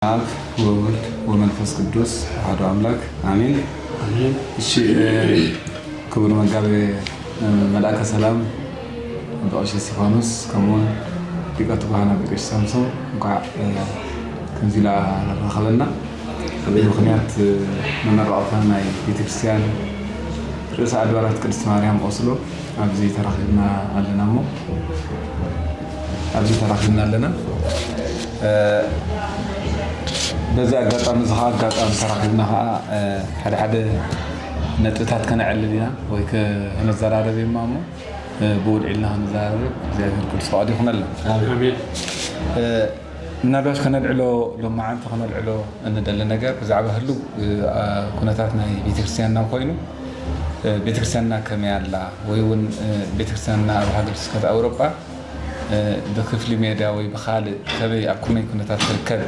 ኣብ ወወልድ ወመንፈስ ቅዱስ ኣሐዱ ኣምላክ ኣሜን። ኣሜን። እሺ፣ እ፣ ክቡር መጋቤ፣ እ፣ መልኣከ ሰላም ኣባ ቀሺ እስጢፋኖስ፣ ከምኡውን ሊቀ ትጉሃን ኣባ ቀሺ ሳምሶን፣ እንኳዕ፣ እ፣ ከምዚ ኢላ ረኸበና። ኣሜን። ምኽንያት፣ እ፣ መመረቕታ ናይ ቤተክርስትያን ርእሰ ኣድባራት ቅድስት ማርያም ኦስሎ ኣብዚ ተራኺብና ኣለና እሞ፣ ኣብዚ ተራኺብና ኣለና። እ፣ በዚ ኣጋጣሚ እዚ ኸዓ፣ ኣጋጣሚ ተራኺብና ኸዓ፣ እ፣ ሓደ ሓደ ነጥብታት ከነዕልል ኢና ወይ ከ-፣ ከነዘራረብ እማ እሞ፣ እ፣ ብውልዒልና ከነዘራርብ እግዚኣብሔር ቅዱስ ፍቓዱ ይኹነልና። ኣሜን። እ፣ ምናልባሽ ከነልዕሎ፣ ሎማዓንቲ ከነልዕሎ እንደሊ ነገር ብዛዕባ ህሉው፣ እ፣ አ፣ ኩነታት ናይ ቤተክርስትያንና ኮይኑ፣ እ፣ ቤተክርስትያንና ከመይ ኣላ ወይ እውን፣ እ፣ ቤተክርስትያንና ኣብ ሃገረ ስብከት ኣውሮጳ፣ እ፣ ብክፍሊ ሜዳ ወይ ብኻልእ ከመይ፣ ኣብ ከመይ ኩነታት ትርከብ፣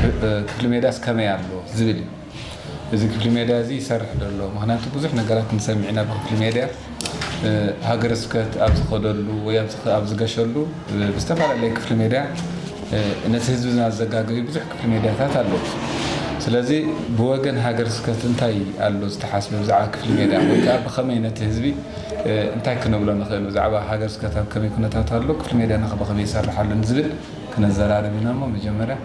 እ፣ ክፍሊ ሜዳስ ከመይ ኣሎ ዝብል እዩ። እዚ ክፍሊ ሜዳ እዚ ይሰርሕ ዶ ኣሎ? ምኽንያቱ ብዙሕ ነገራት ንሰምዕ ኢና ብክፍሊ ሜዳ፣ እ፣ ሃገረ ስብከት ኣብ ዝኸደሉ ወይ ኣብ ዝኸ-፣ ኣብ ዝገሸሉ፣ እ፣ ብዝተፈላለየ ክፍሊ ሜዳ፣ እ፣ ነቲ ህዝቢ ዘዘጋገዩ ብዙሕ ክፍሊ ሜዳታት ኣለዉ። ስለዚ ብወገን ሃገረ ስብከት እንታይ ኣሎ ዝተሓስበ ብዛዕባ ክፍሊ ሜዳ? ወይ ከኣ ብኸመይ ነቲ ህዝቢ፣ እ፣ እንታይ ክንብሎ ንኽእል ብዛዕባ ሃገረ ስብከት ኣብ ከመይ ኩነታት ኣሎ፣ ክፍሊ ሜዳና ከ ብኸመይ ይሰርሕ ኣሎ ንዝብል ክነዘራርብ ኢና እሞ፣ መጀመርያ፣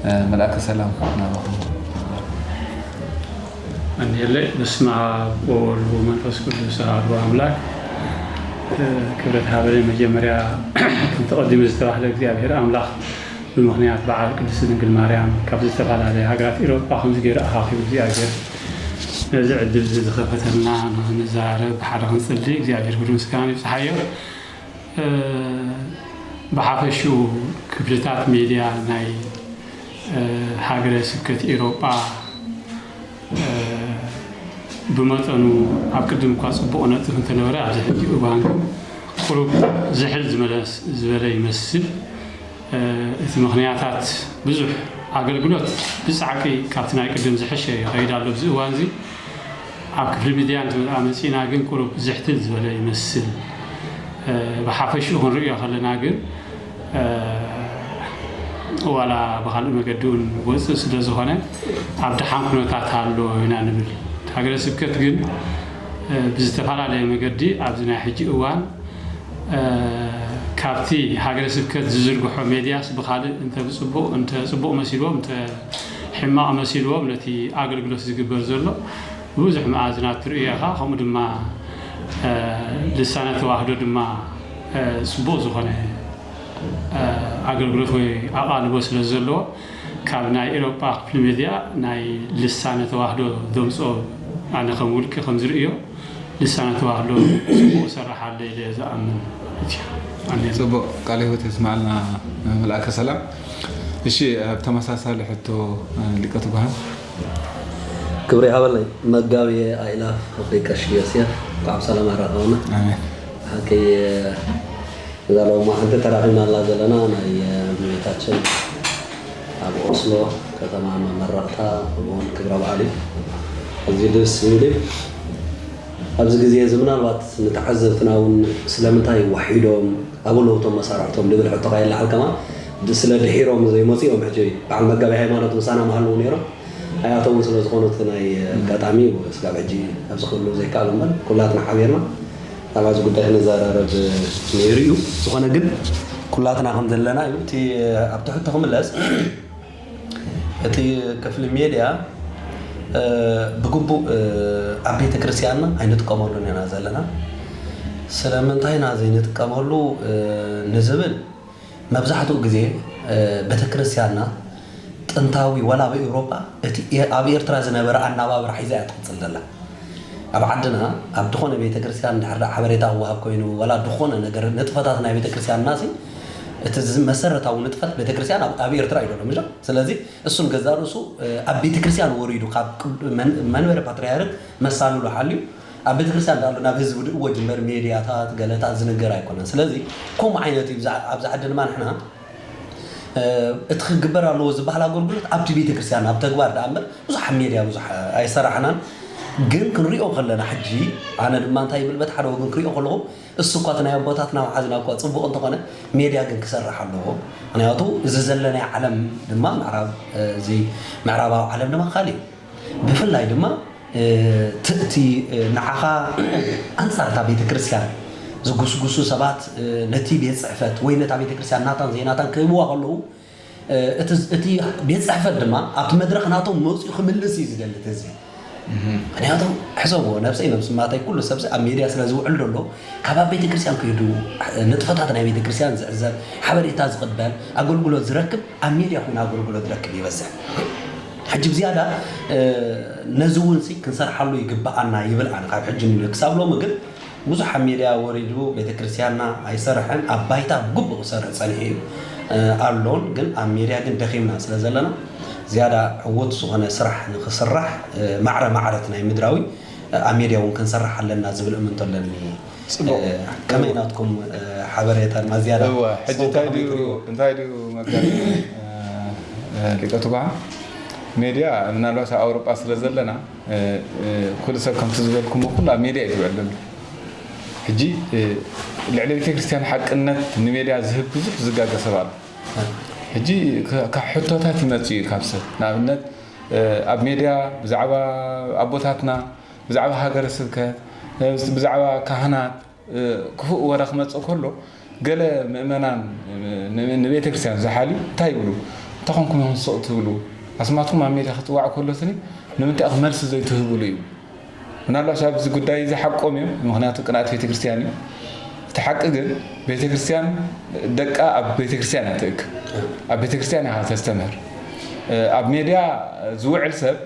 እ፣ መልኣከ ሰላም ናባኹም። ኣንየለይ። በስመ ኣብ ወወልድ ወመንፈስ ቅዱስ ኣሐዱ ኣምላክ። እ፣ ክብረት ሃበለይ። መጀመርያ፣ ከምቲ ቀዲሙ ዝተባህለ፣ እግዚኣብሔር ኣምላኽ ብምኽንያት በዓል ቅድስት ድንግል ማርያም ካብ ዝተፈላለየ ሃገራት ኤውሮጳ ከምዚ ገይሩ ኣኻኺቡ እግዚኣብሔር ነዚ ዕድል እዚ ዝኸፈተልና ንኽንዘራረብ ብሓደ ክንጽሊ እግዚኣብሔር ክብሪ ምስጋና ይብጽሓዮ። እ፣ ብሓፈሽኡ ክፍልታት ሜድያ ናይ፣ እ፣ ሃገረ ስብከት ኤውሮጳ፣ እ፣ ብመጠኑ ኣብ ቅድም እኳ ጽቡቕ ነጥብ እንተነበረ፣ ኣብዚ ሕጂ እዋን ግን ቁሩብ ዝሕል ዝመለስ ዝበለ ይመስል። እ፣ እቲ ምኽንያታት ብዙሕ፣ ኣገልግሎት ብጻዕቂ ካብቲ ናይ ቅድም ዝሐሸ ይኸይድ ኣሎ ኣብዚ እዋን እዚ። ኣብ ክፍሊ ሚድያ እንትመጽኣ መጺእና ግን ቁሩብ ዝሕትል ዝበለ ይመስል። እ፣ ብሓፈሽኡ ክንርእዮ ከለና ግን፣ እ፣ ዋላ ብኻልእ መገዲ እውን ወጽእ ስለ ዝኾነ ኣብ ደሓን ኩነታት ኣሎ ኢና ንብል። ሃገረ ስብከት ግን፣ እ፣ ብዝተፈላለየ መገዲ ኣብዚ ናይ ሕጂ እዋን፣ እ፣ ካብቲ ሃገረ ስብከት ዝዝርግሖ ሜድያስ ብኻልእ እንተ ብጽቡቕ፣ እንተ ጽቡቕ መሲልዎም፣ እንተ ሕማቕ መሲልዎም ነቲ ኣገልግሎት ዝግበር ዘሎ ብዙሕ መኣዝናት ትርእዮ ኢኻ። ከምኡ ድማ፣ እ፣ ልሳነ ተዋህዶ ድማ፣ እ፣ ጽቡቕ ዝኾነ፣ እ፣ ኣገልግሎት ወይ ኣቓልቦ ስለ ዘለዎ፣ ካብ ናይ ኤውሮጳ ክፍሊ ሜድያ ናይ ልሳነ ተዋህዶ ዘምጽኦ፣ ኣነ ከም ውልቂ ከም ዝርእዮ፣ ልሳነ ተዋህዶ ጽቡቕ ይሰርሕ ኣሎ ኢለ እየ ዝኣምን ማለት እዩ። ኣሜን። ጽቡቕ፣ ቃለ ህይወት የስምዓልና መልኣከ ሰላም። እሺ፣ ኣብ ተመሳሳሊ ሕቶ፣ እ፣ ሊቀ ትጉሃን። ክብሪ ይሃበለይ መጋቤ ኣእላፍ ኣፍሪቃ ቀሺ ዮሴፍ፣ እንኳዕ ብሰላም ኣራኸበና። ኣሜን። ሓቂ፣ እዛ ሎማዓንቲ ተራኺብናላ ዘለና ናይ፣ እ፣ እመቤታችን ኣብ ኦስሎ ከተማ መመረቕታ ከምኡውን ክብረ በዓል እዩ። ኣዝዩ ደስ ዝብል እዩ። ኣብዚ ግዜ እዚ ምናልባት ንተዓዘብትና እውን ስለምንታይ ዋሒዶም ኣበለውቶም መሳርሕቶም ዝብል ሕቶ ካየለዓል ከማን፣ ድ-፣ ስለ ድሒሮም ዘይመፁ እዮም። ሕጂ በዓል መጋቢ ሃይማኖት ምሳና ምሃለዉ ነይሮም ኣይኣተውን ስለ ዝኾኑ፣ እቲ ናይ ኣጋጣሚ ስጋብ ሕጂ ኣብዚ ክህልዉ ዘይከኣሉ እምበር፣ ኩላትና ሓቢርና ኣብ ኣብዚ ጉዳይ ክንዘራረብ ነይሩ እዩ። ዝኾነ ግን ኩላትና ከም ዘለና እዩ። እቲ ኣብቲ ሕቶ ክምለስ፣ እቲ ክፍሊ ሜድያ፣ እ፣ ብግቡእ፣ እ፣ ኣብ ቤተ ክርስቲያንና ኣይንጥቀመሉን ኢና ዘለና። ስለምንታይ ኢና ዘይንጥቀመሉ፣ እ፣ ንዝብል፣ መብዛሕትኡ ግዜ፣ እ፣ ቤተ ክርስቲያንና ጥንታዊ፣ ዋላ ኣብ ኤውሮጳ፣ እቲ ኤ-፣ ኣብ ኤርትራ ዝነበረ ኣናባብራ ሒዛ እያ ትቕጽል ዘላ። ኣብ ዓድና፣ ኣብ ዝኾነ ቤተ ክርስቲያን እንድሕር ደኣ ሓበሬታ ክወሃብ ኮይኑ፣ ዋላ ዝኾነ ነገር፣ ንጥፈታት ናይ ቤተ ክርስቲያንና ሲ፣ እቲ ዝ-፣ መሰረታዊ ንጥፈት ቤተ ክርስቲያን ኣብ፣ ኣብ ኤርትራ እዩ ዘሎ፣ ምሽ? ስለዚ እሱን ገዛ ርእሱ፣ እ፣ ኣብ ቤተ ክርስቲያን ወሪዱ፣ ካብ ቅዱ-፣ መን-፣ መንበረ ፓትርያርክ መሳልሉ ሓልዩ፣ ኣብ ቤተ ክርስቲያን እንዳሎ ናብ ህዝቢ ድእዎ ጅምበር ሜድያታት፣ ገለታት ዝንገር ኣይኮነን። ስለዚ ከምኡ ዓይነት እዩ ብዛ-፣ ኣብዚ ዓዲ ድማ ንሕና፣ እ፣ እቲ ክግበር ኣለዎ ዝበሃል ኣገልግሎት ኣብቲ ቤተ ክርስቲያን፣ ኣብ ተግባር ደኣ እምበር ብዙሕ ኣብ ሜድያ ብዙሕ ኣይሰራሕናን። ግን ክንሪኦ ከለና ሕጂ ኣነ ድማ እንታይ ይብል በቲ ሓደ ወገን ክሪኦ ከለኹ እሱ እኳ እቲ ናይ ኣቦታትና መሓዝና እኳ ፅቡቕ እንተኾነ ሜድያ ግን ክሰርሕ ኣለዎ። ምክንያቱ እዚ ዘለናይ ዓለም ድማ ምዕራብ እዚ ምዕራባዊ ዓለም ድማ ካሊእ እዩ። ብፍላይ ድማ ትእቲ ንዓኻ ኣንፃርታ ቤተክርስትያን ዝጉስጉሱ ሰባት ነቲ ቤት ፅሕፈት ወይ ነታ ቤተክርስትያን ናታን ዘይናታን ክህብዋ ከለዉ እቲ ቤት ፅሕፈት ድማ ኣብቲ መድረክ ናቶም መፅኡ ክምልስ እዩ ዝደሊ ህዝቢ። ምክንያቱ ሕሰብዎ ነብሰይ ነብስማተይ ኩሉ ሰብሲ ኣብ ሜድያ ስለ ዝውዕል ዘሎ ካብ ኣብ ቤተክርስትያን ክይዱ ንጥፈታት ናይ ቤተክርስትያን ዝዕዘብ ሓበሬታ ዝቕበል ኣገልግሎት ዝረክብ ኣብ ሜድያ ኮይኑ ኣገልግሎት ዝረክብ ይበዝሕ። ሕጂ ብዝያዳ ነዚ እውን ሲ ክንሰርሓሉ ይግብኣና ይብል ኣነ ካብ ሕጂ ንሉ ክሳብ ሎሚ ግን ብዙሕ ኣብ ሜድያ ወሪዱ ቤተክርስትያንና ኣይሰርሐን ኣብ ባይታ ብግቡእ ክሰርሕ ፀኒሑ እዩ ኣሎን ግን ኣብ ሜድያ ግን ደኺምና ስለ ዘለና ዝያዳ ዕዉት ዝኾነ ስራሕ ንክስራሕ ማዕረ ማዕረት ናይ ምድራዊ ኣብ ሜድያ እውን ክንሰርሕ ኣለና ዝብል እምንቶ ኣለኒ። ከመይ ናትኩም ሓበሬታ ድማ ዝያዳ እወ ሕጂ እንታይ ድዩ እንታይ ድዩ መጋቢ ሊቀ ትጉሃን ሜድያ ምናልባት ኣብ ኣውሮጳ ስለ ዘለና ኩሉ ሰብ ከምቲ ዝበልኩሞ ኩሉ ኣብ ሜድያ እዩ ዝውዕል ዘሎ። ሕጂ ልዕሊ ቤተክርስትያን ሓቅነት ንሜድያ ዝህብ ብዙሕ ዝጋገ ሰብ ኣሎ። ሕጂ ካብ ሕቶታት ይመጽእ እዩ ካብ ሰብ ንኣብነት ኣብ ሜድያ ብዛዕባ ኣቦታትና ብዛዕባ ሃገረ ስብከት ብዛዕባ ካህናት ክፉእ ወረ ክመፅእ ከሎ ገለ ምእመናን ንቤተ ክርስቲያን ዝሓልዩ እንታይ ይብሉ? እንታይ ኮንኩም ኢኹም ስቕ ትብሉ? ኣስማትኩም ኣብ ሜድያ ክፅዋዕ ከሎ ስኒ ንምንታይ ኢኹም መልሲ ዘይትህብሉ ይብሉ። ምናልባት ኣብዚ ጉዳይ እዚ ሓቆም እዮም፣ ምክንያቱ ቅንኣት ቤተ ክርስቲያን እዩ። እቲ ሓቂ ግን ቤተ ክርስቲያን ደቃ ኣብ ቤተ ክርስቲያን እያ ትእክብ፣ ኣብ ቤተ ክርስቲያን እያ ተስተምህር። ኣብ ሜድያ ዝውዕል ሰብ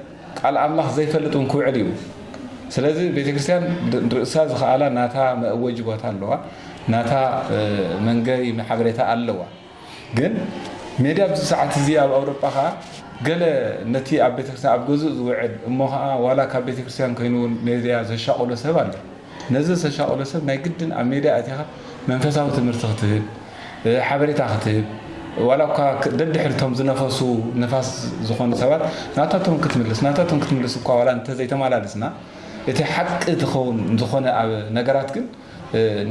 ቃል ኣምላኽ ዘይፈልጥ እውን ክውዕል እዩ። ስለዚ ቤተክርስትያን ንርእሳ ዝኸኣላ ናታ መእወጂ ቦታ ኣለዋ፣ ናታ መንገሪ ሓበሬታ ኣለዋ። ግን ሜድያ ኣብዚ ሰዓት እዚ ኣብ ኣውሮጳ ከዓ ገለ ነቲ ኣብ ቤተክርስትያን ኣብ ገዝኡ ዝውዕል እሞ ከዓ ዋላ ካብ ቤተክርስትያን ኮይኑ እውን ሜድያ ዘሻቕሎ ሰብ ኣሎ። ነዚ ዝተሻቐሎ ሰብ ናይ ግድን ኣብ ሜድያ ኣቲኻ መንፈሳዊ ትምህርቲ ክትህብ፣ ሓበሬታ ክትህብ፣ ዋላ እኳ ደድሕሪ እቶም ዝነፈሱ ነፋስ ዝኾኑ ሰባት ናታቶም ክትምልስ ናታቶም ክትምልስ እኳ ዋላ እንተዘይተመላልስና እቲ ሓቂ ትኸውን ዝኾነ ኣብ ነገራት ግን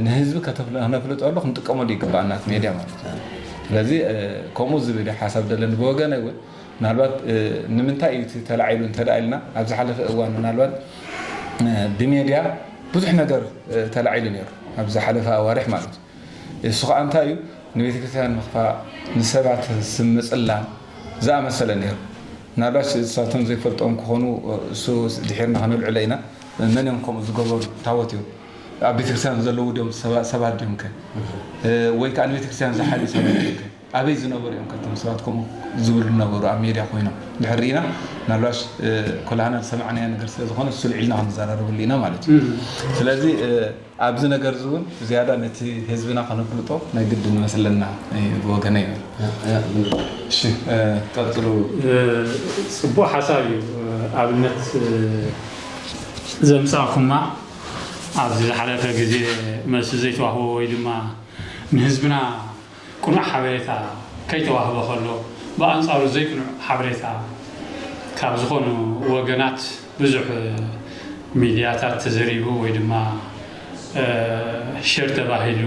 ንህዝቢ ከነፍልጠሉ ክንጥቀመሉ ይግባኣና እቲ ሜድያ ማለት እዩ። ስለዚ ከምኡ ዝብል ሓሳብ ደለኒ ብወገነ እውን ምናልባት ንምንታይ እዩ እቲ ተላዒሉ እንተ ኢልና ኣብ ዝሓለፈ እዋን ምናልባት ብሜድያ ብዙሕ ነገር ተላዒሉ ነይሩ ኣብ ዝሓለፈ ኣዋርሕ ማለት እዩ። እሱ ከዓ እንታይ እዩ ንቤተ ክርስቲያን ምኽፋእ ንሰባት ስም ምፅላም ዝኣመሰለ ነይሩ። ምናልባት እሳቶም ዘይፈልጦም ክኾኑ እሱ ድሒርና ከነልዕሎ ኢና። መን እዮም ከምኡ ዝገበሩ ታወት እዮም ኣብ ቤተክርስትያን ዘለዉ ድዮም ሰባት ድዮም ከ ወይ ከዓ ንቤተክርስትያን ዝሓልዩ ሰባት ድዮም ከ ኣበይ ዝነበሩ እዮም ከቶም ሰባት ከምኡ ዝብሉ ነበሩ ኣብ ሜድያ ኮይኖም ድሕር ርኢና ምናልባሽ ኮላህና ዝሰማዕናዮ ነገር ስለ ዝኾነ እሱ ልዒልና ክንዘራረበሉ ኢና ማለት እዩ። ስለዚ ኣብዚ ነገር እዚ እውን ዝያዳ ነቲ ህዝብና ከነፍልጦ ናይ ግድን መስለና ብወገነ እዩ። እሺ ቀጥሉ። ፅቡቅ ሓሳብ እዩ። ኣብነት ዘምፃእኩማ ኣብዚ ዝሓለፈ ግዜ መልሲ ዘይተዋህቦ ወይ ድማ ንህዝብና ቅኑዕ ሓበሬታ ከይተዋህበ ከሎ ብኣንፃሩ ዘይቅኑዕ ሓበሬታ ካብ ዝኾኑ ወገናት ብዙሕ ሚድያታት ተዘሪቡ ወይ ድማ ሸር ተባሂሉ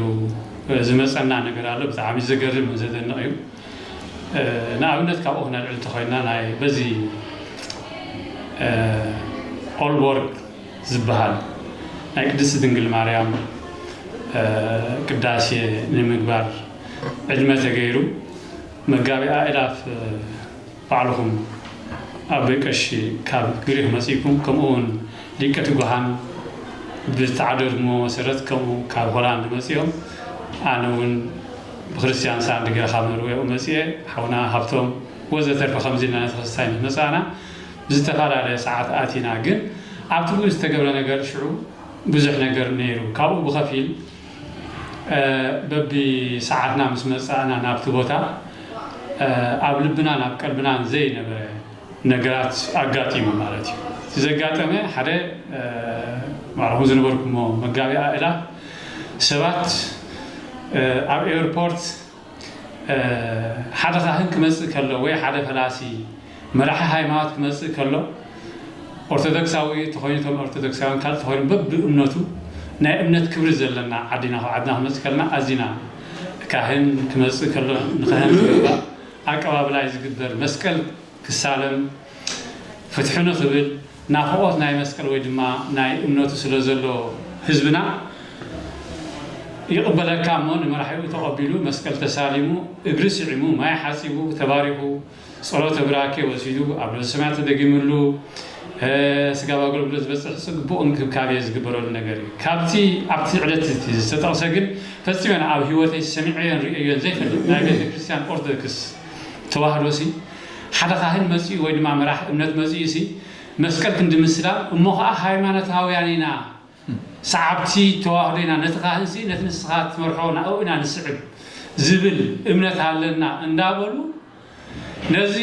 ዝመፀና ነገር ኣሎ። ብጣዕሚ ዘገርም ዘደንቕ እዩ። ንኣብነት ካብኡ ክነልዕል እንተኾይና ናይ በዚ ኦልቦርግ ዝበሃል ናይ ቅድስቲ ድንግል ማርያም ቅዳሴ ንምግባር ዕድመ ተገይሩ መጋቢ ኣእላፍ ባዕልኹም ኣቦይ ቀሺ ካብ ግሪክ መፂእኩም ከምኡ እውን ሊቀ ትጉሃን ብተዓደድሞ መሰረት ከምኡ ካብ ሆላንድ መፂኦም ኣነ እውን ብክርስትያን ሳንድ ገይረ ካብ ኖርዌ መፅኤ ሓውና ሃብቶም ወዘተርፈ ከምዚ ኢልና ነቲ ክስታይ ምስ መፃእና ብዝተፈላለየ ሰዓት ኣቲና ግን ኣብቲ ብኡ ዝተገብረ ነገር ሽዑ ብዙሕ ነገር ነይሩ ካብኡ ብኸፊል በቢ ሰዓትና ምስ መፃእና ናብቲ ቦታ ኣብ ልብናን ኣብ ቀልብናን ዘይነበረ ነገራት ኣጋጢሙ ማለት እዩ። እቲ ዘጋጠመ ሓደ ባዕልኹም ዝነበርኩሞ መጋቢ ኣእላፍ ሰባት ኣብ ኤርፖርት ሓደ ካህን ክመፅእ ከሎ ወይ ሓደ ፈላሲ መራሒ ሃይማኖት ክመፅእ ከሎ ኦርቶዶክሳዊ ተኾይኑ፣ እቶም ኦርቶዶክሳውያን ካልእ ተኾይኑ፣ በብእምነቱ ናይ እምነት ክብሪ ዘለና ዓዲና፣ ካብ ዓድና ክመጽእ ከለና ኣዚና፣ ካህን ክመጽእ ከሎ ንካህን ዝግባእ ኣቀባብላ እዩ ዝግበር። መስቀል ክሳለም፣ ፍትሑ ንክብል ናፍቖት ናይ መስቀል ወይ ድማ ናይ እምነቱ ስለ ዘሎ ህዝብና ይቕበለካ እሞ፣ ንመራሒኡ ተቐቢሉ መስቀል ተሳሊሙ፣ እግሪ ስዒሙ፣ ማይ ሓጺቡ፣ ተባሪኹ፣ ጸሎተ ብራኬ ወሲዱ፣ ኣብ ርእሰ ሰማያት ተደጊምሉ፣ እ፣ ስጋብ ኣገልግሎት ዝበጽሕ ጽቡቕ እንክብካቤ ዝግበረሉ ነገር እዩ። ካብቲ ኣብቲ ዕለት እቲ ዝተጠቕሰ ግን ፈጺመን ኣብ ህይወተይ ሰሚዐዮን ርእየዮን ዘይፈልጥ ናይ ቤተ ክርስቲያን ኦርቶዶክስ ተዋህዶ ሲ ሓደ ካህን መጺኡ ወይ ድማ መራሕ እምነት መጺኡ ሲ መስቀል ክንዲ ምስላም እሞ ኸዓ ሃይማኖታውያን ኢና፣ ሰዓብቲ ተዋህዶ ኢና፣ ነቲ ካህን ሲ ነቲ ንስኻ ትመርሖ ናብኡ ኢና ንስዕብ ዝብል እምነት ኣለና እንዳበሉ ነዚ፣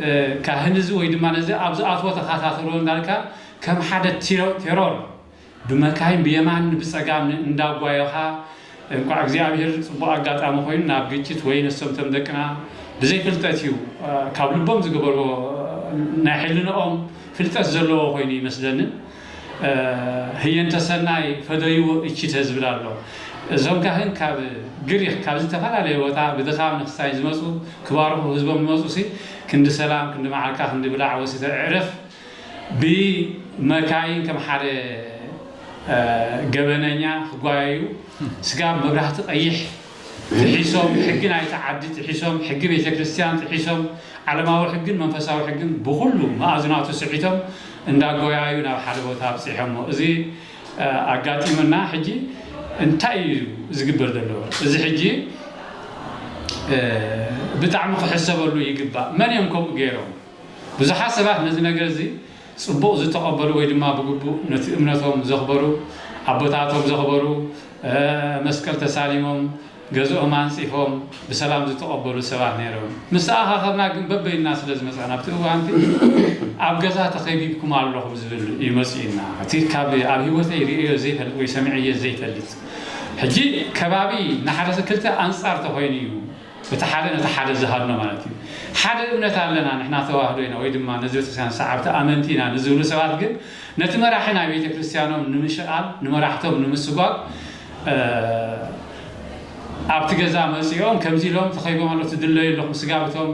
እ፣ ካህን እዚ ወይ ድማ ነዚ ኣብ ዝኣትዎ ተኸታተሎ እንዳልካ ከም ሓደ ቴሮ-፣ ቴሮር ብመካይን ብየማን ብጸጋም እንዳጓየኻ፣ እንቋዕ እግዚኣብሔር ጽቡቕ ኣጋጣሚ ኮይኑ ናብ ግጭት ወይ ነሶም እቶም ደቅና ብዘይ ፍልጠት እዩ፣ እ፣ ካብ ልቦም ዝገበርዎ፣ እ፣ ናይ ሕልንኦም ፍልጠት ዘለዎ ኮይኑ ይመስለንን፣ እ፣ ህየንተ ሰናይ ፈደይዎ እቺተ ዝብል ኣሎ። እዞም ካህን ካብ ግሪኽ ካብ ዝተፈላለየ ቦታ ብድኻም ንክስታይ ዝመፁ ክባርኹ ህዝቦም ዝመፁ ሲ ክንዲ ሰላም ክንዲ መዓርካ ክንዲ ብላዕ ወሲተ ዕረፍ ብመካይን ከም ሓደ፣ እ፣ ገበነኛ ክጓየዩ ስጋብ መብራህቲ ቀይሕ ጥሒሶም፣ ሕጊ ናይቲ ዓዲ ጥሒሶም፣ ሕጊ ቤተ ክርስቲያን ጥሒሶም፣ ዓለማዊ ሕግን መንፈሳዊ ሕግን ብኹሉ መኣዝናቱ ስሒቶም እንዳጎያዩ ናብ ሓደ ቦታ ኣብፂሖሞ። እዚ፣ እ፣ ኣጋጢሙና። ሕጂ እንታይ እዩ ዝግበር ዘሎ? እዚ ሕጂ፣ እ፣ ብጣዕሚ ክሕሰበሉ ይግባእ። መን እዮም ከምኡ ገይሮም? ብዙሓት ሰባት ነዚ ነገር እዚ ጽቡቕ ዝተቐበሉ ወይ ድማ ብግቡእ ነቲ እምነቶም ዘኽበሩ፣ ኣቦታቶም ዘኽበሩ፣ እ፣ መስቀል ተሳሊሞም፣ ገዝኦም ኣንጺፎም ብሰላም ዝተቐበሉ ሰባት ነይሮም። ምስ ተኣኻኸብና ግን በበይንና ስለ ዝመጻና ኣብቲ እዋንቲ ኣብ ገዛ ተኸቢብኩም ኣለኹም ዝብል እዩ መጺኡና። እቲ ካብ ኣብ ህይወተይ ርእዮ ዘይፈልጥ ወይ ሰሚዐዮ ዘይፈልጥ። ሕጂ ከባቢ ንሓደ ክልተ ኣንጻር ተኾይኑ እዩ እቲ ሓደ ነቲ ሓደ ዝሃድኖ ማለት እዩ። ሓደ እምነት ኣለና ንሕና ተዋህዶ ኢና ወይ ድማ ነዚ ቤተክርስትያን ሰዓብቲ ኣመንቲ ኢና ንዝብሉ ሰባት ግን ነቲ መራሒ ናይ ቤተክርስትያኖም ንምሽቓል፣ ንመራሕቶም ንምስጓግ፣ እ፣ ኣብቲ ገዛ መጺኦም ከምዚ ኢሎም ተኸቢቦም ኣለዉ፣ ትድለዩ ኣለኹም፣ ስጋብ እቶም፣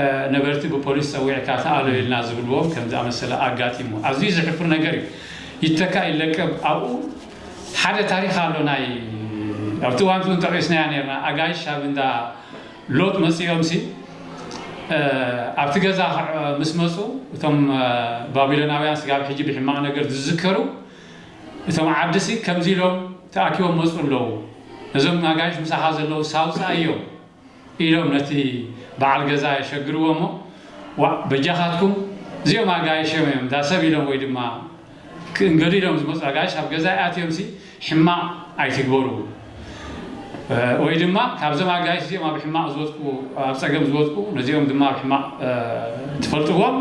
እ፣ ነበርቲ ብፖሊስ ጸዊዕካ ተኣለዩ ኢልና ዝብልዎም ከም ዝኣመሰለ ኣጋጢሙ። ኣዝዩ ዘሕፍር ነገር እዩ። ይተካ ይለቀብ። ኣብኡ ሓደ ታሪኽ ኣሎ። ናይ ኣብቲ እዋን እውን ጠቒስናያ ነርና። ኣጋይሽ ኣብ እንዳ ሎጥ መጺኦም ሲ፣ እ፣ ኣብቲ ገዛ ከ-፣ ምስ መጹ እቶም፣ እ፣ ባቢሎናውያን ስጋብ ሕጂ ብሕማቕ ነገር ዝዝከሩ፣ እቶም ዓዲ ሲ ከምዚ ኢሎም ተኣኪቦም መጹ ኣለዉ። ነዞም ኣጋይሽ ምሳኻ ዘለዉ ሳውጻ እዮም ኢሎም ነቲ በዓል ገዛ የሸግርዎ እሞ፣ ዋእ በጃኻትኩም እዚኦም ኣጋይሽ እዮም እዮም፣ እንዳ ሰብ ኢሎም ወይ ድማ ክእንገዱ ኢሎም ዝመጹ ኣጋይሽ ኣብ ገዛ ኣትዮም ሲ ሕማቕ ኣይትግበሩ። እ፣ ወይ ድማ ካብዞም ኣጋይሽ እዚኦም ኣብ ሕማቕ ዝወድቁ፣ ኣብ ጸገም ዝወድቁ፣ ነዚኦም ድማ ኣብ ሕማቕ፣ እ፣ ትፈልጥዎም።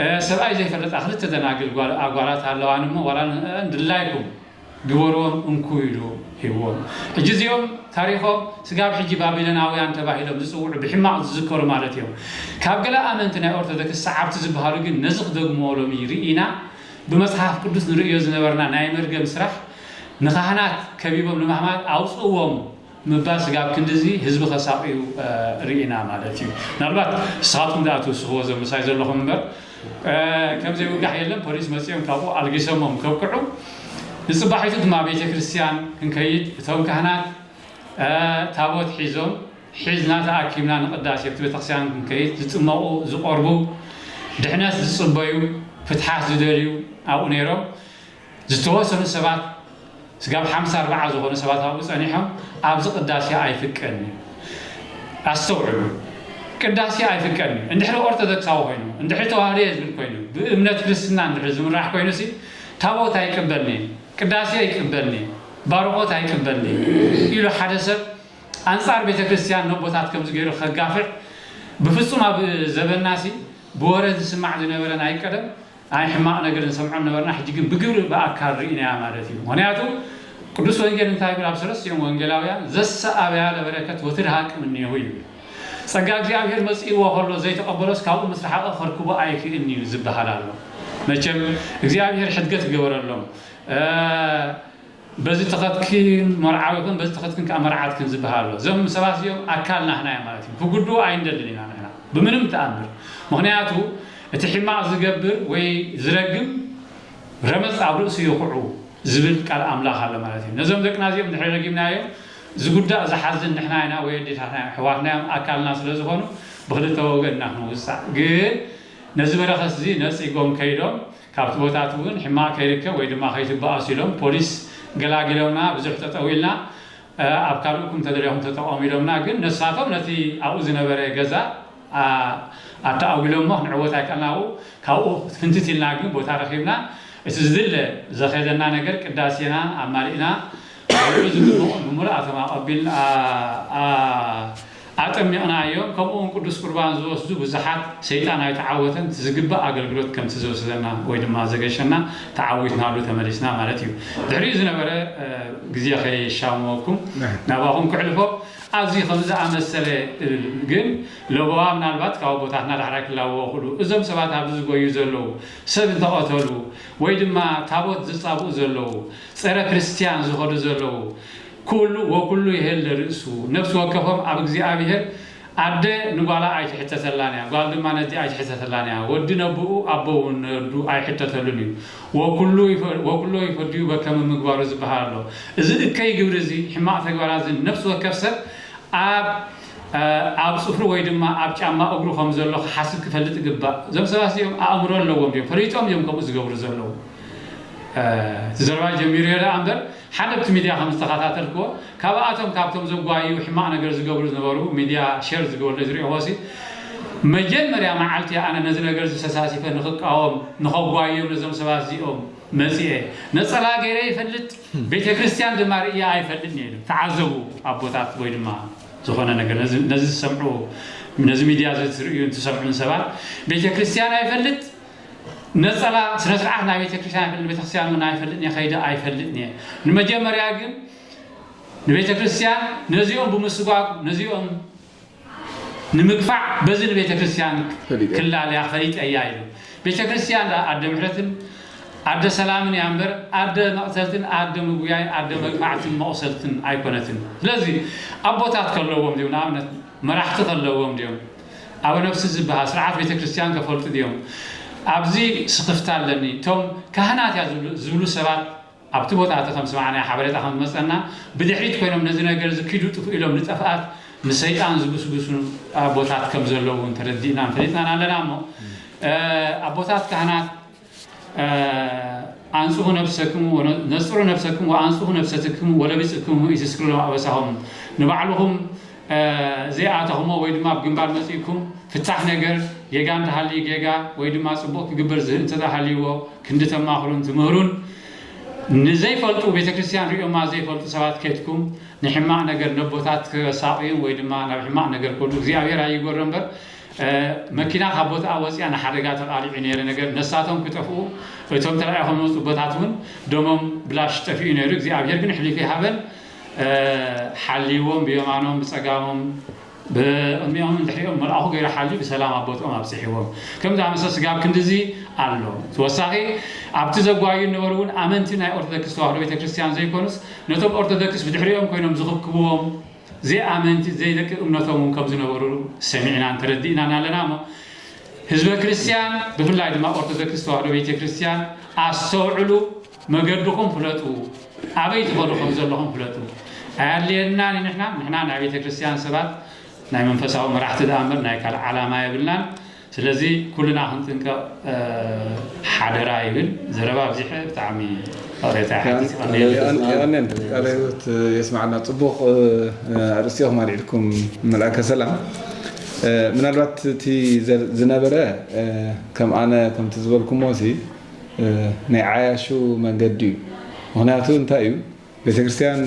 እ፣ ሰብኣይ ዘይፈልጣ ክልተ ደናግል ጓል-፣ ኣጓላት ኣለዋን እሞ ዋላ ን-፣ ድላይኩም ግበርዎም እንኩ ኢሉ ሂብዎም። ሕጂ እዚኦም ታሪኾም ስጋብ ሕጂ ባቢሎናውያን ተባሂሎም ዝጽውዑ ብሕማቕ ዝዝከሩ ማለት እዮም። ካብ ገለ ኣመንቲ ናይ ኦርቶዶክስ ሰዓብቲ ዝበሃሉ ግን ነዚ ክደግምዎ ሎሚ ርኢና። ብመጽሓፍ ቅዱስ ንርእዮ ዝነበርና ናይ መርገም ስራሕ ንካህናት ከቢቦም ንማህማት ኣውጽእዎም ምባል ስጋብ ክንድዚ ህዝቢ ከሳቕዩ፣ እ፣ ርኢና ማለት እዩ። ምናልባት ንስኻትኩም ደኣ ትውስኽዎ እዞም ምሳይ ዘለኹም እምበር፣ እ፣ ከም ዘይውጋሕ የለን። ፖሊስ መጺኦም ካብኡ ኣልጊሶሞም ከብቅዑ፣ ንጽባሒቱ ድማ ቤተ ክርስቲያን ክንከይድ እቶም ካህናት፣ እ፣ ታቦት ሒዞም ሒዝና ተኣኪብና ንቅዳሴ ኣብቲ ቤተክርስትያን ክንከይድ ዝጥመቑ፣ ዝቆርቡ፣ ድሕነት ዝጽበዩ፣ ፍትሓት ዝደልዩ ኣብኡ ነይሮም። ዝተወሰኑ ሰባት ስጋብ ሓምሳ ኣርባዓ ዝኾኑ ሰባት ኣብኡ ጸኒሖም፣ ኣብዚ ቅዳሴ ኣይፍቀድን እዩ። ኣስተውዕሉ፣ ቅዳሴ ኣይፍቀድን እዩ። እንድሕሪ ኦርቶዶክሳዊ ኮይኑ፣ እንድሕሪ ተዋህዶ እየ ዝብል ኮይኑ፣ ብእምነት ክርስትና እንድሕሪ ዝምራሕ ኮይኑ ሲ ታቦት ኣይቅበልን እዩ፣ ቅዳሴ ኣይቅበልን እዩ፣ ባርኾት ኣይቅበልን እዩ ኢሉ ሓደ ሰብ ኣንጻር ቤተ ክርስቲያን ነቦታት ከምዚ ገይሩ ከጋፍዕ ብፍጹም ኣብ ዘበንና ሲ ብወረ ዝስማዕ ዝነበረ ናይ ቀደም ናይ ሕማቕ ነገር ንሰምዖ ነበርና፣ ሕጂ ግን ብግብሪ ብኣካል ርኢናያ ማለት እዩ። ምኽንያቱ ቅዱስ ወንጌል እንታይ ይብል? ኣብ ሰለስቲኦም ወንጌላውያን "ዘሰኣበያ ለበረከት ወትድሃቅም እምኔሁ" ይብል። ጸጋ እግዚኣብሔር መጺእዎ ከሎ ዘይተቐበሎስ ካብኡ ምስ ረሓቐ ከርክቦ ኣይክእልን እዩ ዝበሃል ኣሎ። መቸም እግዚኣብሔር ሕድገት ይገበረሎም። በዚ ተኸትክን መርዓዊ ይኹን በዚ ተኸትክን ከዓ መርዓትክን ዝበሃል ኣሎ። እዞም ሰባት እዚኦም ኣካል ናህና እዮም ማለት እዩ። ክጉድኡ ኣይንደልን ኢና ንሕና ብምንም ተኣምር። ምኽንያቱ እቲ ሕማቕ ዝገብር ወይ ዝረግም ረመፅ ኣብ ርእሱ ይኹዑ ዝብል ቃል ኣምላኽ ኣሎ ማለት እዩ። ነዞም ደቅና እዚኦም ድሕሪ ረጊምናዮም ዝጉዳእ ዝሓዝን ንሕና ኢና ወይ ኣዴታትና እዮም ኣሕዋትና እዮም ኣካልና ስለ ዝኾኑ ብክልተ ወገን ኢና ክንውፃእ። ግን ነዚ በረኸት እዚ ነፂጎም ከይዶም ካብቲ ቦታት እውን ሕማቕ ከይርከብ ወይ ድማ ከይትበኣሱ ኢሎም ፖሊስ ገላጊሎምና ብዙሕ ጠጠው ኢልና ኣብ ካልእኩም ተደሊኹም ተጠቐሙ ኢሎምና። ግን ነሳቶም ነቲ ኣብኡ ዝነበረ ገዛ ኣተኣዊሎሞ ክንዕወት ኣይከኣልናኡ ካብኡ ፍንትት ኢልና ግን ቦታ ረኺብና እቲ ዝድለ ዘኸደና ነገር ቅዳሴና ኣማሊእና ዝግብኡ ብምሉእ ኣቶም ኣቐቢልና ኣጠሚቕናዮም። ከምኡ እውን ቅዱስ ቁርባን ዝወስዱ ብዙሓት ሰይጣን ኣይተዓወተን። እቲ ዝግባእ ኣገልግሎት ከምቲ ዝወሰደና ወይ ድማ ዘገሸና ተዓዊትናሉ ተመሊስና ማለት እዩ። ድሕሪኡ ዝነበረ ግዜ ከይሻመወኩም ናባኹም ክሕልፎ ኣብዚ ከም ዝኣመሰለ ግን ለበዋ ምናልባት ካብ ኣቦታትና ዳሕራይ ክላበዎ ክእሉ እዞም ሰባት ኣብዚ ዝጎዩ ዘለዉ ሰብ እንተቐተሉ ወይ ድማ ታቦት ዝጻብኡ ዘለዉ ጸረ ክርስትያን ዝኸዱ ዘለዉ ኩሉ ወኩሉ ይሄል ርእሱ ነፍሲ ወከፎም ኣብ እግዚኣብሔር ኣደ ንጓላ ኣይትሕተተላን እያ፣ ጓል ድማ ነዲ ኣይትሕተተላን እያ። ወዲ ነብኡ ኣቦ እውን ነዱ ኣይሕተተሉን እዩ። ወኩሉ ይፈድዩ በከመ ምግባሩ ዝበሃል ኣሎ። እዚ እከይ ግብሪ እዚ ሕማቕ ተግባራት እዚ ነፍሲ ወከፍ ሰብ ኣብ ኣብ ፅፍሩ ወይ ድማ ኣብ ጫማ እግሩ ከም ዘሎ ክሓስብ ክፈልጥ ይግባእ። እዞም ሰባት እዚኦም ኣእምሮ ኣለዎም ድዮም? ፈሊጦም እዮም ከምኡ ዝገብሩ ዘለዉ። እቲ ዘረባ ጀሚሩ እየ ደኣ እምበር ሓደ ኣብቲ ሚድያ ከም ዝተኸታተልክዎ ካብኣቶም ካብቶም ዘጓዩ ሕማቕ ነገር ዝገብሩ ዝነበሩ ሚድያ ሸር ዝገበርለ ዝሪኦ ሲ መጀመርያ መዓልቲ ኣነ ነዚ ነገር ዝተሳሲፈ ንክቃወም ንኸጓዮም ነዞም ሰባት እዚኦም መፅኤ ነፀላ ገይረ ይፈልጥ ቤተ ክርስቲያን ድማ ርእየ ኣይፈልጥን እየ ኢሉ ተዓዘቡ ኣቦታት ወይ ድማ ዝኾነ ነገር ነዚ ዝሰምዑ ነዚ ሚድያ እዚ ትርእዩ እንትሰምዑን ሰባት ቤተ ክርስቲያን ኣይፈልጥ ነፀላ ስነ ስርዓት ናይ ቤተክርስትያን ኣይፈልጥ ቤተክርስትያን እውን ኣይፈልጥ እየ ከይደ ኣይፈልጥ እየ ንመጀመርያ ግን ንቤተክርስትያን ነዚኦም ብምስጓግ ነዚኦም ንምግፋዕ በዚ ንቤተክርስትያን ክላልያ ፈሊጠያ ኢሉ ቤተክርስትያን ኣደ ምሕረትን ኣደ ሰላምን እያ እምበር ኣደ መቕተልትን ኣደ ምጉያይ ኣደ መግፋዕትን መቑሰልትን ኣይኮነትን ስለዚ ኣቦታት ከለዎም ድዮም ንኣብነት መራሕቲ ከለዎም ድዮም ኣበ ነፍሲ ዝበሃል ስርዓት ቤተክርስትያን ከፈልጡ ድዮም ኣብዚ ስኽፍታ ኣለኒ እቶም ካህናት እያ ዝብሉ ሰባት ኣብቲ ቦታ እቲ ከም ስማዕናዮ ሓበሬታ ከም ዝመፀና ብድሕሪት ኮይኖም ነዚ ነገር እዚ ኪዱ ጥፍኡ ኢሎም ንጠፍኣት ንሰይጣን ዝጉስጉሱ ኣቦታት ከም ዘለዉ እውን ተረዲእናን ፈሊጥናን ኣለና እሞ ኣቦታት ካህናት ኣንጽሁ ነፍሰክሙ ነጽሩ ነፍሰክሙ ወኣንጽሁ ነፍሰትክሙ ወለቢጽክሙ ኢትስክርሎም ኣበሳሆም ንባዕልኹም ዘይኣተኹሞ ወይ ድማ ኣብ ግንባር መጺእኩም ፍታሕ ነገር ጌጋ እንተሃልዩ ጌጋ ወይ ድማ ጽቡቕ ክግበር ዝህእ እንተተሃልይዎ ክንዲ ተማኽሩን ትምህሩን ንዘይፈልጡ ቤተክርስትያን ሪኦማ ዘይፈልጡ ሰባት ከድኩም ንሕማቕ ነገር ነቦታት ከሳቕዩን ወይ ድማ ናብ ሕማቕ ነገር ከዱ እግዚኣብሔር ኣይጎሮ እምበር መኪና ካብ ቦታኣ ወፂኣ ንሓደጋ ተቓሊዑ ነይረ ነገር ነሳቶም ክጠፍኡ እቶም ተራእኹም ዝመፁ ቦታት እውን ደሞም ብላሽ ጠፊኡ ነይሩ እግዚኣብሔር ግን ሕሊፉ ይሃበን ሓልይዎም ብየማኖም ብፀጋሞም ብቕድሚኦም ድሕሪኦም መልኣኹ ገይሩ ሓልዩ ብሰላም ኣብ ቦትኦም ኣብፅሕዎም ከም ዝኣመሰ ስጋብ ክንድዚ ኣሎ ተወሳኺ ኣብቲ ዘጓዩ ነበሩ እውን ኣመንቲ ናይ ኦርቶዶክስ ተዋህዶ ቤተክርስትያን ዘይኮኑስ ነቶም ኦርቶዶክስ ብድሕሪኦም ኮይኖም ዝኽክብዎም ዘይኣመንቲ ዘይደቂ እምነቶም እውን ከም ዝነበሩ ሰሚዕናን ተረዲእናን ኣለና እሞ ህዝበ ክርስትያን ብፍላይ ድማ ኦርቶዶክስ ተዋህዶ ቤተ ክርስትያን ኣስተውዕሉ መገድኹም ፍለጡ ኣበይ ትኸዱ ከም ዘለኹም ፍለጡ ኣየድልየናን ንሕና ንሕና ናይ ቤተ ክርስትያን ሰባት ናይ መንፈሳዊ መራሕቲ ደኣ እምበር ናይ ካልእ ዓላማ የብልናን ስለዚ ኩልና ክንጥንቀቕ ሓደራ ይብል። ዘረባ ኣብዚሐ ብጣዕሚ ይቕሬታ ይሓትት። የቐንየልና። ቃለ ህይወት የስምዓልና። ጽቡቕ ኣርእስቲ ኢኹም ኣልዒልኩም መልኣከ ሰላም። ምናልባት እቲ ዝነበረ ከም ኣነ ከምቲ ዝበልኩሞ ሲ ናይ ዓያሹ መንገዲ እዩ። ምኽንያቱ እንታይ እዩ? ቤተክርስትያን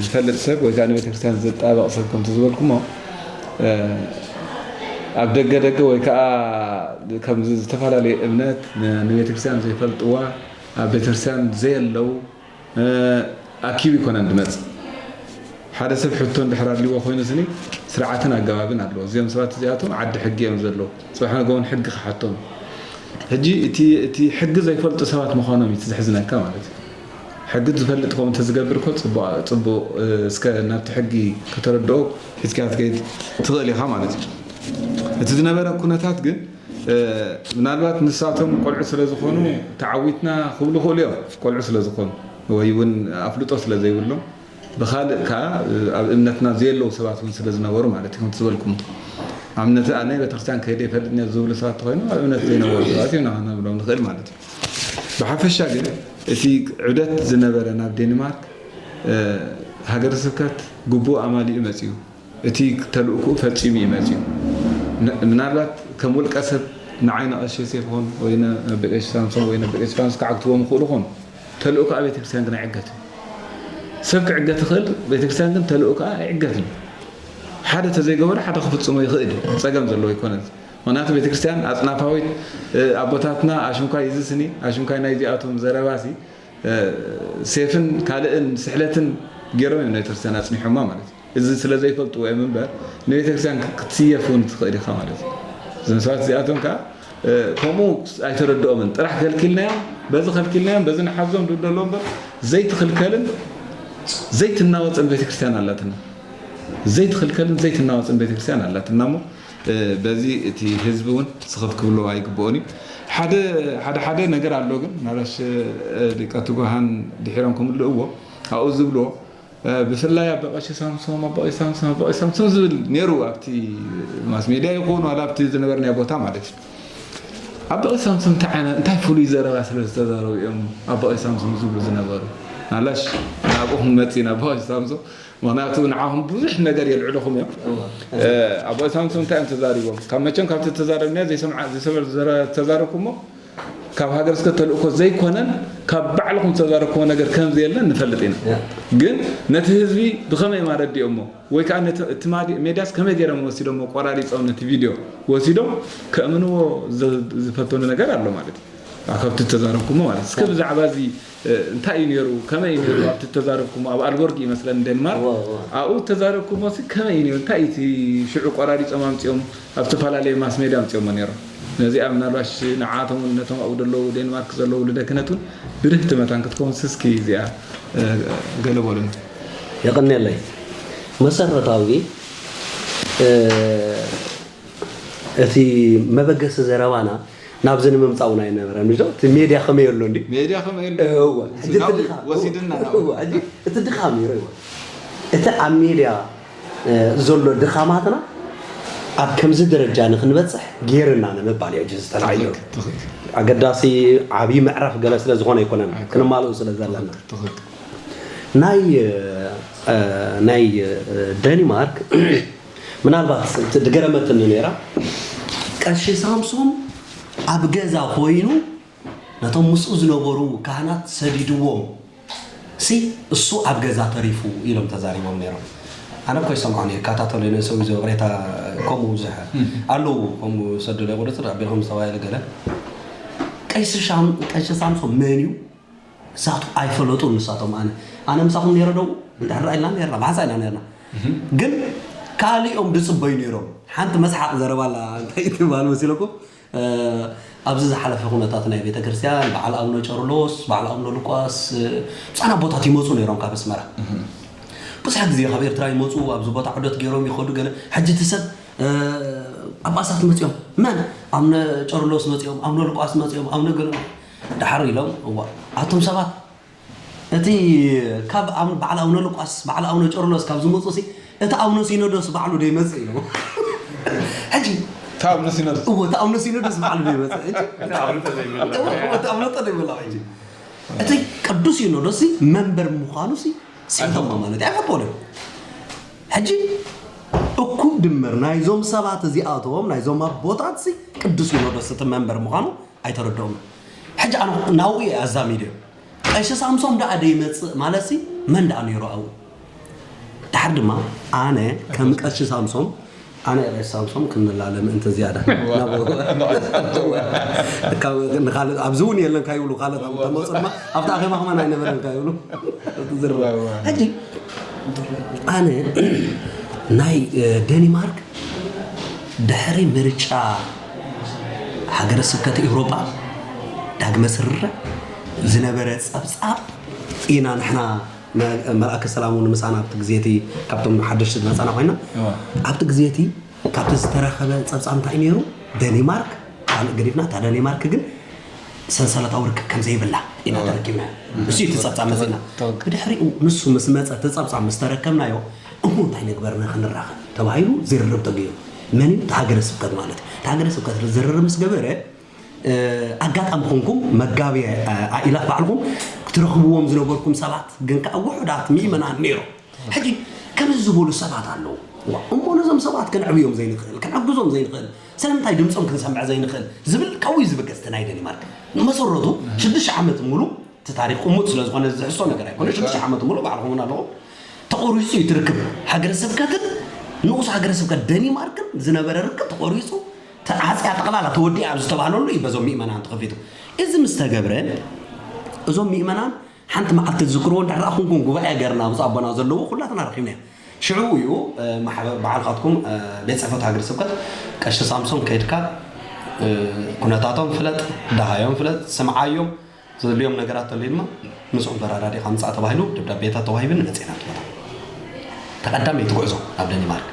ዝፈልጥ ሰብ ወይ ከዓ ንቤተክርስትያን ዝጣበቕ ሰብ ከምቲ ዝበልኩሞ ኣብ ደገ ደገ ወይ ከዓ ከምዚ ዝተፈላለየ እምነት ንቤተክርስትያን ዘይፈልጥዋ ኣብ ቤተክርስትያን ዘየለው ኣኪቡ ይኮነን ዝመፅእ ሓደ ሰብ ሕቶ እንድሕር ኣድልዎ ኮይኑ ስኒ ስርዓትን ኣገባብን ኣለዎ። እዚኦም ሰባት እዚኣቶም ዓዲ ሕጊ እዮም ዘለዉ። ጽባሕ ነገ እውን ሕጊ ክሓቶም። ሕጂ እቲ እቲ ሕጊ ዘይፈልጡ ሰባት ምዃኖም እዩ እቲ ዘሕዝነካ ማለት እዩ። ሕጊ ዝፈልጥ ከምኡ እንተዝገብር እኮ ጽቡቕ ጽቡቕ፣ እ፣ እስከ ናብቲ ሕጊ ከተረድኦ ሒዝካ ክትከይድ ትኽእል ኢኻ ማለት እዩ። እቲ ዝነበረ ኩነታት ግን፣ እ፣ ምናልባት ንሳቶም ቆልዑ ስለ ዝኾኑ ተዓዊትና ክብሉ ይኽእሉ እዮም። ቆልዑ ስለ ዝኾኑ ወይ እውን ኣፍልጦ ስለ ዘይብሎም ብኻልእ ከኣ ኣብ እምነትና ዘየለዉ ሰባት እውን ስለ ዝነበሩ ማለት እዩ። ከምቲ ዝበልኩም ኣብነት ኣነ ቤተክርስትያን ከይደ ይፈልጥ እየ ዝብሉ ሰባት ተኾይኖም ኣብ እምነት ዘይነበሩ ሰባት እዮም ኢና ክንብሎም ንኽእል ማለት እዩ። ብሓፈሻ ግን እቲ ዑደት ዝነበረ ናብ ዴንማርክ፣ እ፣ ሃገረ ስብከት ግቡእ ኣማሊኡ መጺኡ፣ እቲ ተልእኮኡ ፈጺሙ እዩ መጺኡ። ን-፣ ምናልባት ከም ውልቀ ሰብ ንዓይ ንቐሺ ዮሴፍ ይኹን ወይ ን-፣ ንኣቦ ቀሺ ሳምሶን ወይ ንኣቦ ቀሺ ፋኑስ ክዓግትዎም ይኽእሉ ይኾኑ። ተልእኮ ኣብ ቤተክርስትያን ግን ኣይዕገትን። ሰብ ክዕገት ይኽእል፣ ቤተክርስትያን ግን ተልእኮኣ ኣይዕገትን። ሓደ ተዘይገበረ ሓደ ክፍጽሞ ይኽእል እዩ። ጸገም ዘለዎ ኣይኮነን። ምኽንያቱ ቤተክርስትያን ኣጽናፋዊት፣ እ፣ ኣቦታትና ኣሽንኳይ እዚ ስኒ፣ ኣሽንኳይ ናይዚኣቶም ዘረባሲ፣ እ፣ ሴፍን ካልእን ስሕለትን ገይሮም እዮም ንቤተክርስትያን ኣጽኒሖማ ማለት እዩ። እዚ ስለ ዘይፈልጥዎ እዮም እምበር ንቤተክርስትያን ክትስየፍ እውን ትኽእል ኢኻ ማለት እዩ። እዞም ሰባት እዚኣቶም ከዓ፣ እ፣ ከምኡ ኣይተረድኦምን። ጥራሕ ከልኪልናዮም፣ በዚ ከልኪልናዮም፣ በዚ ንሓዞም ድብል ኣለዎ እምበር ዘይትኽልከልን ዘይትናወጽን ቤተክርስትያን ኣላትና። ዘይትኽልከልን ዘይትናወጽን ቤተክርስትያን ኣላትና እሞ፣ እ፣ በዚ እቲ ህዝቢ እውን ስኽፍ ክብሎ ኣይግብኦን እዩ። ሓደ፣ ሓደ፣ ሓደ ነገር ኣሎ ግን፣ ናላሽ፣ እ፣ ሊቀ ትጉሃን ድሒሮም ክምልእዎ፣ ኣብኡ ዝብልዎ፣ እ፣ ብፍላይ ኣቦ ቀሺ ሳምሶም፣ ኣቦ ቀሺ ሳምሶም፣ ኣቦ ቀሺ ሳምሶም ዝብል ነይሩ ኣብቲ ማስ ሜድያ ይኹን ዋላ ኣብቲ ዝነበርናዮ ቦታ ማለት እዩ። ኣቦ ቀሺ ሳምሶም እንታይ ዓይነት፣ እንታይ ፍሉይ ዘረባ ስለ ዝተዛረቡ እዮም ኣቦ ቀሺ ሳምሶም ዝብሉ ዝነበሩ? ናላሽ ናብኡ ክንመጽእ ኢና፣ ኣቦ ቀሺ ሳምሶም። ምኽንያቱ ንዓኹም ብዙሕ ነገር የልዕልኹም እዮም። እወ። እ፣ ኣቦ ሳምሶም እንታይ እዮም ተዛሪቦም? ካብ መቸም ካብቲ ተዛረብናዮ ዘይሰምዓ-፣ ዘይሰምዕ ዘረ-፣ ተዛረብኩሞ ካብ ሃገረ ስብከት ተልእኮ ዘይኮነን ካብ ባዕልኹም ዝተዛረብኩዎ ነገር ከም ዘየለ ንፈልጥ ኢና። ያ። ግን ነቲ ህዝቢ ብኸመይ እዮም ኣረዲኦሞ? ወይ ከዓ ነቲ፣ እቲ ማዲ-፣ ሜድያስ ከመይ ገይሮም ወሲዶሞ? ቆራሪጾም ነቲ ቪድዮ ወሲዶም ከእምንዎ ዘ-፣ ዝፈተኑ ነገር ኣሎ ማለት እዩ። ኣብ ካብቲ ተዛረብኩሞ ማለት እስከ ብዛዕባ እዚ፣ እ፣ እንታይ እዩ ነይሩ? ከመይ እዩ ነይሩ? ኣብቲ ተዛረብኩሞ ኣብ ኣልቦርግ ይመስለን ዴንማርክ። እወ፣ እወ። ኣብኡ ተዛረብኩሞ ሲ ከመይ እዩ ነይሩ? እንታይ እዩ እቲ ሽዑ ቆራሪጾም ኣምጺኦም ኣብ ዝተፈላለዩ ማስ ሜድያ ኣምጺኦሞ ነይሮም? ነዚኣ ምናልባሽ ንዓቶም እውን ነቶም ኣብኡ ዘለዉ ዴንማርክ ዘለዉ ልደ ክህነት እውን ብርህቲ መታን ክትከውን ስስኪ እዚኣ፣ እ፣ ገለ በሉን። የቐንየለይ። መሰረታዊ፣ እ፣ እቲ መበገሲ ዘረባና ናብዚ ንምምጻእ እውን ኣይነበረን። ምሽ እቲ ሜድያ ከመይ ኣሎ እንዲ? ሜድያ ከመይ ኣሎ? እወ፣ ሕጂ እቲ ናብኡ ድኻም፣ ወሲድና ናብኡ። እወ፣ ሕጂ እቲ ድኻም እዩ፣ እወ። እቲ ኣብ ሜድያ፣ እ፣ ዘሎ ድኻማትና ኣብ ከምዚ ደረጃ ንክንበጽሕ ገይርና ንምባል እዩ ሕጂ ዝተላዕዮ። ትኽክል፣ ትኽክል። ኣገዳሲ ዓብዪ ምዕራፍ ገለ ስለ ዝኾነ ኣይኮነን፣ ኣይኮነን። ክንማልኡ ስለ ዘለና። ትኽክል፣ ትኽክል። ናይ፣ እ፣ ናይ፣ እ፣ ደኒማርክ ምናልባት እቲ ድገረመትኒ ነይራ፣ ቀሺ ሳምሶም ኣብ ገዛ ኮይኑ ነቶም ምስኡ ዝነበሩ ካህናት ሰዲድዎም ሲ እሱ ኣብ ገዛ ተሪፉ ኢሎም ተዛሪቦም ነይሮም። ኣነ እኮ ይሰምዖ ነይሩ፣ ይከታተሎ ነይሩ፣ ሰው ይዞ ቅሬታ ከምኡ ብዙሕ ኣለዉ፣ ከምኡ ሰደለ ቁርጽ ኣቢልኩም ዝተባህለ ገለ። ቀሺ ሻም-፣ ቀሺ ሳምሶም መን እዩ? እሳቱ ኣይፈለጡን ንሳቶም። ኣነ፣ ኣነ ምሳኹም ነይረ ዶ? እንድሕር ኢልና ነይርና፣ ብሓንሳእ ኢና ነይርና። ግን ካሊኦም ድጽበዩ ነይሮም። ሓንቲ መስሓቕ ዘረባ ኣላ፣ እንታይ ትበሃል መሲለኩም? እ፣ ኣብዚ ዝሓለፈ ኩነታት ናይ ቤተ ክርስቲያን፣ በዓል ኣቡነ ጨርሎስ፣ በዓል ኣቡነ ሉቃስ፣ እ፣ ብጻና ኣቦታት ይመጹ ነይሮም ካብ ኣስመራ። ብዙሕ ግዜ ካብ ኤርትራ ይመጹ፣ ኣብዚ ቦታ ዑደት ገይሮም ይኸዱ ገለ። ሕጂ እቲ ሰብ፣ እ፣ ጳጳሳት መጺኦም፣ መን? ኣቡነ ጨርሎስ መጺኦም፣ ኣቡነ ሉቃስ መጺኦም፣ ኣቡነ ገለ። ደሓር ኢሎም፣ እዋ፣ ኣቱም ሰባት፣ እቲ ካብ ኣም-፣ በዓል ኣቡነ ሉቃስ፣ በዓል ኣቡነ ጨርሎስ ካብ ዝመጹ ሲ፣ እቲ ኣቡነ ሲኖዶስ ባዕሉ ዶ ይመጽእ ኢሎም። ሕጂ፣ እቲ ኣቡነ ሲኖዶስ። እዎ፣ እቲ ኣቡነ ሲኖዶስ ባዕሉ ዶ ይመጽእ? ሕጂ፣ እቲ ኣፍልጦ ዘይብሉ። እዎ፣ እዎ፣ እቲ ኣፍልጦ ዘይብሉ ሕጂ። እቲ ቅዱስ ሲኖዶስ ሲ መንበር ምዃኑ ሲ፣ ሲምተማ ማለት እዩ። ኣይፈቅዶን። ሕጂ፣ እኩብ ድምር ናይዞም ሰባት እዚኣቶም፣ ናይዞም ኣቦታት ሲ ቅዱስ ሲኖዶስ እቲ መንበር ምዃኑ ኣይተረድኦምን። ሕጂ ኣነ ናብኡ እየ ኣዛሚደዮ። ቀሺ ሳምሶም ደኣ ደይመጽእ ማለትሲ መን ደኣ ነይሩ ኣብኡ? ድሓር ድማ ኣነ ከም ቀሺ ሳምሶም፣ ኣነ ቀሺ ሳምሶም ክንላለ ምእንቲ ዝያዳ። እዋ። ናብ ካብ ንኻልእ ኣብዚ እውን የለን ካይብሉ ካልኦት ኣብ ተመጽእ ድማ ኣብቲ ኣኼባ ከማን ኣይነበረን ካይብሉ። ዝርባ። እዋ፣ እዋ። ሕጂ ኣነ ናይ ደኒማርክ ድሕሪ ምርጫ ሃገረ ስብከት ኤውሮጳ ዳግመ ስርርዕ ዝነበረ ጸብጻብ ኢና ንሕና መልኣከ ሰላም እውን ምሳና ኣብቲ ግዜ እቲ ካብቶም ሓደሽቲ ዝመጻና ኮይና ኣብቲ ግዜ እቲ ካብቲ ዝተረኸበ ጸብጻብ እንታይ ነይሩ? ደኒማርክ ካልእ ገዲፍና እታ ደኒማርክ ግን ሰንሰለታዊ ርክብ ከም ዘይብላ ኢና ተረኪብና። እሱ እቲ ጸብጻብ መጺና። ብድሕሪኡ ንሱ ምስ መጸ እቲ ጸብጻብ ምስ ተረከብናዮ እሞ እንታይ ንግበር ንክንራኸብ ተባሂሉ ዝርርብ ተገይሩ። መን እዩ? እቲ ሃገረ ስብከት ማለት እዩ። እቲ ሃገረ ስብከት ዝርርብ ምስ ገበረ ኣጋጣሚ ኮንኩም መጋቢ ኣኢላት ባዕልኩም ክትረኽብዎም ዝነበርኩም ሰባት ግን ከዓ ውሑዳት ምእመናን ነይሮም። ሕጂ ከምዚ ዝበሉ ሰባት ኣለዉ። እሞ ነዞም ሰባት ከነዕብዮም ዘይንኽእል ከነዕግዞም ዘይንኽእል ስለምንታይ ድምፆም ክንሰምዕ ዘይንኽእል ዝብል ካብኡ እዩ ዝብገስ እቲ ናይ ደኒማርክ። ንመሰረቱ ሽዱሽተ ዓመት ሙሉ እቲ ታሪክ ቅሙጥ ስለ ዝኾነ ዝሕሶ ነገር ኣይኮነ ሽዱሽተ ዓመት ሙሉ ባዕልኹም እውን ኣለኹም ተቆሪፁ እዩ ትርክብ ሃገረ ስብከትን ንኡስ ሃገረ ስብከት ደኒማርክን ዝነበረ ርክብ ተቆሪፁ ተዓፅያ ጠቕላላ ተወዲኣ ኣብ ዝተባህለሉ እዩ በዞም ምእመናን ተኸፊቱ። እዚ ምስ ተገብረ እዞም ምእመናን ሓንቲ መዓልቲ ዝዝክርዎ እንድሕር ደኣ ኩንኩም ጉባኤ ገርና ምስ ኣቦና ዘለዎ ኩላትና ረኺብና ሽዑ እዩ ማሕበር በዓልካትኩም ቤት ፅሕፈት ሃገረ ስብከት ቀሺ ሳምሶም ከይድካ ኩነታቶም ፍለጥ፣ ደሃዮም ፍለጥ፣ ስምዓዮም፣ ዘድልዮም ነገራት ተልዩ ድማ ምስኦም ፈራዳዲኻ ምፃእ ተባሂሉ ደብዳቤታት ተዋሂብን መፅእና ትመጣ ተቐዳመይቲ ጉዕዞ ናብ ደኒማርክ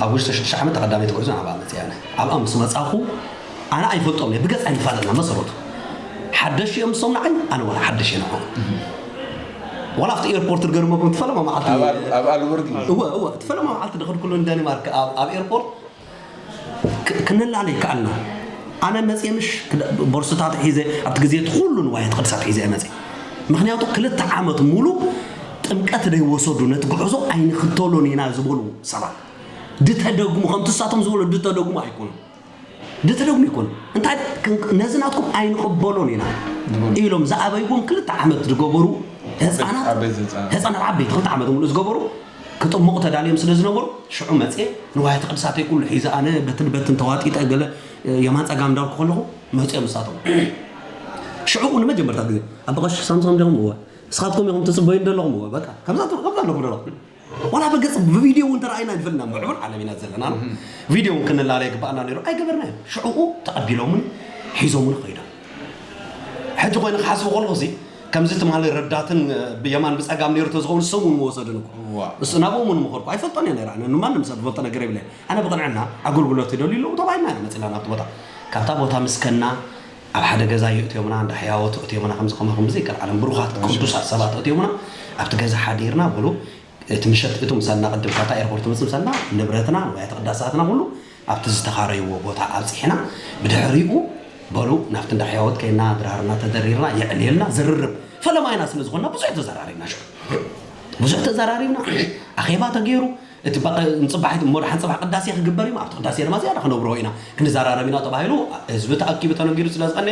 ኣብ ውሽጢ ሽዱሽተ ዓመት ተቐዳመይቲ ጉዕዞ ናብኣ መፅእ ኣነ ኣብኣ ምስ መፃኹ ኣነ ኣይፈልጦም እየ ብገፅ ኣይንፋለጥና መሰረቱ ሓደሽ እዮም ንሶም ንዓይ ኣነ ወላ ሓደሽ እየ ንዕኦም ወላ ኣብቲ ኤርፖርት ዝገርመኩም እቲ ፈለማ መዓልቲ ኣብ ኣልበርግ እወ እወ እቲ ፈለማ መዓልቲ ዝኸድኩሉ ንደኒማርክ ኣብ ኤርፖርት ክንላለ ይከኣልና ኣነ መፅየ ምሽ ቦርስታት ሒዘ ኣብቲ ግዜ እቲ ኩሉ ንዋየት ቅድሳት ሒዘ እየ መፅየ ምክንያቱ ክልተ ዓመት ሙሉ ጥምቀት ዘይወሰዱ ነቲ ጉዕዞ ኣይንኽተሎን ኢና ዝበሉ ሰባት ድተደግሙ ከምቲ ንሳቶም ዝበሉ ድተደግሙ ኣይኮኑን ድተደግሙ ይኮኑ እንታይ ነዚ ናትኩም ኣይንቕበሎን ኢና ኢሎም ዝኣበይዎም ክልተ ዓመት ዝገበሩ ህፃናት ህፃናት ዓበይቲ ክልተ ዓመት ሙሉ ዝገበሩ ክጥምቑ ተዳልዮም ስለ ዝነበሩ ሽዑ መፅየ ንዋያተ ቅድሳተይ ኩሉ ሒዘ ኣነ በትን በትን ተዋጢጠ ገለ የማን ፀጋም እንዳልኩ ከለኹ መፅዮም ንሳቶም ሽዑ ንመጀመርታ ግዜ ኣባ ቀሺ ሳምሶም ዲኹም እወ ንስኻትኩም ኢኹም ትፅበዩ እንደለኹም እወ በቃ ከምዛ ከምዛ ኣለኹ ደለኹ ዋላ በገፅ ብቪድዮ እውን ተረኣይና ንፈልና ምዕቡል ዓለም ኢና ዘለና ቪድዮ እውን ክንላለ ይግባኣና ነይሩ ኣይገበርናዮ ሽዕኡ ተቐቢሎምን ሒዞምን ከይዶም ሕጂ ኮይኑ ክሓስቡ ከለኹ ሲ ከምዚ ትማሊ ረዳትን የማን ብፀጋም ነይሩ ተዝኸውን ሰው እውን መወሰድን እኮ እሱ ናብኦም እውን ምኸድኩ ኣይፈልጦን እየ ነይራ ንማንም ሰብ ዝፈልጦ ነገር የብለ ኣነ ብቕንዕና ኣገልግሎት ይደልዩ ኣለዉ ተባሂልና ኢና መፂና ናብቲ ቦታ ካብታ ቦታ ምስከና ኣብ ሓደ ገዛ የእትዮምና እንዳ ሕያወት ኣእትዮምና ከምዚ ከማኹም ብዘይከል ዓለም ብሩኻት ቅዱሳት ሰባት ኣእትዮምና ኣብቲ ገዛ ሓዲርና በሉ እቲ ምሸት እቱ ምሳና ቅድም ካብታ ኤርፖርት መፅእ ምሳና ንብረትና ንዋያተ ቅዳሳትና ኩሉ ኣብቲ ዝተኻረይዎ ቦታ ኣብፂሕና ብድሕሪኡ በሉ ናብቲ እንዳ ሕያወት ከይና ድራርና ተደሪርና የዕልየልና ዝርርብ ፈለማ ኢና ስለ ዝኾንና ብዙሕ ተዘራሪብና ሽዑ ብዙሕ ተዘራሪብና ኣኼባ ተገይሩ እቲ ንፅባሒት እሞ ደሓን ፅባሕ ቅዳሴ ክግበር እዩ ኣብቲ ቅዳሴ ድማ ዝያዳ ክነብሮ ኢና ክንዘራረብ ኢና ተባሂሉ ህዝቢ ተኣኪቡ ተነጊሩ ስለ ዝቐነ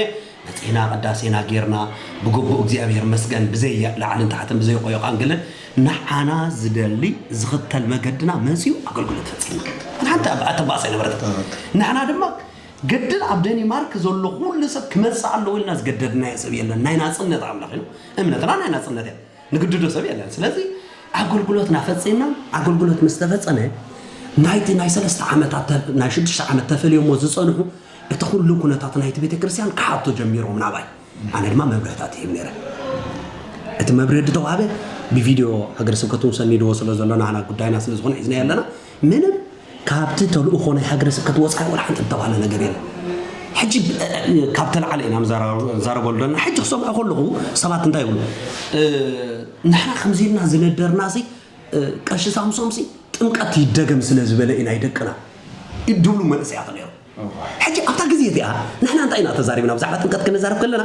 መፂና ቅዳሴና ጌርና ብግቡእ እግዚኣብሔር መስገን ብዘይ ላዕልን ታሕትን ብዘይ ቆዮ ቃንግልን ንዓና ዝደሊ ዝኽተል መገድና መፅዩ ኣገልግሎት ፈፂምና ሓንቲ ኣተባእሳ ይነበረት ንሕና ድማ ግድን ኣብ ደኒማርክ ዘሎ ኩሉ ሰብ ክመፅእ ኣለዎ ኢልና ዝገደድናዮ ሰብ የለን ናይ ናፅነት ኣምላኽ እዩ እምነትና ናይ ናፅነት እያ ንግድዶ ሰብ የለን ስለዚ ኣገልግሎትና ፈፂምና ኣገልግሎት ምስ ተፈፀመ ናይቲ ናይ ሰለስተ ዓመታት ናይ ሽዱሽተ ዓመት ተፈልዮሞ ዝፀንሑ እቲ ኩሉ ኩነታት ናይቲ ቤተ ክርስቲያን ክሓቶ ጀሚሮም ናባይ ኣነ ድማ መብርህታት ይህብ ነረ እቲ መብርህ ዝተዋሃበ ብቪድዮ ሃገረ ስብከት እውን ሰኒድዎ ስለ ዘሎ ንዓና ጉዳይና ስለ ዝኾነ ሒዝና ኣለና ምንም ካብቲ ተልእኾ ናይ ሃገረ ስብከት ወፃኢ ወላ ሓንቲ ዝተባህለ ነገር የለን ሕጂ ካብ ተላዓለ ኢና ንዛረበሉ ዘለና ሕጂ ክሰምዖ ከለኹ ሰባት እንታይ ይብሉ ንሕና ከምዚ ኢልና ዝነደርና ሲ ቀሺ ሳምሶም ሲ ጥምቀት ይደገም ስለ ዝበለ ኢና ይደቅና ይድብሉ መንእሰያት ነይሩ ሕጂ ኣብታ ግዜ እቲኣ ንሕና እንታይ ኢና ተዛሪብና ብዛዕባ ጥምቀት ክንዛረብ ከለና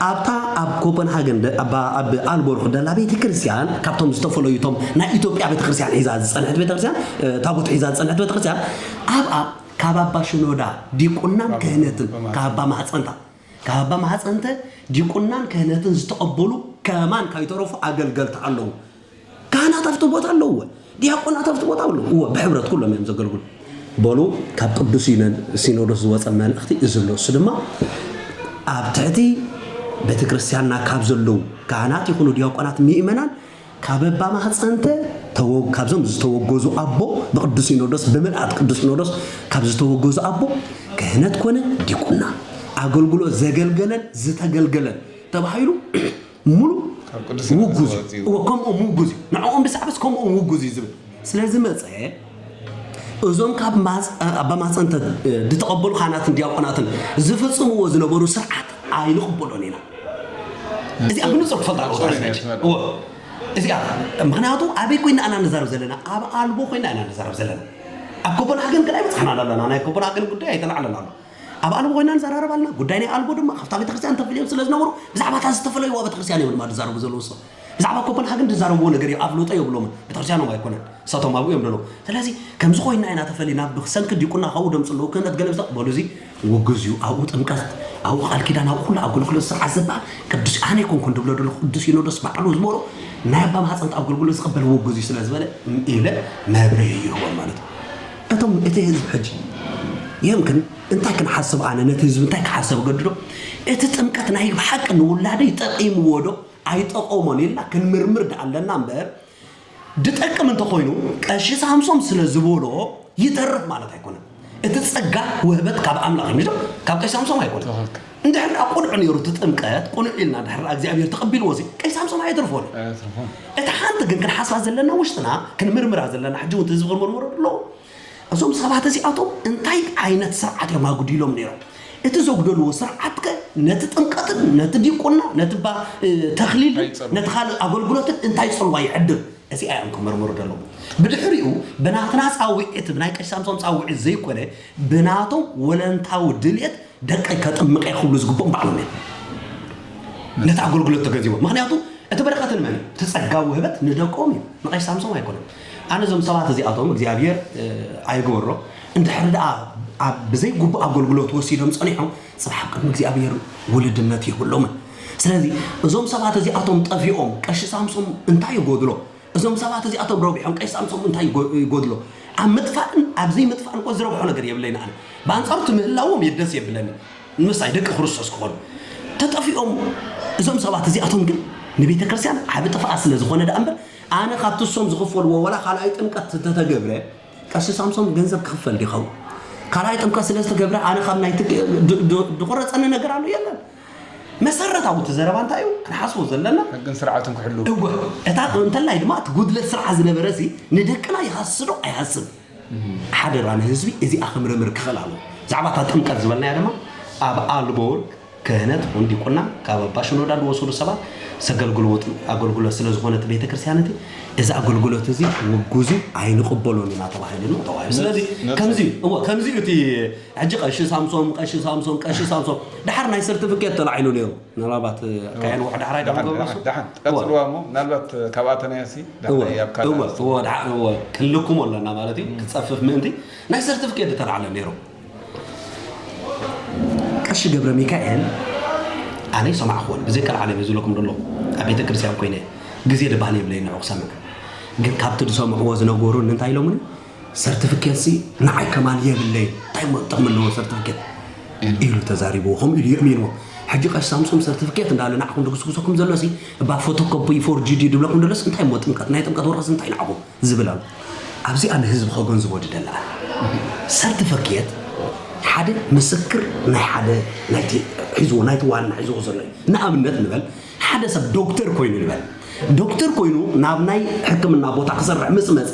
ኣብታ ኣብ ኮፐንሃገን ኣብ ኣልቦርክ ደላ ቤተ ክርስቲያን ካብቶም ዝተፈለዩቶም ናይ ኢትዮጵያ ቤተ ክርስቲያን ሒዛ ዝፀንሐት ቤተ ክርስቲያን ታቦት ሒዛ ዝፀንሐት ቤተ ክርስቲያን ኣብኣ ካብ ኣባ ሽኖዳ ዲቁናን ክህነትን ካብ ኣባ ማህፀንታ ካብ ኣባ ማህፀንተ ዲቁናን ክህነትን ዝተቐበሉ ከማን ካይተረፉ ኣገልገልቲ ኣለዉ ካህናት ኣብቲ ቦታ ኣለውወ ዲያቆናት ኣብቲ ቦታ ኣለዉ እወ ብሕብረት ኩሎም እዮም ዘገልግሉ በሉ ካብ ቅዱስ ሲኖዶስ ዝወፀ መልእኽቲ እዚ ኣሎ እሱ ድማ ኣብ ትሕቲ ቤተክርስትያንና ካብ ዘለዉ ካህናት ይኹኑ ዲያቆናት ምእመናን ካብ ኣባ ማህፀንተ ተወ- ካብዞም ዝተወገዙ ኣቦ ብቅዱስ ሲኖዶስ፣ ብምልኣት ቅዱስ ሲኖዶስ ካብ ዝተወገዙ ኣቦ ክህነት ኮነ ዲቁና ኣገልግሎት ዘገልገለን ዝተገልገለን ተባሂሉ ሙሉ ውጉዝ እዩ። ከምኦም ውጉዝ እዩ። ንዕኦም ብዛዕባስ ከምኦም ውጉዝ እዩ ዝብል ስለዝመፀ፣ እዞም ካብ ኣባ ማፀንተ ዝተቐበሉ ካህናትን ዲያቆናትን ዝፍፅምዎ ዝነበሩ ስርዓት ኣይንቕበሎን ኢና። እዚኣ ብንፁር ክፈልጣ ኣለዎ። እዚኣ ምክንያቱ ኣበይ ኮይና ኢና ንዛረብ ዘለና? ኣብ ኣልቦ ኮይና ኢና ንዛረብ ዘለና። ኣብ ኮፐንሃገን ግን ኣይበፅሓና ኣለና። ናይ ኮፐንሃገን ጉዳይ ኣይተላዕለን ኣሎ። ኣብ ኣልቦ ኮይና ንዘራረብ ኣለና። ጉዳይ ናይ ኣልቦ ድማ ካብታ ቤተክርስትያን ተፈልዮም ስለ ዝነበሩ ብዛዕባ እታ ዝተፈለይዋ ቤተክርስትያን እዮም ድማ ዝዛረቡ ዘለዉ። እሶም ብዛዕባ ኮፐንሃገን ዝዛረብዎ ነገር እዩ፣ ኣፍልጦ የብሎምን። ቤተክርስትያኖም ኣይኮነን፣ እሳቶም ኣብኡ እዮም ዘለዉ። ስለዚ ከምዚ ኮይና ኢና ተፈሊና ብሰንኪ ዲቁና ካብኡ ደምፅ ኣለዉ ክህነት ገለ ብዛዕባ በሉ፣ እዚ ውግዝ እዩ። ኣብኡ ጥምቀት፣ ኣብኡ ቃል ኪዳን፣ ኣብኡ ኩሉ ኣገልግሎት ስርዓት ዝበሃል ቅዱስ ኣነ ኣይኮንኩን ድብሎ ደለኹ፣ ቅዱስ ሲኖዶስ ባዕሉ ዝበሎ ናይ ኣባ ማህፀንቲ ኣገልግሎት ዝቕበል ውግዝ እዩ ስለ ዝበለ ኢለ መብርሂ ይህቦም ማለት እዩ። እቶም እቲ ህዝቢ ሕጂ የምክን እንታይ ክንሓስብ፣ ኣነ ነቲ ህዝቢ እንታይ ክሓሰብ ገድዶ? እቲ ጥምቀት ናይ ብሓቂ ንውላደይ ጠቒምዎ ዶ ኣይጠቐሞን ኢልና ክንምርምር ደኣ ኣለና እምበር፣ ድጠቅም እንተኾይኑ ቀሺ ሳምሶም ስለ ዝበሎ ይተርፍ ማለት ኣይኮነን። እቲ ጸጋ ውህበት ካብ ኣምላኽ እዩ፣ ምሽ ካብ ቀሺ ሳምሶም ኣይኮነን። ትኽክል። እንድሕር ደኣ ቁኑዕ ነይሩ እቲ ጥምቀት፣ ቁኑዕ ኢልና እንድሕር ደኣ እግዚኣብሔር ተቐቢልዎ ሲ ቀሺ ሳምሶም ኣየትርፎን። ኣየትርፎን። እቲ ሓንቲ ግን ክንሓስባ ዘለና ውሽጥና፣ ክንምርምራ ዘለና፣ ሕጂ እውን እቲ ህዝቢ ክንምርምሮ ኣለዎ። እዞም ሰባት እዚኣቶም እንታይ ዓይነት ስርዓት እዮም ኣጉዲሎም ነይሮም? እቲ ዘጉደልዎ ስርዓት ከ ነቲ ጥምቀትን ነቲ ዲቁና ነቲ ባ- እ፣ ተኽሊልን ኣይጸልዎ። ነቲ ካልእ ኣገልግሎትን እንታይ ጽልዋ ይዕድም? እዚኣ እዮም ክምርምሩ ዘለዎም። ብድሕሪኡ ብናትና ጻውዒት፣ ብናይ ቀሺ ሳምሶም ጻውዒት ዘይኮነ ብናቶም ወለንታዊ ድልየት ደቀይ ከጥምቀ ክብሉ ዝግብኦም ባዕሎም እዮም። ነቲ ኣገልግሎት ተገንዚቦም። ምኽንያቱ እቲ በረኸት ንመን እዩ? እቲ ጸጋ ውህበት ንደቆም እዩ፣ ንቐሺ ሳምሶም ኣይኮነን። ኣነ እዞም ሰባት እዚኣቶም እግዚኣብሔር እ፣ ኣይግበሮ፣ እንድሕር ደኣ ኣብ ብዘይ ግቡእ ኣገልግሎት ወሲዶም ጸኒሖም፣ ጽባሕ ኣብ ቅድሚ እግዚኣብሔር ውልድነት የብሎምን። ስለዚ እዞም ሰባት እዚኣቶም ጠፊኦም ቀሺ ሳምሶም እንታይ ይጎድሎ? እዞም ሰባት እዚኣቶም ረቢሖም ቀሺ ሳምሶም እንታይ ይጎ- ይጎድሎ? ኣብ ምጥፋእን ኣብ ዘይምጥፋእን እኮ ዝረብሖ ነገር የብለይን ኣነ። ብኣንጻሩ እቲ ምህላዎም የደስ የብለኒ። ንምሳይ ደቂ ክርስቶስ ክኾኑ ተጠፊኦም። እዞም ሰባት እዚኣቶም ግን ንቤተ ክርስቲያን ዓቢ ጥፍኣት ስለ ዝኾነ ደኣ እምበር፣ ኣነ ካብቲ እሶም ዝኽፈልዎ ዋላ ካልኣይ ጥምቀት እንተተገብረ፣ ቀሺ ሳምሶም ገንዘብ ክኽፈል ዲኸውን? ካልኣይ ጥምቀት ስለ ዝተገብረ ኣነ ካብ ናይ ትክ- ድ- ድ- ድቑረጸኒ ነገር ኣሎ? የለን። መሰረታዊ እቲ ዘረባ እንታይ እዩ ክንሓስቦ ዘለና? ሕግን ስርዓትን ክሕሉ። እወ፣ እታ እንተላይ ድማ እቲ ጉድለት ስርዓት ዝነበረ ሲ ንደቅና ይሃስዶ ኣይሃስን? ሓደ ራ ንህዝቢ እዚኣ ክምርምር ክኽእል ኣለዎ። ብዛዕባ እታ ጥምቀት ዝበልናያ ድማ ኣብ ኣልቦ ወርቅ ክህነት ኹን ዲቁና ካብ ኣባ ሽኖዳ ዝወሰዱ ሰባት ዘገልግልዎ ጥም- ኣገልግሎት ስለ ዝኾነት ቤተ ክርስቲያን እቲ እዚ ኣገልግሎት እዚ ውጉዙ ኣይንቕበሎን ኢና ተባሂሉ ነው ተባሂሉ። ስለዚ ነጽ- ከምዚ እዩ፣ እወ፣ ከምዚ እዩ እቲ ሕጂ ቀሺ ሳምሶም፣ ቀሺ ሳምሶም፣ ቀሺ ሳምሶም። ድሓር ናይ ሰርቲፊኬት ተላዒሉ ነይሩ። ምናልባት፣ እ፣ ካየን ወሕ ዳሕራይ ደኣ ደሓን፣ ክገብርሱ? ደሓን፣ ደሓን። ቀጽልዋ እሞ፣ ምናልባት፣ እ፣ ካብኣተን እያ ሲ፣ እወ፣ ዳሕራይ ኣብካ እወ፣ ደኣ እወ፣ ደሓ-፣ እወ፣ ክልኩም ኣለና ማለት እዩ። እም። ክጸፍፍ ምእንቲ ናይ ሰርቲፊኬት ዝተላዕለ ነይሩ። ቀሺ ገብረ ሚካኤል ኣነ ይሰማዕክዎን፣ ብዘይ ካልእ ዓለም እዩ ዝብለኩም ዘሎ። ኣብ ቤተ ክርስቲያን ኮይነ ግዜ ድበሃል የብለይ ንዑ ክሰምዕ። ግን ካብቲ ዝሰምዕዎ ዝነገሩኒ እንታይ ኢሎምኒ? ሰርቲፊኬት ሲ ንዓይ ከማን የብለይ፣ እንታይ እሞ ጥቕሚ ኣለዎ ሰርቲፊኬት? ኢሉ ተዛሪብዎ፣ ከምኡ ኢሉ የእሚንዎ። ሕጂ ቀሺ ሳምሶም ሰርቲፊኬት እንዳለ ንዓኹም ድግስግሰኩም ዘሎ ሲ፣ እባ ፎቶኮፒ ፎርጅድ እዩ ድብለኩም ደሎስ፣ እንታይ እሞ ጥምቀት? ናይ ጥምቀት ወረቐት እንታይ ንዓኹም? ዝብል ኣሎ። ኣብዚኣ ንህዝቢ ከገንዝቦ ዝደሊ ኣነ። ሰርቲፊኬት ሓደ ምስክር ናይ ሓደ ናይቲ ሒዝዎ፣ ናይቲ ዋና ሒዝዎ ዘሎ እዩ። ንኣብነት ንበል፣ ሓደ ሰብ ዶክተር ኮይኑ ንበል። ዶክተር ኮይኑ ናብ ናይ ሕክምና ቦታ ክሰርሕ ምስ መጸ፣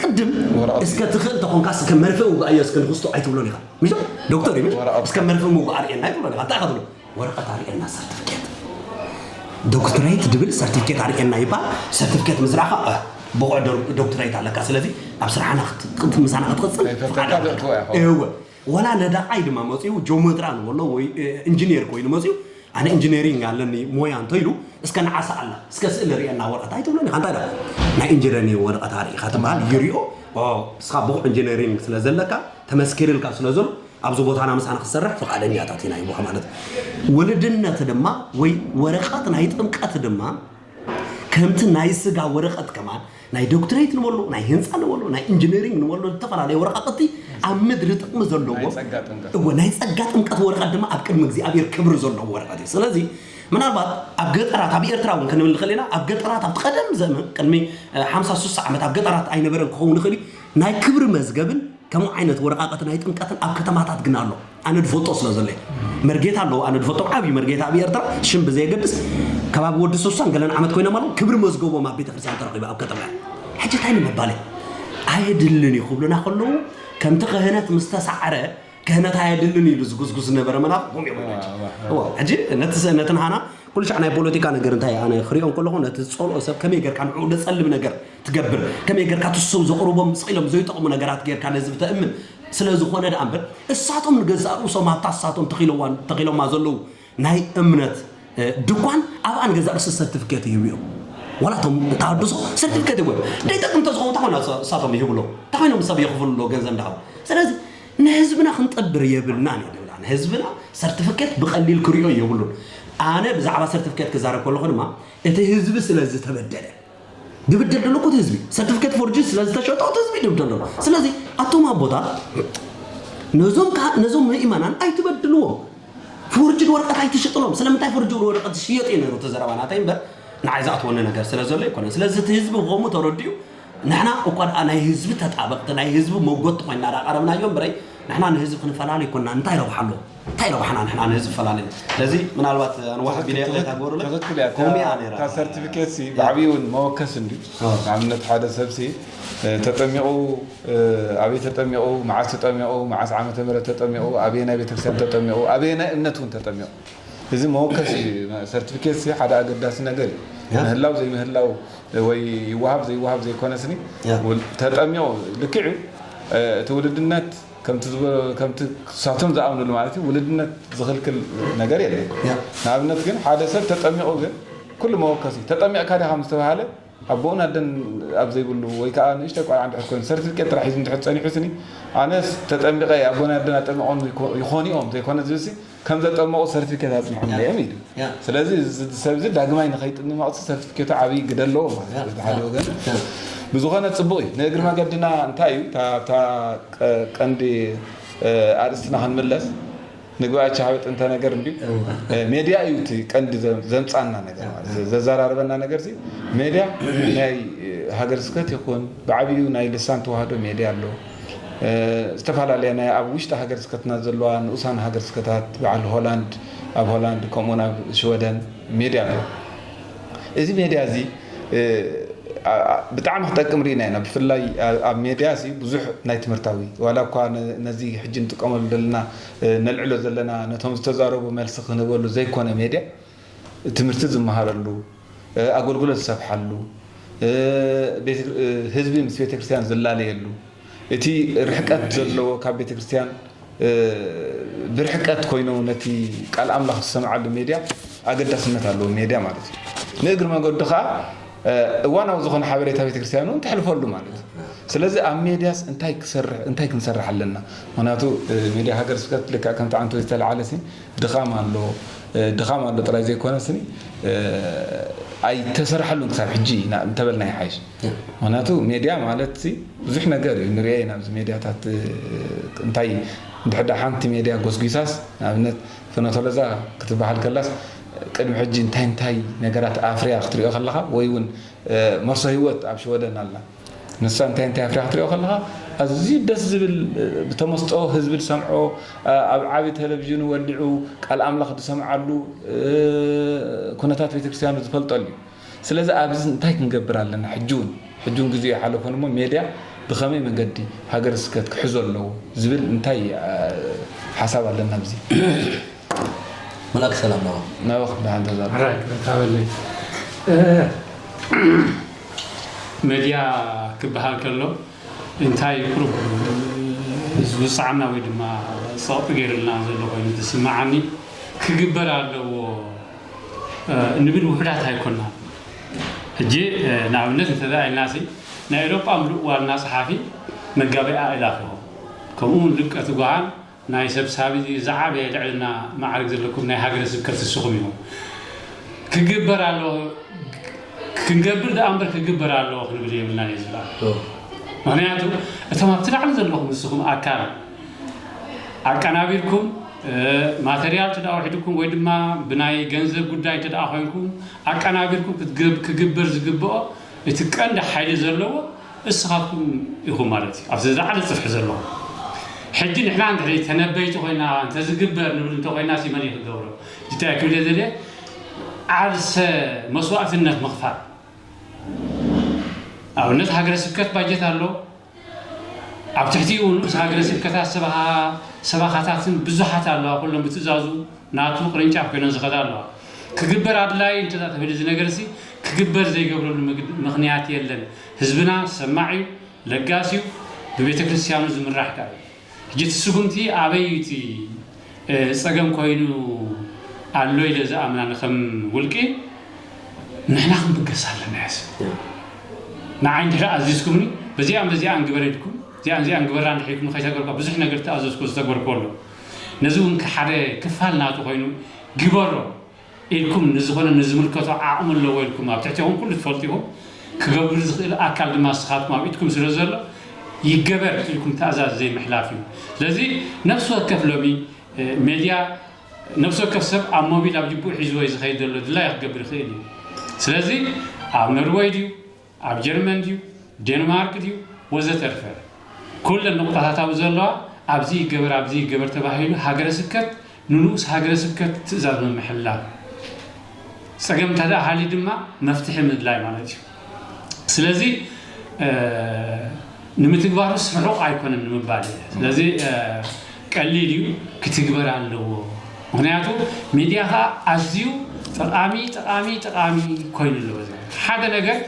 ቅድም ወረቐት እስከ ትኽእል ተኾንካ እስከ መርፍእ ውግኣዮ እስከ ንክስቶ ኣይትብሎን ኢኻ። ምሽ ዶ? ዶክተር እዩ፣ ምሽ? ወረቐት። እስከ መርፍእ ምውጋእ ኣርእየና ኣይትብሎን ኢኻ። እንታይ ኢኻ ትብሎ? ወረቐት ኣርእየና፣ ሰርቲፊኬት። ዶክትሬት ድብል ሰርቲፊኬት ኣርእየና ይባል። ሰርቲፊኬት ምስ ረኣኻ፣ እ፣ ብቑዕ ዶ-፣ ዶክትሬት ኣለካ። ስለዚ ኣብ ስራሕና ክት-፣ ክት-፣ ምሳና ክትቕጽል ኣይፈተካ ፍቓድ ኣለካ። ዘእትዎ ኢኻ። እወ። ወላ ነዳቓይ ድማ መጺኡ ጆመትራ ንበሎ ወይ፣ እ፣ ኢንጂነር ኮይኑ መጺኡ፣ ኣነ ኢንጂነሪንግ ኣለኒ ሞያ እንተኢሉ፣ እስከ ንዓሳ ኣላ፣ እስከ ስእሊ ርእየና ወረቐት ኣይትብሎን ኢኻ። እንታይ ደኣ? ናይ ኢንጂነሪንግ ወረቐት ኣርእኻ ትበሃል፣ ይሪኦ። ኦ፣ ንስኻ ብቑዕ ኢንጂነሪንግ ስለ ዘለካ፣ ተመስኪርልካ ስለ ዘሎ፣ ኣብዚ ቦታና ምሳና ክትሰርሕ ፍቓደኛታት ኢና ይብሉኻ ማለት እዩ። ውልድነት ድማ ወይ ወረቐት ናይ ጥምቀት ድማ ከምቲ ናይ ስጋ ወረቐት ከማን ናይ ዶክትሬት ንበሎ፣ ናይ ህንፃ ንበሎ፣ ናይ ኢንጂነሪንግ ንበሎ፣ ዝተፈላለዩ ወረቓቕቲ ኣብ ምድሪ ጥቕሚ ዘለዎ እዎ ናይ ጸጋ ጥምቀት ወረቐት ድማ ኣብ ቅድሚ እግዚኣብሔር ክብሪ ዘለዎ ወረቐት እዩ። ስለዚ ምናልባት ኣብ ገጠራት፣ ኣብ ኤርትራ እውን ክንብል ንኽእል ኢና። ኣብ ገጠራት ኣብቲ ቀደም ዘመን ቅድሚ ሓምሳ ስሳ ዓመት ኣብ ገጠራት ኣይነበረን ክኸውን ይኽእል እዩ። ናይ ክብሪ መዝገብን ከምኡ ዓይነት ወረቓቐት ናይ ጥምቀትን ኣብ ከተማታት ግን ኣሎ። ኣነ ድፈልጦ ስለ ዘሎ መርጌታ ኣለዎ። ኣነ ድፈልጦ ዓብዪ መርጌታ ኣብ ኤርትራ ሽም ብዘየገድስ ከባቢ ወዲ ሶሳን ገለን ዓመት ኮይኖም ኣለዉ። ክብሪ መዝገቦም ኣብ ቤተክርስትያን ተረኺቡ ኣብ ከተማ ሕጂ እንታይ ንምባል ኣየድልን እዩ ክብሉና ከለዉ ከምቲ ክህነት ምስ ተሳዕረ ክህነት ኣየድልን ኢሉ ዝጉዝጉዝ ዝነበረ መናፍቕ ከምኡ እዮም። ሕጂ ነቲ ንሃና ኩሉ ሻዕ ናይ ፖለቲካ ነገር እንታይ ኣነ ክሪኦም ከለኹ ነቲ ዝጸልኦ ሰብ ከመይ ጌርካ ንዕኡ ዘጸልም ነገር ትገብር፣ ከመይ ጌርካ እቲ ሰብ ዘቕርቦም ስቕ ኢሎም ዘይጠቕሙ ነገራት ጌርካ ነዚ ብተእምን ስለ ዝኾነ ደኣ እምበር እሳቶም ንገዛእ ርእሶም ኣብታ እሳቶም ተኺሎማ ዘለዉ ናይ እምነት ድኳን ኣብኣ ንገዛእ ርእሲ ሰርቲፊኬት ይህቡ እዮም። ዋላ እቶም ተሃድሶ ሰርቲፊኬት ይህቡ እዮም። ደይጠቅም እንተዝኸውን እንታይ ኮይኖም እሳቶም ይህብሎ እንታይ ኮይኖም ሰብ የኽፍሉ ኣሎ ገንዘብ እንዳሃቡ። ስለዚ ንህዝብና ክንጠብር የብልናን እዩ ድብላ ንህዝብና ሰርቲፊኬት ብቐሊል ክሪኦ የብሉን። ኣነ ብዛዕባ ሰርቲፊኬት ክዛረብ ከለኹ ድማ እቲ ህዝቢ ስለ ዝተበደለ ድብደል ደሎ እኮ እቲ ህዝቢ ሰርቲፊኬት ፎርጅ ስለ ዝተሸጠ እቲ ህዝቢ ድብደል ደሎ። ስለዚ ኣቶም ኣቦታት ነዞም ነዞም ምእመናን ኣይትበድልዎም። ፎርጅድ ወረቀት ኣይትሽጥሎም። ስለምንታይ ፎርጅድ ወረቀት ዝሽየጥ እዩ ነይሩ እቲ ዘረባ ናተይ እምበር ንዓይ ዝኣትወኒ ነገር ስለ ዘሎ ኣይኮነን። ስለዚ እቲ ህዝቢ ብኸምኡ ተረዲኡ ንሕና እኳ ደኣ ናይ ህዝቢ ተጣበቕቲ ናይ ህዝቢ መጎትቲ ኮይና ዳ ቀረብናዮ እምበረይ ንሕና ንህዝቢ ክንፈላለ ኣይኮንና። እንታይ ረብሓ ኣለዎ? እንታይ ረብሓና ንሕና ንህዝቢ ፈላለዩ? ስለዚ ምናልባት ኣንዋሕ ቢለ ትኽክል እያ። ከምኡ እያ ነይራ። እታ ሰርቲፊኬት ሲ ብዓብዪ እውን መወከስ እንድዩ። ንኣብነት ሓደ ሰብ ሲ ተጠሚቑ ኣበይ ተጠሚቑ፣ መዓስ ተጠሚቑ፣ መዓስ ዓመተ ምህረት ተጠሚቑ፣ ኣበየናይ ቤተክርስትያን ተጠሚቑ፣ ኣበየናይ እምነት እውን ተጠሚቑ። እዚ መወከሲ እዩ። ሰርቲፊኬት ሲ ሓደ ኣገዳሲ ነገር እዩ። ምህላው ዘይምህላው ወይ ይወሃብ ዘይወሃብ ዘይኮነስኒ ተጠሚቑ ልክዕ እዩ። እቲ ውልድነት ከምቲ ዝብ- ከምቲ ክሳቶም ዝኣምንሉ ማለት እዩ ውልድነት ዝኽልክል ነገር የለን። ንኣብነት ግን ሓደ ሰብ ተጠሚቑ ግን ኩሉ መወከሲ ተጠሚቕካ ዲኻ ምስ ተባሃለ ኣቦኡን ኣደን ኣብ ዘይብሉ ወይ ከዓ ንእሽተ ቆልዓ እንድሕር ኮይኑ ሰርቲፊኬት ጥራሕ ሒዙ እንድሕር ፀኒሑ ስኒ ኣነስ ተጠሚቐ ኣቦን ኣደን ኣጠሚቖም ይኮ- ይኾኑ እዮም ዘይኮነ ዝብሲ ከም ዘጠመቑ ሰርቲፊኬት ኣፅኒሖም እዮም ኢሉ። ስለዚ እዚ ሰብ እዚ ዳግማይ ንኸይጥምቕ ሰርቲፊኬቱ ዓብዪ ግደ ኣለዎ ማለት እዩ። በቲ ሓደ ወገን ብዝኾነ ፅቡቕ እዩ። ንእግሪ መገድና እንታይ እዩ እታ እታ ቀ- ቀንዲ ኣርእስትና ክንምለስ ንግባኣቻ ሃበ ጥንተ ነገር እንዲ ሜድያ እዩ እቲ ቀንዲ ዘምፃና ነገር ማለት ዘዘራርበና ነገር ሲ ሜድያ ናይ ሃገር ስብከት ይኹን ብዓብዩ ናይ ልሳን ተዋህዶ ሜድያ ኣሎ። ዝተፈላለያ ናይ ኣብ ውሽጢ ሃገር ስብከትና ዘለዋ ንኡሳን ሃገር ስብከታት በዓል ሆላንድ ኣብ ሆላንድ ከምኡውን ኣብ ሽወደን ሜድያ ኣሎ። እዚ ሜድያ እዚ ብጣዕሚ ክጠቅም ርኢና ኢና። ብፍላይ ኣብ ሜድያ ሲ ብዙሕ ናይ ትምህርታዊ ዋላ እኳ ነዚ ሕጂ ንጥቀመሉ ዘለና ነልዕሎ ዘለና ነቶም ዝተዛረቡ መልሲ ክንህበሉ ዘይኮነ ሜድያ ትምህርቲ ዝመሃረሉ ኣገልግሎት ዝሰፍሓሉ ህዝቢ ምስ ቤተክርስትያን ዝላለየሉ እቲ ርሕቀት ዘለዎ ካብ ቤተክርስትያን ብርሕቀት ኮይኖም ነቲ ቃል ኣምላኽ ዝሰምዓሉ ሜድያ ኣገዳስነት ኣለዎ። ሜድያ ማለት እዩ። ንእግሪ መገዱ ከዓ እዋናዊ ዝኾነ ሓበሬታ ቤተክርስትያን እውን ተሕልፈሉ ማለት እዩ። ስለዚ ኣብ ሜድያስ እንታይ ክሰርሕ እንታይ ክንሰርሕ ኣለና? ምክንያቱ ሜድያ ሃገር ስብከት ልክዕ ከምቲ ዓንቶ ዝተለዓለ ሲ ድኻም ኣሎ ድኻም ኣሎ ጥራይ ዘይኮነ ስኒ ኣይተሰርሐሉን ክሳብ ሕጂ እንተበልና ይሓይሽ። ምክንያቱ ሜድያ ማለት ብዙሕ ነገር እዩ ንሪኦ ኢና ኣብዚ ሜድያታት እንታይ እንድሕዳ ሓንቲ ሜድያ ጎስጒሳስ ንኣብነት ፍኖተ ሎዛ ክትበሃል ከላስ ቅድሚ ሕጂ እንታይ እንታይ ነገራት ኣፍርያ ክትሪኦ ከለኻ ወይ እውን መርሶ ህይወት ኣብ ሽወደን ኣላ ንሳ እንታይ እንታይ ኣፍርያ ክትሪኦ ከለኻ ኣዝዩ ደስ ዝብል ብተመስጦ ህዝቢ ዝሰምዖ ኣብ ዓቢ ቴሌቪዥኑ ወሊዑ ቃል ኣምላኽ ዝሰምዓሉ ኩነታት ቤተክርስትያኑ ዝፈልጠሉ እዩ። ስለዚ ኣብዚ እንታይ ክንገብር ኣለና? ሕጂ እውን ሕጂ እውን ግዜኡ ኣይሓለፎን እሞ ሜድያ ብኸመይ መገዲ ሃገረ ስብከት ክሕዞ ኣለዎ ዝብል እንታይ ሓሳብ ኣለና ኣብዚ? መላክ ሰላም ናባኹም። ናባኹም ደሓን ተዛረቡ። ራይት ርካበለይ። ሜድያ ክበሃል ከሎ እንታይ ቁሩብ ዝውፅዓና ወይ ድማ ፀቕጢ ገይሩልና ዘሎ ኮይኑ ዝስምዓኒ ክግበር ኣለዎ ንብል ውሑዳት ኣይኮናን። ሕጂ ንኣብነት እንተ ኢልናሲ ናይ ኤውሮጳ ምሉእ ዋና ጸሓፊ መጋበይ ኣእላፍ ኢኹም። ከምኡ እውን ልቀ ትጉሃን ናይ ሰብሳቢ ዝዓበየ ልዕልና ማዕርግ ዘለኩም ናይ ሃገረ ስብከት ንስኹም ኢኹም። ክግበር ኣለዎ ክንገብር ደኣ እምበር ክግበር ኣለዎ ክንብል የብልናን እየ ዝብላ። ምኽንያቱ እቶም ኣብቲ ላዕሊ ዘለኹም ንስኹም ኣካል ኣቀናቢርኩም ማተርያል ተዳ ውሒድኩም ወይ ድማ ብናይ ገንዘብ ጉዳይ ተዳ ኮይንኩም ኣቀናቢርኩም ክግበር ዝግብኦ እቲ ቀንዲ ሓይሊ ዘለዎ እስኻትኩም ኢኹም ማለት እዩ። ኣብዚ ዝለዓለ ጽፍሒ ዘለኹም ሕጂ ንሕና እንድሕሪ ተነበይቲ ኮይና እንተዝግበር ንብል እንተኮይና ሲ መን እዩ ክገብሮ? እንታይ ክብል እየ ዘለ ዓርሰ መስዋእትነት ምኽፋል ኣብነት ሃገረ ስብከት ባጀት ኣሎ። ኣብ ትሕቲኡ ንኡስ ሃገረ ስብከታት ሰባኻታትን ብዙሓት ኣለዋ። ኩሎም ብትእዛዙ ናቱ ቅርንጫፍ ኮይነን ዝኸዳ ኣለዋ። ክግበር ኣድላይ እንተ ተብሂሉ እዚ ነገር ሲ ክግበር ዘይገብረሉ ምክንያት የለን። ህዝብና ሰማዕ እዩ፣ ለጋስ እዩ፣ ብቤተ ክርስቲያኑ ዝምራሕ ከኣ እዩ። ሕጂ እቲ ስጉምቲ ኣበይ እዩ እቲ ጸገም ኮይኑ ኣሎ ኢለ ዝኣምና ንከም ውልቂ ንሕና ክንብገስ ኣለና። ሕዚ ንዓይ እንድሕሪ ኣዚዝኩምኒ በዚኣን በዚኣን ግበር ኢልኩም እዚኣን እዚኣን ግበራ እንድሕሪ ኢልኩም ከይተገርኳ ብዙሕ ነገር ተኣዘዝኩ ዝተገርኩ ኣሎ። ነዚ እውን ሓደ ክፋል ናቱ ኮይኑ ግበሮ ኢልኩም ንዝኾነ ንዝምልከቶ ዓቕሚ ኣለዎ ኢልኩም ኣብ ትሕቲኹም ኩሉ ትፈልጡ ኢኹም። ክገብር ዝኽእል ኣካል ድማ ንስኻትኩም ኣብ ኢድኩም ስለ ዘሎ ይገበር ኢልኩም ትእዛዝ ዘይምሕላፍ እዩ። ስለዚ ነፍሲ ወከፍ ሎሚ ሜድያ ነፍሲ ወከፍ ሰብ ኣብ ሞቢል ኣብ ጅቡኡ ሒዝዎ እዩ ዝኸይድ ዘሎ ድላዩ ክገብር ይኽእል እዩ። ስለዚ ኣብ ኖርወይ ድዩ ኣብ ጀርመን ድዩ ዴንማርክ ድዩ ወዘተርፈ ኩለን ንቑጣታት ኣብኡ ዘለዋ ኣብዚ ይገበር ኣብዚ ይገበር ተባሂሉ ሃገረ ስብከት ንንኡስ ሃገረ ስብከት ትእዛዝ ምምሕላፍ ጸገም እንተ ደኣ ሃልዩ ድማ መፍትሒ ምድላይ ማለት እዩ። ስለዚ ንምትግባሩስ ርሑቕ ኣይኮነን ንምባል እየ። ስለዚ ቀሊል እዩ ክትግበር ኣለዎ። ምክንያቱ ሚድያ ከዓ ኣዝዩ ጠቃሚ ጠቃሚ ጠቃሚ ኮይኑ ኣለዎ። ሓደ ነገር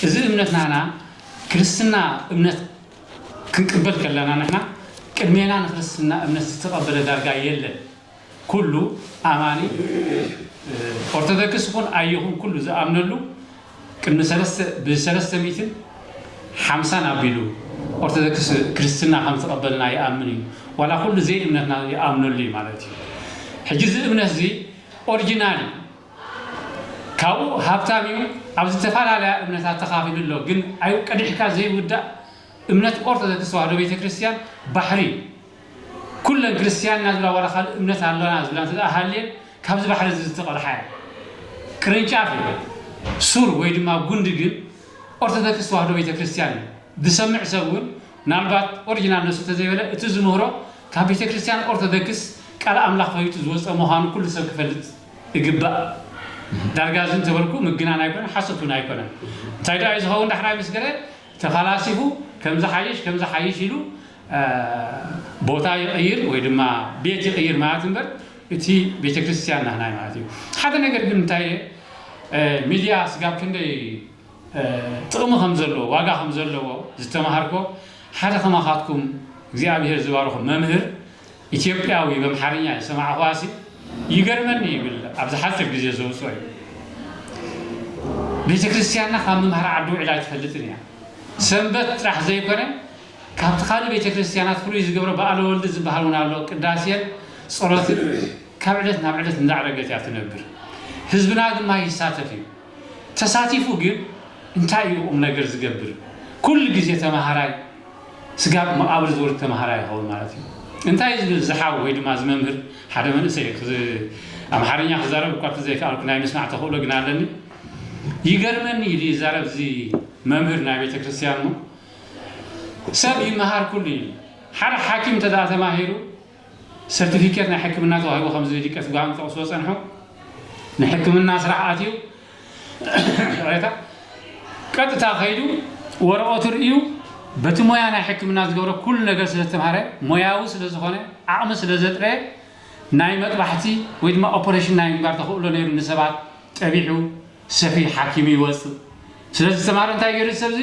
እዚ እምነት ናና ክርስትና እምነት ክንቅበል ከለና ንሕና ቅድሜና ንክርስትና እምነት ዝተቀበለ ዳርጋ የለን። ኩሉ ኣማኒ ኦርቶዶክስ ይኹን ኣይኹን ኩሉ ዝኣምነሉ ቅድሚ ብሰለስተ ሚእትን ሓምሳን ኣቢሉ ኦርቶዶክስ ክርስትና ከም ዝተቐበልና ይኣምን እዩ። ዋላ ኩሉ ዘይእምነትና ይኣምነሉ እዩ ማለት እዩ። ሕጂ እዚ እምነት እዚ ኦሪጂናል እዩ። ካብኡ ሃብታም እዩ። ኣብ ዝተፈላለያ እምነታት ተኻፊሉ ኣሎ። ግን ኣይ ቀዲሕካ ዘይውዳእ እምነት ኦርቶዶክስ ተዋህዶ ቤተክርስትያን ባሕሪ ኩለን ክርስትያን ኢና ዝብላ ዋላ ካልእ እምነት ኣለና ዝብላ እንተ ሃልየን ካብዚ ባሕሪ እዚ ዝተቐድሓ እየን። ቅርንጫፍ እዩ። ሱር ወይ ድማ ጉንዲ ግን ኦርቶዶክስ ተዋህዶ ቤተክርስትያን እዩ። ዝሰምዕ ሰብ እውን ምናልባት ኦሪጂናል ነሱ ተዘይበለ እቲ ዝምህሮ ካብ ቤተክርስትያን ኦርቶዶክስ ቃል ኣምላኽ ፈሊጡ ዝወፀ ምዃኑ ኩሉ ሰብ ክፈልጥ ይግባእ። ዳርጋ እዚ እንተበልኩ ምግናን ኣይኮነን፣ ሓሶት እውን ኣይኮነን። እንታይ ደኣ እዩ ዝኸውን ዳሕራይ ምስ ገለ ተፈላሲፉ ከምዚ ሓይሽ ከምዚ ሓይሽ ኢሉ ቦታ ይቕይር ወይ ድማ ቤት ይቕይር ማለት እምበር እቲ ቤተክርስትያን ናህናይ ማለት እዩ። ሓደ ነገር ግን እንታይ ሚድያ ስጋብ ክንደይ ጥቕሚ ከም ዘለዎ ዋጋ ከም ዘለዎ ዝተማሃርኮ ሓደ ከማኻትኩም እግዚኣብሔር ዝባርኹ መምህር ኢትዮጵያዊ በምሓርኛ ዝሰማዕኹዋሲ ይገርመኒ ይብል ኣብዚ ሓፂር ግዜ ዘውፅኦ እዩ። ቤተክርስትያንና ካብ ምምሃር ዓዲ ውዒላ ኣይትፈልጥን እያ። ሰንበት ጥራሕ ዘይኮነ ካብቲ ካልእ ቤተክርስትያናት ፍሉይ ዝገብሮ በዓለ ወልድ ዝበሃል እውን ኣሎ። ቅዳሴን ጸሎትን ካብ ዕለት ናብ ዕለት እንዳዕረገት እያ ትነብር። ህዝብና ድማ ይሳተፍ እዩ። ተሳቲፉ ግን እንታይ እዩ ቁም ነገር ዝገብር? ኩሉ ግዜ ተማሃራይ ስጋብ መቓብር ዝወርድ ተማሃራይ ይኸውን ማለት እዩ። እንታይ ዝብል ዝሓው ወይ ድማ ዝመምህር ሓደ መንእሰይ ኣምሓርኛ ክዛረብ እኳ ዘይከኣልኩ ናይ ምስማዕ ተኽእሎ ግን ኣለኒ። ይገርመኒ ኢሉ ይዛረብ እዚ መምህር ናይ ቤተ ክርስቲያን ነው። ሰብ ይመሃር ኩሉ እዩ። ሓደ ሓኪም እንተ ተማሂሩ ሰርቲፊኬት ናይ ሕክምና ተዋሂቦ ከምዚ ሊቀ ትጓሃም ጠቕስዎ ጸንሑ ንሕክምና ስራሕ ኣትዩ ይቕሬታ ቀጥታ ከይዱ ወረቐቱ ርእዩ በቲ ሞያ ናይ ሕክምና ዝገብሮ ኩሉ ነገር ስለ ዝተምሃረ ሞያዊ ስለ ዝኾነ ዓቕሚ ስለ ዘጥረየ ናይ መጥባሕቲ ወይ ድማ ኦፐሬሽን ናይ ምግባር ተኽእሎ ነይሩ ንሰባት ጠቢሑ ሰፊ ሓኪም ይወፅእ ስለ ዝተማረ እንታይ ገይሩ ሰብዚ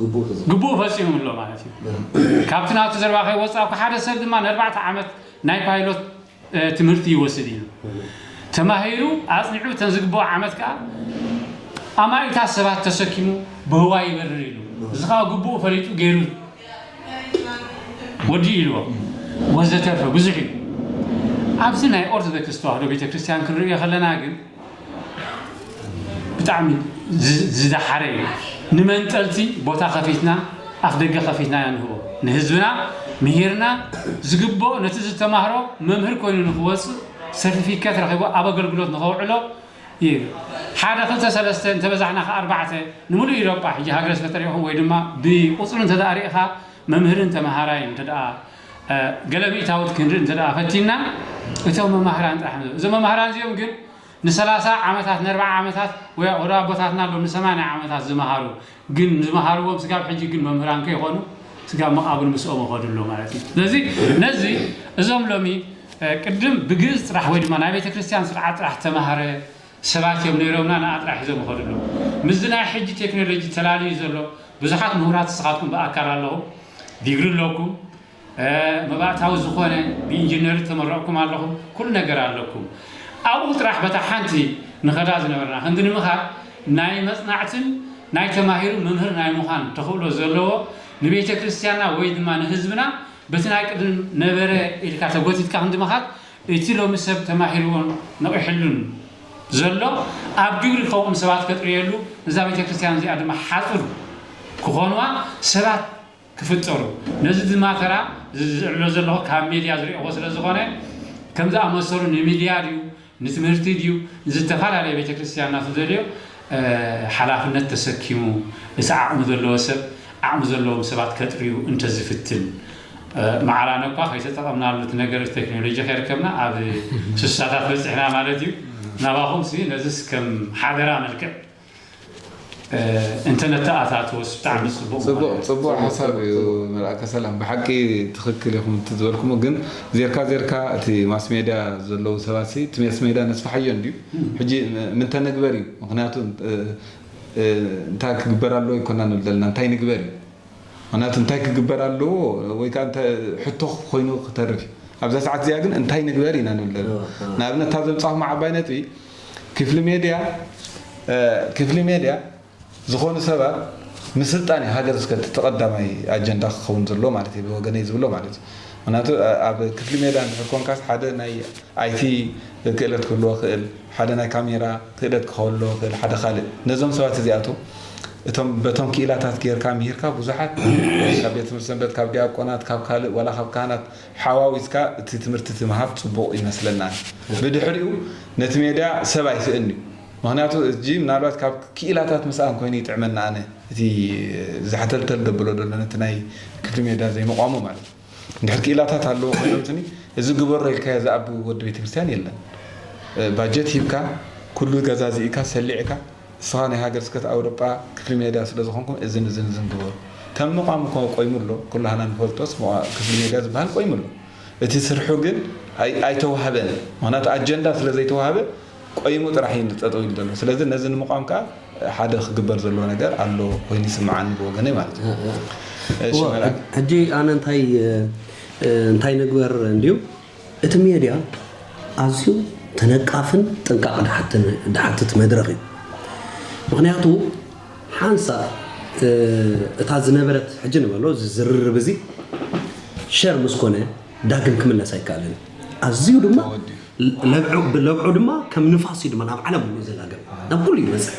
ግቡእ ተዘ- ግቡእ ፈፂሙ ኣሎ ማለት እዩ። ካብቲ ናቱ ዘረባ ከይወፃእኩ ሓደ ሰብ ድማ ንኣርባዕተ ዓመት ናይ ፓይሎት ትምህርቲ ይወስድ እዩ። ተማሂሩ ኣፅኒዑ እተን ዝግብኦ ዓመት ከዓ ኣማኢታት ሰባት ተሰኪሙ ብህዋ ይበርር ኢሉ እዚ ከዓ ግቡኡ ፈሊጡ ገይሩ ወዲ ኢልዎ ወዘተርፈ ብዙሕ እዩ። ኣብዚ ናይ ኦርቶዶክስ ተዋህዶ ቤተክርስትያን ክንርእዮ ከለና ግን ብጣዕሚ ዝደሓረ እዩ። ንመንጠልቲ ቦታ ከፊትና ኣፍ ደገ ከፊትና ኢና ንህቦ። ንህዝብና ምሂርና ዝግብኦ ነቲ ዝተማህሮ መምህር ኮይኑ ንክወፅእ ሰርቲፊኬት ረኺቡ ኣብ ኣገልግሎት ንኸውዕሎ እዩ። ሓደ ክልተ ሰለስተ እንተበዛሕና ከ ኣርባዕተ ንምሉእ ኢሮጳ ሕጂ ሃገረ ስብከት ተሪኢኹም ወይ ድማ ብቁፅሪ እንተ ደኣ ርኢኻ መምህርን ተምሃራይን እንተ ደኣ ገለ ሚእታዊት ክንርኢ እንተ ደኣ ፈቲንና እቶም መማህራን ጥራሕ እዮም። እዞም መማህራን እዚኦም ግን ንሰላሳ ዓመታት ንኣርባዓ ዓመታት ወይ ወደ ኣቦታትና ኣለዉ ንሰማንያ ዓመታት ዝመሃሩ ግን ዝመሃርዎም ስጋብ ሕጂ ግን መምህራን ከይኾኑ ስጋብ መቓብር ምስኦም ይኸዱ ኣለዉ ማለት እዩ። ስለዚ ነዚ እዞም ሎሚ ቅድም ብግእዝ ጥራሕ ወይ ድማ ናይ ቤተ ክርስቲያን ስርዓት ጥራሕ ተማሃረ ሰባት እዮም ነይሮምና ንኣ ጥራሕ ሒዞም ይኸዱ ኣለዉ። ምስዚ ናይ ሕጂ ቴክኖሎጂ ተላልዩ ዘሎ ብዙሓት ምሁራት ንስኻትኩም ብኣካል ኣለኹም፣ ዲግሪ ኣለኩም፣ መባእታዊ ዝኾነ ብኢንጂነሪ ተመረቕኩም ኣለኹም፣ ኩሉ ነገር ኣለኩም። ኣብኡ ጥራሕ በታ ሓንቲ ንኸዳ ዝነበርና ክንዲ ንምኻድ ናይ መጽናዕትን ናይ ተማሂሩ መምህር ናይ ምዃን ተኽእሎ ዘለዎ ንቤተ ክርስቲያንና ወይ ድማ ንህዝብና በቲ ናይ ቅድም ነበረ ኢልካ ተጎቲትካ ክንዲ ምኻድ እቲ ሎሚ ሰብ ተማሂርዎን ነቒሕሉን ዘሎ ኣብ ግብሪ ከምኦም ሰባት ከጥርየሉ ነዛ ቤተ ክርስቲያን እዚኣ ድማ ሓጹር ክኾንዋ ሰባት ክፍጠሩ ነዚ ድማ ተራ እዚ ዝዕሎ ዘለኹ ካብ ሜድያ ዝሪእዎ ስለ ዝኾነ ከም ዝኣመሰሉ ንሚድያ ድዩ ንትምህርቲ ድዩ ንዝተፈላለየ ቤተ ክርስቲያን ናቱ ዘድልዮ ሓላፍነት ተሰኪሙ እቲ ዓቕሚ ዘለዎ ሰብ ዓቕሚ ዘለዎም ሰባት ከጥርዩ እንተዝፍትን ማዕራነ እኳ ከይተጠቐምናሉ እቲ ነገር ቴክኖሎጂ ከይርከብና ኣብ ስሳታት በፂሕና ማለት እዩ። ናባኹም ሲ ነዚስ ከም ሓደራ መልክዕ እንተነተኣታትወስ ብጣዕሚ ፅቡቅ ጽቡቅ ማለት እዩ። ጽቡቅ ሓሳብ እዩ። መልኣከ ሰላም ብሓቂ ትኽክል ኢኹም እቲ ዝበልኩሞ፣ ግን ዜርካ ዜርካ እቲ ማስ ሜድያ ዘለዉ ሰባት ሲ እቲ ማስ ሜድያ ነስፍሓዮ እንድዩ። ሕጂ ምንተ ንግበር እዩ? ምኽንያቱ እንታይ ክግበር ኣለዎ ኣይኮና ንብል ዘለና፣ እንታይ ንግበር እዩ? ምኽንያቱ እንታይ ክግበር ኣለዎ ወይ ከዓ ሕቶ ኮይኑ ክተርፍ እዩ። ኣብዛ ሰዓት እዚኣ ግን እንታይ ንግበር ኢና ንብል ዘለና። ንኣብነት እታ ዘምፃኹም ዓባይ ነጥቢ ክፍሊ ሜድያ ክፍሊ ሜድያ ዝኾኑ ሰባት ምስልጣን እዩ ሃገር ስብከት እቲ ቀዳማይ ኣጀንዳ ክኸውን ዘለዎ ማለት እዩ ብወገነይ ዝብሎ ማለት እዩ። ምክንያቱ ኣብ ክፍሊ ሜድያ እንድሕር ኮንካስ ሓደ ናይ ኣይቲ ክእለት ክህልዎ ክእል ሓደ ናይ ካሜራ ክእለት ክኸሎ ክእል ሓደ ካልእ ነዞም ሰባት እዚኣቶም እቶም በቶም ክኢላታት ጌርካ ምሂርካ ብዙሓት ካብ ቤት ትምህርቲ ሰንበት ካብ ዲያቆናት ካብ ካልእ ዋላ ካብ ካህናት ሓዋዊስካ እቲ ትምህርቲ እቲ ምሃብ ፅቡቕ ይመስለና። ብድሕሪኡ ነቲ ሜድያ ሰብ ኣይስእን እዩ። ምክንያቱ እዚ ምናልባት ካብ ክኢላታት ምስኣን ኮይኑ ይጥዕመና ኣነ እቲ ዝሕተልተል ደብሎ ዘሎ ነቲ ናይ ክፍሊ ሜዳ ዘይምቋሙ ማለት እዩ። እንድሕር ክኢላታት ኣለዎ ኮይኖም ስኒ እዚ ግበሮ ኢልካዮ ዝኣቢ ወዲ ቤተክርስትያን የለን። ባጀት ሂብካ ኩሉ ገዛዚእካ ሰሊዕካ እስኻ ናይ ሃገር ስብከት ኣውሮጳ ክፍሊ ሜዳ ስለ ዝኾንኩም እዝን እዝን እዝን ግበሩ። ከም ምቋም እኮ ቆይሙ ኣሎ። ኩላህና ንፈልጦስ ክፍሊ ሜዳ ዝበሃል ቆይሙ ኣሎ። እቲ ስርሑ ግን ኣይተዋህበን። ምክንያቱ ኣጀንዳ ስለ ዘይተዋህበ ቆይሙ ጥራሕ እዩ ጠጠው ኢሉ ዘሎ። ስለዚ ነዚ ንምቋም ከዓ ሓደ ክግበር ዘለዎ ነገር ኣሎ ኮይኑ ይስምዓኒ ብወገነይ ማለት እዩ። እሺ፣ እወ፣ መልኣክ። ሕጂ ኣነ እንታይ እንታይ ንግበር እንድዩ እቲ ሜድያ ኣዝዩ ተነቃፍን ጥንቃቕ ድሓትን ድሓትት መድረኽ እዩ። ምክንያቱ ሓንሳእ እታ ዝነበረት ሕጂ ንበሎ እዚ ዝርርብ እዚ ሸር ምስ ኮነ ዳግም ክምለስ ኣይከኣልን። ኣዝዩ ድማ ለብዑ ለብዑ ድማ ከም ንፋስ እዩ ድማ ናብ ዓለም ሙሉእ ዘላገብ ናብ ኩሉ ይመፅእ።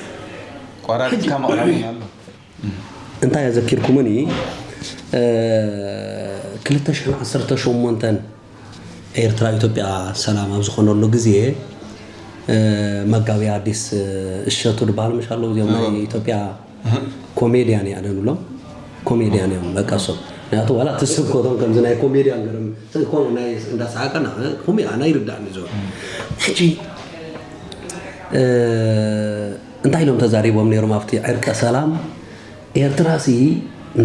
ቆራሪጥካ መቕረብ ኣሎ። እንታይ ኣዘኪርኩምኒ ክልተ ሽሕን ዓሰርተ ሸሞንተን ኤርትራ ኢትዮጵያ ሰላም ኣብ ዝኾነሉ ግዜ መጋቢ ኣዲስ እሸቱ ዝበሃል ምሽ ኣለዉ እዚኦም ናይ ኢትዮጵያ ኮሜድያን እያ ደንብሎም ኮሜድያን እዮም በቃ እሶም ምክንያቱ ዋላ እቲ ስብከቶም ከምዚ ናይ ኮሜድያን ገርም ኮ ናይ እንዳሰሓቀና ኮሜ ኣና ይርዳእኒ ዝብል ሕጂ እንታይ ኢሎም ተዛሪቦም ነይሮም ኣብቲ ዕርቀ ሰላም ኤርትራ ሲ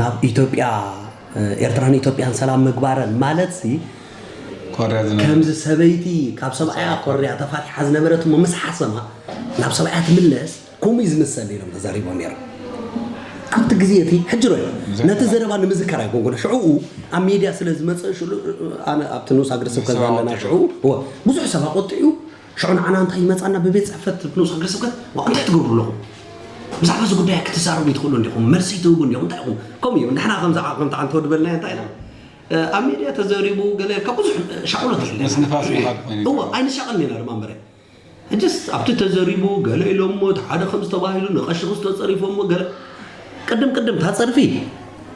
ናብ ኢትዮጵያ ኤርትራን ኢትዮጵያን ሰላም ምግባረን ማለት ሲ ኮርያ ዝነበረ። ከምዚ ሰበይቲ ካብ ሰብኣያ ኮርያ ተፋቲሓ ዝነበረት እሞ ምስ ሓሰማ ናብ ሰብኣያ ትምለስ ከምኡ እዩ ዝምሰል ኢሎም ተዛሪቦም ነይሮም ኣብቲ ግዜ እቲ ሕጂ ሮ ነቲ ዘረባ ንምዝካር ኣይኮንኩን ሽዕኡ ኣብ ሜድያ ስለ ዝመፀ ሽሉ ኣነ ኣብቲ ንኡስ ሃገረ ስብከት ዘለና ሽዕኡ እወ ብዙሕ ሰብ ኣቆጢዑ ሽዑ ንዓና እንታይ ይመፃና ብቤት ፅሕፈት ንኡስ ሃገረ ስብከት ዋ እንታይ ትገብሩ ኣለኹም ብዛዕባ እዚ ጉዳይ ክትዛረቡ ይትኽእሉ እንዲኹም መልሲ ይትህቡ እንዲኹም እንታይ ኢኹም ከምኡ እዩ ንሕና ከምዚ ከምቲ ዓንተ ወድበልና እንታይ ኢና ኣብ ሜድያ ተዘሪቡ ገለ ካብ ብዙሕ ሻቕሎት ይሕለና ምስ ንፋስ ምኻድ ኮይኑ እዎ ኣይንሻቐልን ኢና ድማ እምበረ ሕጅስ ኣብቲ ተዘሪቡ ገለ ኢሎሞ እቲ ሓደ ከም ዝተባሂሉ ንቐሺ ክስ ተፀሪፎሞ ገለ ቅድም ቅድም እታ ፀርፊ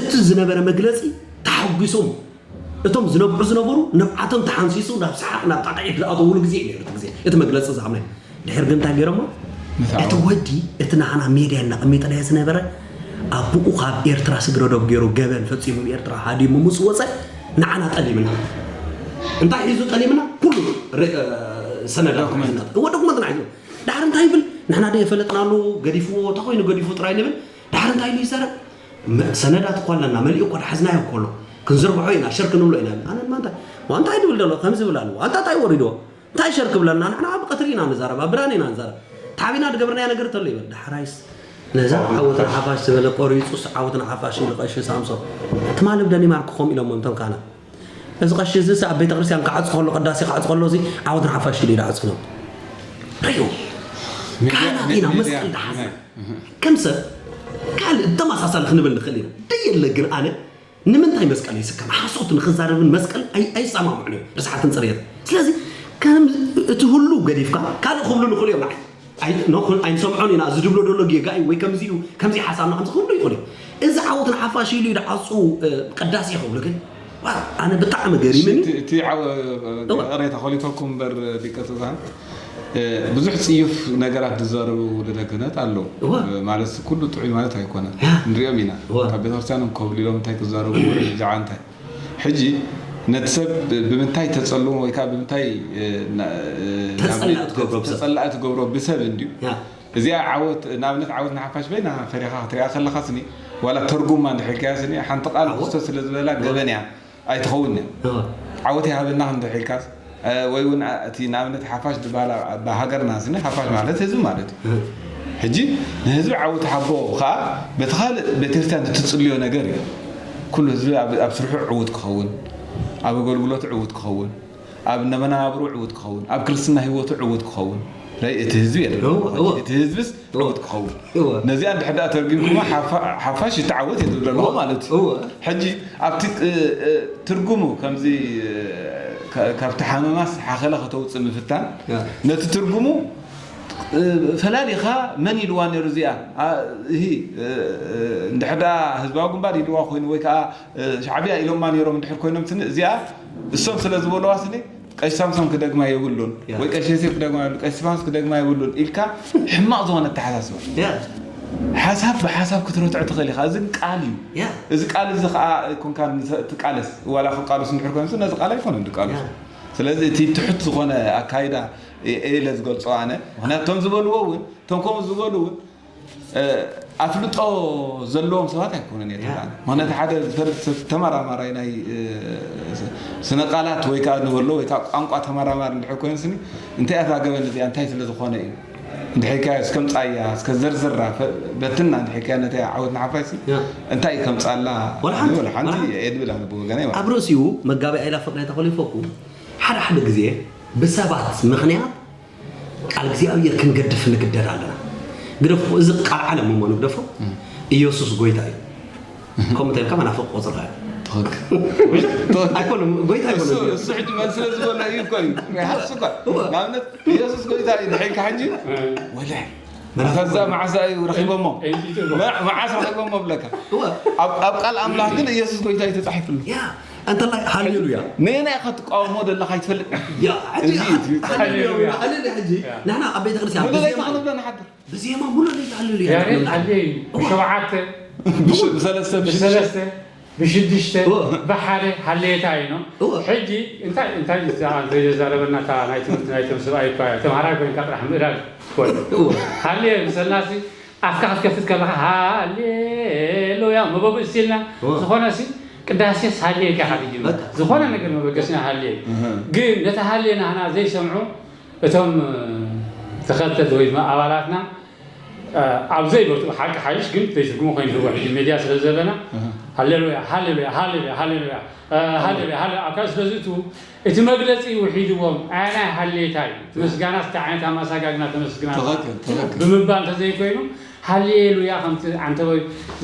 እቲ ዝነበረ መግለፂ ተሓጒሶም እቶም ዝነብዑ ዝነበሩ ንብዓቶም ተሓንሲሱ ናብ ሰሓቕ ናብ ጣቕዒት ዝኣተውሉ ግዜ እዩ ነይሩ። እቲ ግዜ እቲ መግለፂ ዝሃብናይ ድሕር ግን እንታይ ገይሮሞ እቲ ወዲ እቲ ንዓና ሜድያ እናቐሚጠናዮ ዝነበረ ኣቦኡ ካብ ኤርትራ ስግረ ዶብ ገይሩ ገበን ፈፂሙ ኤርትራ ሃዲሙ ምስ ወፀ ንዓና ጠሊምና እንታይ ሒዙ ጠሊምና ኩሉ ሰነዳት እወ ዶኩመንትና ሒዙ ዳሕር እንታይ ይብል ንሕና ደ የፈለጥናሉ ገዲፍዎ ተኮይኑ ገዲፉ ጥራይ ንብል ዳሕር እንታይ ኢሉ ይዛረብ ሰነዳት እኳ ኣለና መሊኡ እኳ ዳሕዝናዮ እኮ ኣሎ ክንዝርግሖ ኢና ሸር ክንብሎ ኢና ኣነ ማንታ ዋንታ ይድብል ደሎ ከምዚ ይብል ኣለዎ ኣንታ እንታይ ወሪድዎ እንታይ ሸር ክብለና ንሕና ኣብ ቀትሪ ኢና ንዛረብ ኣብ ብርሃን ኢና ንዛረብ ተዓቢና ዝገበርናዮ ነገር ተሎ ይበል ዳሕራይስ ነዛ ዓወት ንሓፋሽ ዝበለ ቆሪፁስ ዓወት ንሓፋሽ ኢሉ ቀሺ ሳምሶን ትማሊ ኣብ ደኒማርክ ከምኡ ኢሎሞ እንቶም ካህናት እዚ ቀሺ እዚ ኣብ ቤተክርስትያን ክዓፁ ከሎ ቅዳሴ ክዓፁ ከሎ እዚ ዓወት ንሓፋሽ ኢሉ ይድዓፁ ኢሎም ርእዩ ካህናት ኢና መስቀል ድሓዝና ከም ሰብ ካልእ ተመሳሳሊ ክንብል ንኽእል ኢና ደየለ ግን ኣነ ንምንታይ መስቀል ይስከም ሓሶት ንክዛረብን መስቀል ኣይሰማምዑን እዮም ርስሓትን ፅርየት ስለዚ ከም እቲ ሁሉ ገዲፍካ ካልእ ክብሉ ንኽእሉ እዮም ንዓይ ኣይንሰምዖን ኢና እዚ ድብሎ ደሎ ጌጋ እዩ ወይ ከምዚ እዩ ከምዚ ሓሳብና ከምዚ ክብሉ ይኽእሉ እዮም እዚ ዓወት ንሓፋሽ ኢሉ ይድዓፁ ቅዳሴ ክብሉ ግን ኣነ ብጣዕሚ ገሪምኒ እቲ ቅሬታ ኮሊፈኩም እምበር ሊቀ ትጉሃን ብዙሕ ፅዩፍ ነገራት ዝዛረቡ ወለደ ክህነት ኣለዉ ማለት ኩሉ ጥዑይ ማለት ኣይኮነን ንሪኦም ኢና ካብ ቤተክርስትያኖም ኮብሊሎም እንታይ ክዛረቡ ጃዓ እንታይ ሕጂ ነቲ ሰብ ብምንታይ ተጸልዎ ወይ ከዓ ብምንታይ እ፣ ና- እ፣ ተጸላኢ ናብ- ትገብሮ ብሰብ። ተጸላኢ ትገብሮ ብሰብ እንድዩ። ያ እዚኣ ዓወት ንኣብነት ዓወት ንሓፋሽ በይና ፈሪኻ ክትሪኣ ከለኻስኒ ዋላ ተርጉማ እንድሕር ኢልካያስኒ ሓንቲ ቃል ዓወት? ክስቶ ስለ ዝበላ ገበን እያ ኣይትኸውን እያ። እወ። ዓወት ይሃበና እንድሕር ኢልካስ እ፣ ወይ እውን እ፣ እቲ ንኣብነት ሓፋሽ ዝበሃላ ኣብ ሃገርና ስኒ ሓፋሽ ማለት ህዝቢ ማለት እዩ። ሕጂ ንህዝቢ ዓወት ሓቦ ከዓ በቲ ካልእ ቤተክርስትያን እትጽልዮ ነገር እዩ። ኩሉ ህዝቢ ኣብ ኣብ ስርሑ ዕዉት ክኸውን፣ ኣብ ኣገልግሎቱ ዕዉት ክኸውን፣ ኣብ መነባብርኡ ዕዉት ክኸውን፣ ኣብ ክርስትና ህይወቱ ዕዉት ክኸውን ራይ እቲ ህዝቢ የድልዮ። እወ፣ እወ። እቲ ህዝብስ ዕዉት ክኸውን እወ። ነዚኣ እንድሕር ደኣ ተርጉምኩማ ሓፋ- ሓፋሽ ይተዓወት እየ ዝብል ኣለኹ እወ፣ ማለት እዩ። እወ። ሕጂ ኣብቲ እ፣ እ፣ ትርጉሙ ከምዚ እ፣ ካ- ካብቲ ሓመማስ ሓኸለ ከተውፅእ ምፍታን ያ። ነቲ ትርጉሙ እ፣ ፈላሊኻ መን ኢልዋ ነይሩ እዚኣ ኣ፣ እሂ እ፣ እ፣ እንድሕር ደኣ ህዝባዊ ግንባር ኢልዋ ኮይኑ ወይ ከዓ እ፣ ሻዕብያ ኢሎማ ነይሮም እንድሕር ኮይኖም ስኒ እዚኣ እሶም ስለ ዝበለዋ ስኒ ቀሽ ሳምሶም ክደግማ የብሉን ያ። ወይ ቀሽ ዮሴፍ ክደግማ የብሉን ቀሽ ስፋኖስ ክደግማ የብሉን ኢልካ ሕማቕ ዝኾነ ኣተሓሳስባ ያ ሓሳብ ብሓሳብ ክትረትዖ ትኽእል ኢኻ። እዚ ቃል እዩ። ያ እዚ ቃል እዚ ከዓ ኮንካ ንሰ- ትቃለስ ዋላ ክቃለሱ እንድሕር ኮይኑ ነዚ ቃል ኣይኮነን ዝቃለሱ። ያ። ስለዚ እቲ ትሑት ዝኾነ ኣካይዳ እየ ኢለ ዝገልጾ ኣነ። ምክንያቱ እቶም ዝበልዎ እውን እቶም ከምኡ ዝበሉ እውን እ፣ ኣፍልጦ ዘለዎም ሰባት ኣይኮኑን እየ ያ። ትብላኒ። ምክንያቱ ሓደ ዝፈልጥ ሰብ ተመራማራይ ናይ እ፣ ስነ ቃላት ወይ ከዓ ንበሎ ወይ ከዓ ቋንቋ ተመራማሪ እንድሕር ኮይኑ ስኒ እንታይ እያ እዛ ገበን እዚኣ እንታይ ስለ ዝኾነ እዩ እንድሕር ኢልካዮ እስከ ምፃያ እስከ ዘርዝራ ፈ- በትና እንድሕር ኢልካዮ ነቲ ዓወት ንሓፋሽ ስኒ ያ። እንታይ እዩ ከምፃላ ወላ ሓንቲ፣ ወላ ሓንቲ ወላ ሓንቲ። እየ ድብል ኣነ ብወገነይ ማለት ኣብ ርእሲኡ መጋቢያ ኢላ ፍቅሪ ተኸሊፈኩ ሓደ ሓደ ግዜ ብሰባት ምኽንያት ቃል እግዚኣብሔር ክንገድፍ ንግደድ ኣለና። ግደፎ፣ እዚ ቃል ዓለም እሞ ንግደፎ። ኢየሱስ ጎይታ እዩ። ከምኡ እንተ ኢልካ መናፍቅ ቆጽርካ እዩ። ትኽክል። ኣይኮነ፣ ጎይታ ኣይኮነ። እሱ እሱ ሕጂ መልስ ስለ ዝበሎ እዩ እኮ እዩ። ይሓስብ እኮ። እወ። ንኣብነት ኢየሱስ ጎይታ እዩ ድሕር ኢልካ ሕጂ ወለ መናፍቅ ከዛ መዓሳ እዩ ረኺቦሞ። ኤንጂቲ እኮ። መ- መዓስ ረኺቦሞ ብለካ። እወ። ኣብ ኣብ ቃል ኣምላኽ ግን ኢየሱስ ጎይታ እዩ ተጻሒፍሉ። ያ እንተላይ ሃሌሉያ። ነየናይ ኢኻ ትቃወሞ ዘለኻ ኣይትፈልጥ። ያ ሕጂ እዚ እዩ። ሃሌሉያ ሃሌሉያ። ሃሌሉያ ሕጂ ያ። ንሕና ኣብ ቤተ ክርስቲያን ሙሉ ለይቲ ብዜማ ክንብሎ ንሓድር። ብዜማ ሙሉ ለይቲ ሃሌሉያ ያሬድ ንብላ። ሃሌ እዩ። እወ። ብሸውዓተ ብሽ- ብሰለስተ ብሽዱሽተ። ብሰለስተ ብሽዱሽተ እወ። ብሓደ ሃሌታ እዩ ነው። እወ። ሕጂ እንታይ እንታይ ዘዛረበና እታ ናይ ትምህርቲ ናይቶም ሰብኣይ እኳ ተምሃራይ ኮይንካ ጥራሕ ምእዳግ ትኮን። እወ። ሃሌ ምሰልናሲ ኣፍካ ክትከፍት ከለካ ሃሌሉያ መበቡ እስቲልና እወ። ዝኾነ ሲ ቅዳሴስ ሃሌ ኢልካ ኢኻ ትጅምር። በቃ። ዝኾነ ነገር መበገስና ሃሌ እዩ። እህ። ግን ነቲ ሃሌ ናህና ዘይሰምዑ እቶም ተኸተልቲ ወይ ድማ ኣባላትና ኣብ ዘይበቱ ሓቂ ሓይሽ ግን ዘይትርጉሙ ኮይኑ ዝዋ ሕጂ ሜድያ ስለ ዘለና ሃሌሉያ ሃሌሉያ ሃሌሉያ ሃሌሉያ ሃሌሉያ ሃሌ ኣብ ካልእ ስለ ዝእትዉ እቲ መግለፂ ውሒድዎም ኣያናይ ሃሌታ እዩ እቲ ምስጋና ስቲ ዓይነት ኣማሳጋግና ተመስግና ትኽክል ትኽክል። ብምባል እንተዘይኮይኑ ሃሌሉያ ከምቲ ዓንተቦይ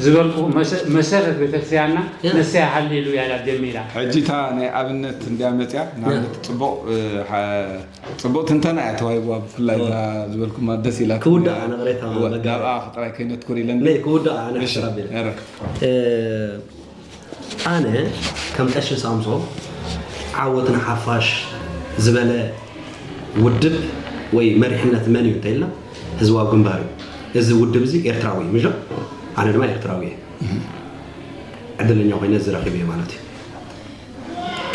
ዝበልኩ መሰ- መሰረት ቤተክርስትያንና ያ። ነሰያ ሃሌሉያ ኢላ ጀሚራ ሕጂ እታ ናይ ኣብነት እንድያ መፅያ ንኣብነት ፅቡቕ እ፣ ሓ- ፅቡቕ ትንተና እያ ተዋሂብዋ ብፍላይ እዛ ዝበልኩማ ደስ ኢላ ክውዳእ ኣነ ቅሬታ መጋቢ። ናብኣ ጥራይ ከይነትኩር ኢለን ነይ ክውዳእ ኣነ እሺ፣ ሕሰብ ኣቢለ ኧረ። እ፣ ኣነ ከም ቀሺ ሳምሶ ዓወት ንሓፋሽ ዝበለ ውድብ ወይ መሪሕነት መን እዩ እንተኢልና ህዝባዊ ግንባር እዩ። እዚ ውድብ እዚ ኤርትራዊ እዩ ምሽ? ኣነ ድማ ኤርትራዊ እየ። ዕድለኛ ኮይነ እዚ ረኺበ ማለት እዩ።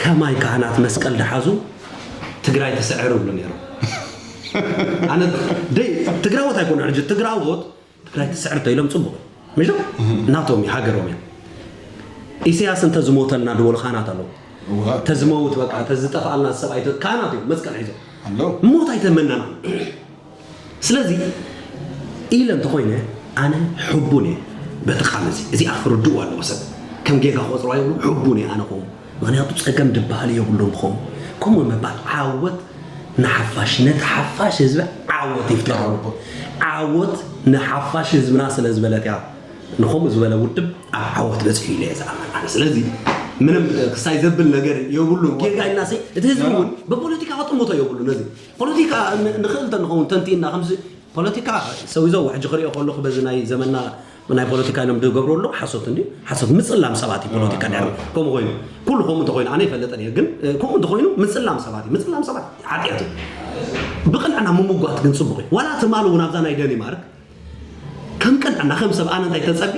ከማይ ካህናት መስቀል ደሓዙ ትግራይ ትስዕር ይብሉ ነይሮም። ኣነ ደይ ትግራዎት ኣይኮኑ ሕጂ ትግራዎት ትግራይ ትስዕር ተኢሎም ፅቡቅ እዩ ምሽ? ናቶም እዩ ሃገሮም እዮም። ኢሳያስ እንተ ዝሞተልና ዝበሉ ካህናት ኣለዉ። ተዝመውት በቃ ተዝጠፍኣልና ሰብኣይ ካህናት እዮም መስቀል ሒዞም ኣለዉ። ሞት ኣይተመናና ስለዚ ኢለ እንተኮይነ ኣነ ሕቡን እየ በቲ ቃል እዚ እዚኣ ክርድእዎ ኣለዎ ሰብ ከም ጌጋ ክቆፅሮ የብሉ ሕቡን እየ ኣነ ከምኡ ምክንያቱ ፀገም ድበሃል የብሉን ብኸምኡ ከምኡ ምባል ዓወት ንሓፋሽ ነቲ ሓፋሽ ህዝቢ ዓወት ይፍጠረሉ ዓወት ንሓፋሽ ህዝብና ስለ ዝበለት እያ ንከምኡ ዝበለ ውድብ ኣብ ዓወት በፂሑ ኢለ እየ ዝኣምን ኣነ ስለዚ ምንም ክሳይ ዘብል ነገር የብሉን ጌጋ ኢልናሲ እቲ ህዝቢ እውን ብፖለቲካ ክጥምቶ የብሉ ነዚ ፖለቲካ ንኽእል ተንኸውን ተንቲና ከምዚ ፖለቲካ ሰዊዘው ሕጂ ክሪኦ ከለኹ በዚ ናይ ዘመና ናይ ፖለቲካ ኢሎም ዝገብሩ ኣለዉ ሓሶት እንዲ ሓሶት ምፅላም ሰባት እዩ ፖለቲካ ድሕሪ ከምኡ ኮይኑ ኩሉ ከምኡ እንተኮይኑ ኣነ ይፈልጥ እየ ግን ከምኡ እንተኮይኑ ምፅላም ሰባት እዩ ምፅላም ሰባት ሓጢኣት እዩ ብቅንዕና ምምጓት ግን ፅቡቅ እዩ ዋላ ትማሊ እውን ኣብዛ ናይ ደኒማርክ ከም ቅንዕና ከም ሰብ ኣነ እንታይ ተፀቢ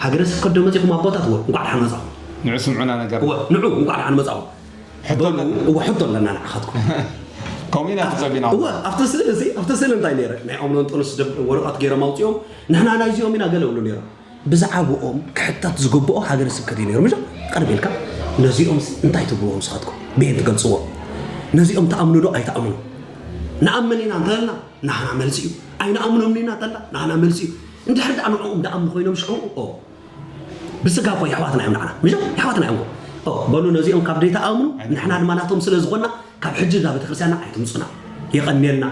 ሃገረ ስብከት ዶ መፂኹም ኣቦታት ወ እንኳዕ ደሓን መፃኹም ንዑ ስምዑና ነገር ወ ንዑ እንኳዕ ደሓን መፃኹም ሕቶ በሉ ኣለና። እወ ሕቶ ኣለና ንዓኻትኩም። ከምኡ ኢና ተጸቢና። እወ ኣብቲ ስእሊ እዚ ኣብቲ ስእሊ እንታይ ነይረ? ናይ ኦምሎንጦንስ ደብ ወረቐት ገይሮም ኣውጺኦም ንሕና ናይዚኦም ኢና ገለ ብሉ ነይሮም። ብዛዕባኦም ክሕተት ዝግብኦ ሃገረ ስብከት እዩ ነይሩ። ምሽ ቀርብ ኢልካ ነዚኦም እንታይ ትብልዎም ንስኻትኩም? ብየን ትገልጽዎም? ነዚኦም ተኣምኑ ዶ ኣይተኣምኑ? ንኣምን ኢና እንተለና ንሕና መልሲ እዩ። ኣይንኣምኖምን ኢና እንተለና ንሕና መልሲ እዩ። እንድሕር ደኣ ንዕኦም ደኣምኑ ኮይኖም ሽዑ ኦ ብስጋ እኮ የሕዋትና እዮም ንዓና። ምሽ የሕዋትና እዮም። ኦ በሉ ነዚኦም ካብ ደይተኣምኑ ንሕና ድማ ናቶም ስለ ዝኾንና ካብ ሕጂ እዛ ቤተክርስትያንና ኣይትምጹና። የቐንየልና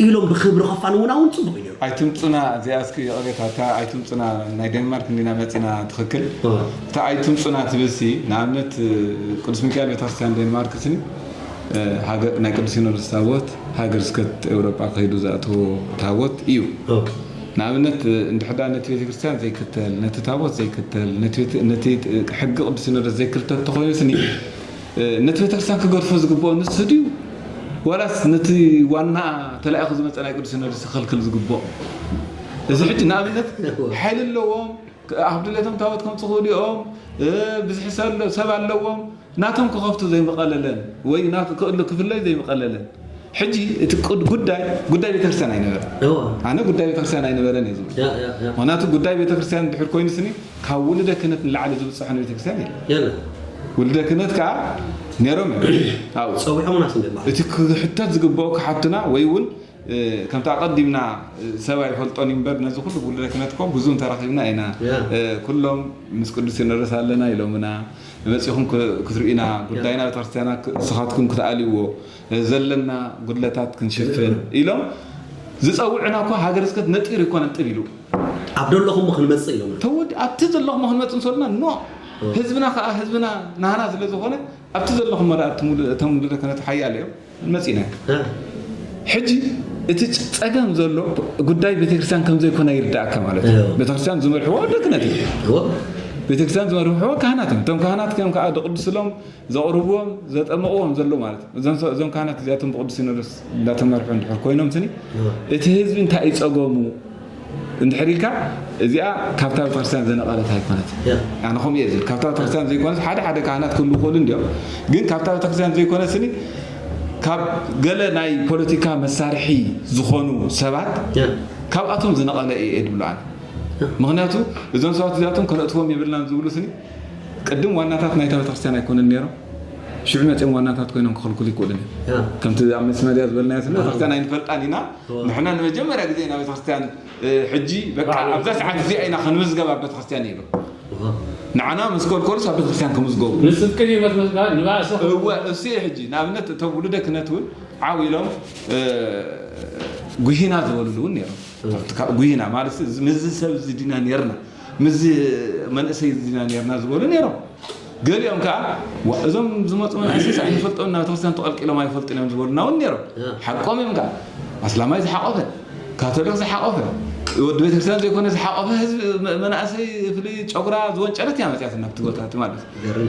ኢሎም ብክብሪ ከፋንውና እውን ጽቡቕ እዩ ነይሩ። ኣይትምጹና እዚኣ እስኪ ይቕሬታ እታ ኣይትምጹና ናይ ዴንማርክ እንዲና መጺና ትኽክል። እ። እታ ኣይትምጹና ትብልሲ ንኣብነት ቅዱስ ሚካኤል ቤተክርስትያን ዴንማርክ ስኒ እ፣ ሃገር ናይ ቅዱስ ሲኖዶስ ታቦት ሃገር ስብከት ኤውሮጳ ከይዱ ዝኣተዎ ታቦት እዩ። እ። ንኣብነት እንድሕዳ ነቲ ቤተክርስትያን ዘይክተል ነቲ ታቦት ዘይክተል ነቲ ቤተ- ነቲ ሕጊ ቅዱስ ሲኖዶስ ዘይክተል ተኾይኑ ስኒ ነቲ ቤተክርስትያን ክገድፎ ዝግብኦ ንሱ ድዩ ዋላስ ነቲ ዋና ተላኢኹ ዝመፀ ናይ ቅዱስ ሲኖዶስ ክኸልክል ዝግብኦ? እዚ ሕጂ ንኣብነት ሓይሊ ኣለዎም ኣብ ድሌቶም ታቦት ከምፅ ክእሉ እዮም። ብዝሒ ሰብ ኣለዎም ናቶም ክኸፍቱ ዘይምቐለለን ወይ ክእሉ ክፍለዩ ዘይምቐለለን። ሕጂ እቲ ጉዳይ ጉዳይ ቤተክርስትያን ኣይነበረ። ኣነ ጉዳይ ቤተክርስትያን ኣይነበረን እየ ዝብል። ምክንያቱ ጉዳይ ቤተክርስትያን ድሕር ኮይኑ ስኒ ካብ ውልደ ክህነት ንላዕሊ ዝብፅሖ ንቤተክርስትያን የለ። ውልደ ክህነት ከዓ ነይሮም እዮም። ኣብኡ ፀዊዖምና ስንደማ እቲ ክሕተት ዝግብኦ ክሓቱና ወይ እውን ከምቲ ኣቐዲምና ሰብ ኣይፈልጦን እዩ እምበር ነዚ ኩሉ ውልደ ክህነት ኮ ብዙ እንተረኺብና ኢና። ኩሎም ምስ ቅዱስ ሲኖዶስ ኣለና ኢሎምና መፂኹም ክትርእዩና ጉዳይና ቤተክርስትያና ንስኻትኩም ክትኣልይዎ ዘለና ጉድለታት ክንሽፍን ኢሎም ዝፀውዕና እኮ ሃገረ ስብከት ነጢሩ ይኮነን ጥብ ኢሉ ኣብ ደለኹም ክንመፅእ ኢሎም ተወዲ ኣብቲ ዘለኹም ክንመፅእ እንሰሉና ኖ ህዝብና ከዓ ህዝብና ናህና ስለ ዝኾነ ኣብቲ ዘለኹም መርኣት እቶም ውልደ ክህነት ሓያል እዮም መፂና ሕጂ እቲ ፀገም ዘሎ ጉዳይ ቤተክርስትያን ከምዘይኮነ ይርዳእካ ማለት እዩ። ቤተክርስትያን ዝመርሕዎ ወደ ክህነት እዩ። ቤተክርስትያን ዝመርሕዎ ካህናት እዮም። እቶም ካህናት ከም ከዓ ደቅድስሎም ዘቕርብዎም ዘጠመቕዎም ዘሎ ማለት እዩ። እዞም ካህናት እዚኣቶም ብቅዱስ ሲኖዶስ እንዳተመርሑ እንድሕር ኮይኖም ስኒ እቲ ህዝቢ እንታይ ይፀገሙ እንድሕር ኢልካ እዚኣ ካብታ ቤተክርስትያን ዝነቐለት ኣይኮነት። ኣነ ከምኡ እየ ዝብል። ካብታ ቤተክርስትያን ዘይኮነት ሓደ ሓደ ካህናት ክህሉ ይኽእሉ እንዲዮም፣ ግን ካብታ ቤተክርስትያን ዘይኮነ ስኒ ካብ ገለ ናይ ፖለቲካ መሳርሒ ዝኾኑ ሰባት ካብኣቶም ዝነቐለ እየ ድብሉ ኣነ። ምክንያቱ እዞም ሰባት እዚኣቶም ከነእትዎም የብልናን ዝብሉ ስኒ ቅድም ዋናታት ናይታ ቤተክርስትያን ኣይኮኑን ነይሮም። ሽዑ መፅኦም ዋናታት ኮይኖም ክኽልክሉ ይክእሉ እዮም። ከምቲ ኣብ ምስ መድያ ዝበልናዮ ስኒ ቤተክርስትያን ኣይንፈልጣን ኢና ንሕና ንመጀመርያ ግዜ ኢና ቤተክርስትያን ሕጂ በቃ ኣብዛ ሰዓት እዚኣ ኢና ክንምዝገብ ኣብ ቤተክርስትያን ይብሉ። ንዓና ምስ ከልከሉስ ኣብ ቤተክርስትያን ክምዝገቡ ንስድቂ ህይወት መስጋድ ንባእሲ እወ እሱ እዩ። ሕጂ ንኣብነት እቶም ውሉደ ክህነት እውን ዓው ኢሎም ጉሂና ዝበሉሉ እውን ነይሮም። ጉሂና ማለት ምስዚ ሰብ እዚ ዲና ነርና ምስዚ መንእሰይ ዲና ነርና ዝበሉ ነይሮም። ገሊኦም ከዓ እዞም ዝመፁ መናእሰይስ ኣይንፈልጦም ናብ ቤተክርስትያን ተቐልቂሎም ኣይፈልጡን እዮም ዝበሉና እውን ነይሮም። ሓቆም እዮም ከዓ ኣስላማይ ዝሓቆፈ ካቶሊክ ዝሓቆፈ ወዲ ቤተክርስትያን ዘይኮነ ዝሓቆፈ ህዝቢ መናእሰይ ፍልይ ጨጉራ ዝወንጨረት እያ መፅያት ናብቲ ቦታ ማለት እዩ።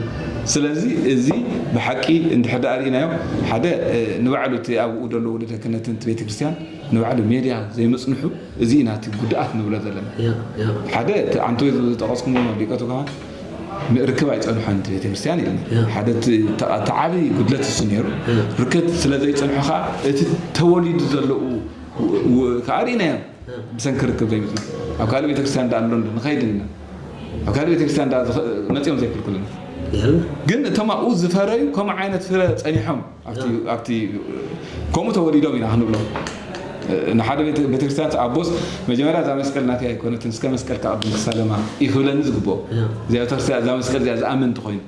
ስለዚ እዚ ብሓቂ እንድሕር ዳኣ ርኢናዮ ሓደ ንባዕሉ እቲ ኣብኡ ደሎ ውልደ ክህነትን እቲ ቤተክርስትያን ንባዕሉ ሜድያ ዘይምፅንሑ እዚ ኢና እቲ ጉድኣት ንብሎ ዘለና። ሓደ እቲ ኣንቶ ዝጠቐስኩምዎም ኣብ ሊቀቱ ከማን ርክብ ኣይፀንሖን እቲ ቤተክርስትያን ኢልና ሓደ እቲ ዓብዪ ጉድለት እሱ ነይሩ። ርክብ ስለ ዘይፀንሖ ከዓ እቲ ተወሊዱ ዘለዉ ከዓ ርኢናዮም ብሰንኪ ርክብ ዘይምፅንሑ ኣብ ካልእ ቤተክርስትያን ዳ ኣሎ ንኸይድ ኢና ኣብ ካልእ ቤተክርስትያን ዳ መፂኦም ዘይክልክሉና ግን እቶም ኣብኡ ዝፈረዩ ከምኡ ዓይነት ፍረ ፀኒሖም ኣብቲ ከምኡ ተወሊዶም ኢና ክንብሎም ንሓደ ቤተክርስትያን ኣቦስ መጀመርያ እዛ መስቀል ናተይ ኣይኮነትን እስከ መስቀል ከቐድም ክሳለማ ይክብለኒ ዝግብኦ እዚኣ ቤተክርስትያን እዛ መስቀል እዚኣ ዝኣምን እንተኮይኑ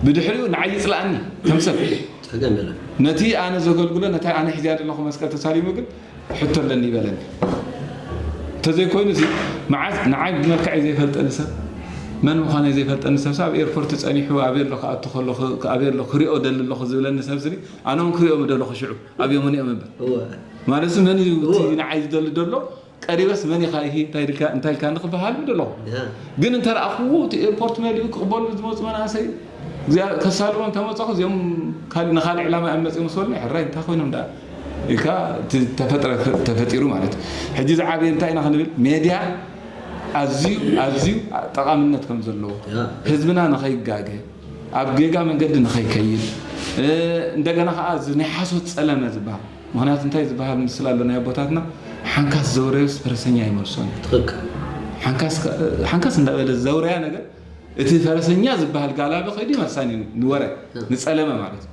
ብድሕሪኡ ንዓይ ይፅላኣኒ ከም ሰብ ነቲ ኣነ ዘገልግሎ ነቲ ኣነ ሒዝያ ዘለኹ መስቀል ተሳሊሙ ግን ሕቶ ኣለኒ ይበለኒ። እንተዘይኮይኑ እዚ መዓዝ ንዓይ ብመልክዐይ ዘይፈልጠኒ ሰብ መን ምዃነይ ዘይፈልጠኒ ሰብ ኣብ ኤርፖርት ፀኒሑ ኣበይ ኣሎ ክኣቱ ከሎ ኣበይ ኣሎ ክሪኦ ደሊ ኣለኹ ዝብለኒ ሰብ ስኒ ኣነ እውን ክሪኦም ደለኹ ሽዑ ኣብዮም እኒኦም እምበር ማለት መን እዩ እቲ ንዓይ ዝደሊ ደሎ ቀሪበስ መን ኢኻ ይሂ እንታይ ኢልካ እንታይ ኢልካ ንክበሃል ደለኹ ግን እንተረኣኽዎ እቲ ኤርፖርት መሊኡ ክቕበሉ ዝመፁ መናእሰይ ከሳልሞም ተመፀኹ እዚኦም ንካልእ ዕላማ እዮም መፂኦም ስበሉና ሕራይ እንታይ ኮይኖም ዳ ኢልካ ተፈጢሩ ማለት እዩ። ሕጂ ዝዓበየ እንታይ ኢና ክንብል ሜድያ ኣዝዩ ኣዝዩ ጠቓምነት ከም ዘለዎ ህዝብና ንኸይጋገ ኣብ ጌጋ መንገዲ ንኸይከይድ እንደገና ከዓ እዚ ናይ ሓሶት ፀለመ ዝበሃል፣ ምክንያቱ እንታይ ዝበሃል ምስል ኣሎ ናይ ኣቦታትና፣ ሓንካስ ዘውረዮስ ፈረሰኛ ይመልሶን እዩ። ትክክል። ሓንካስ እንዳበለ ዘውረያ ነገር፣ እቲ ፈረሰኛ ዝበሃል ጋላቢ ከይዱ ይመልሳን እዩ፣ ንወረ ንፀለመ ማለት እዩ።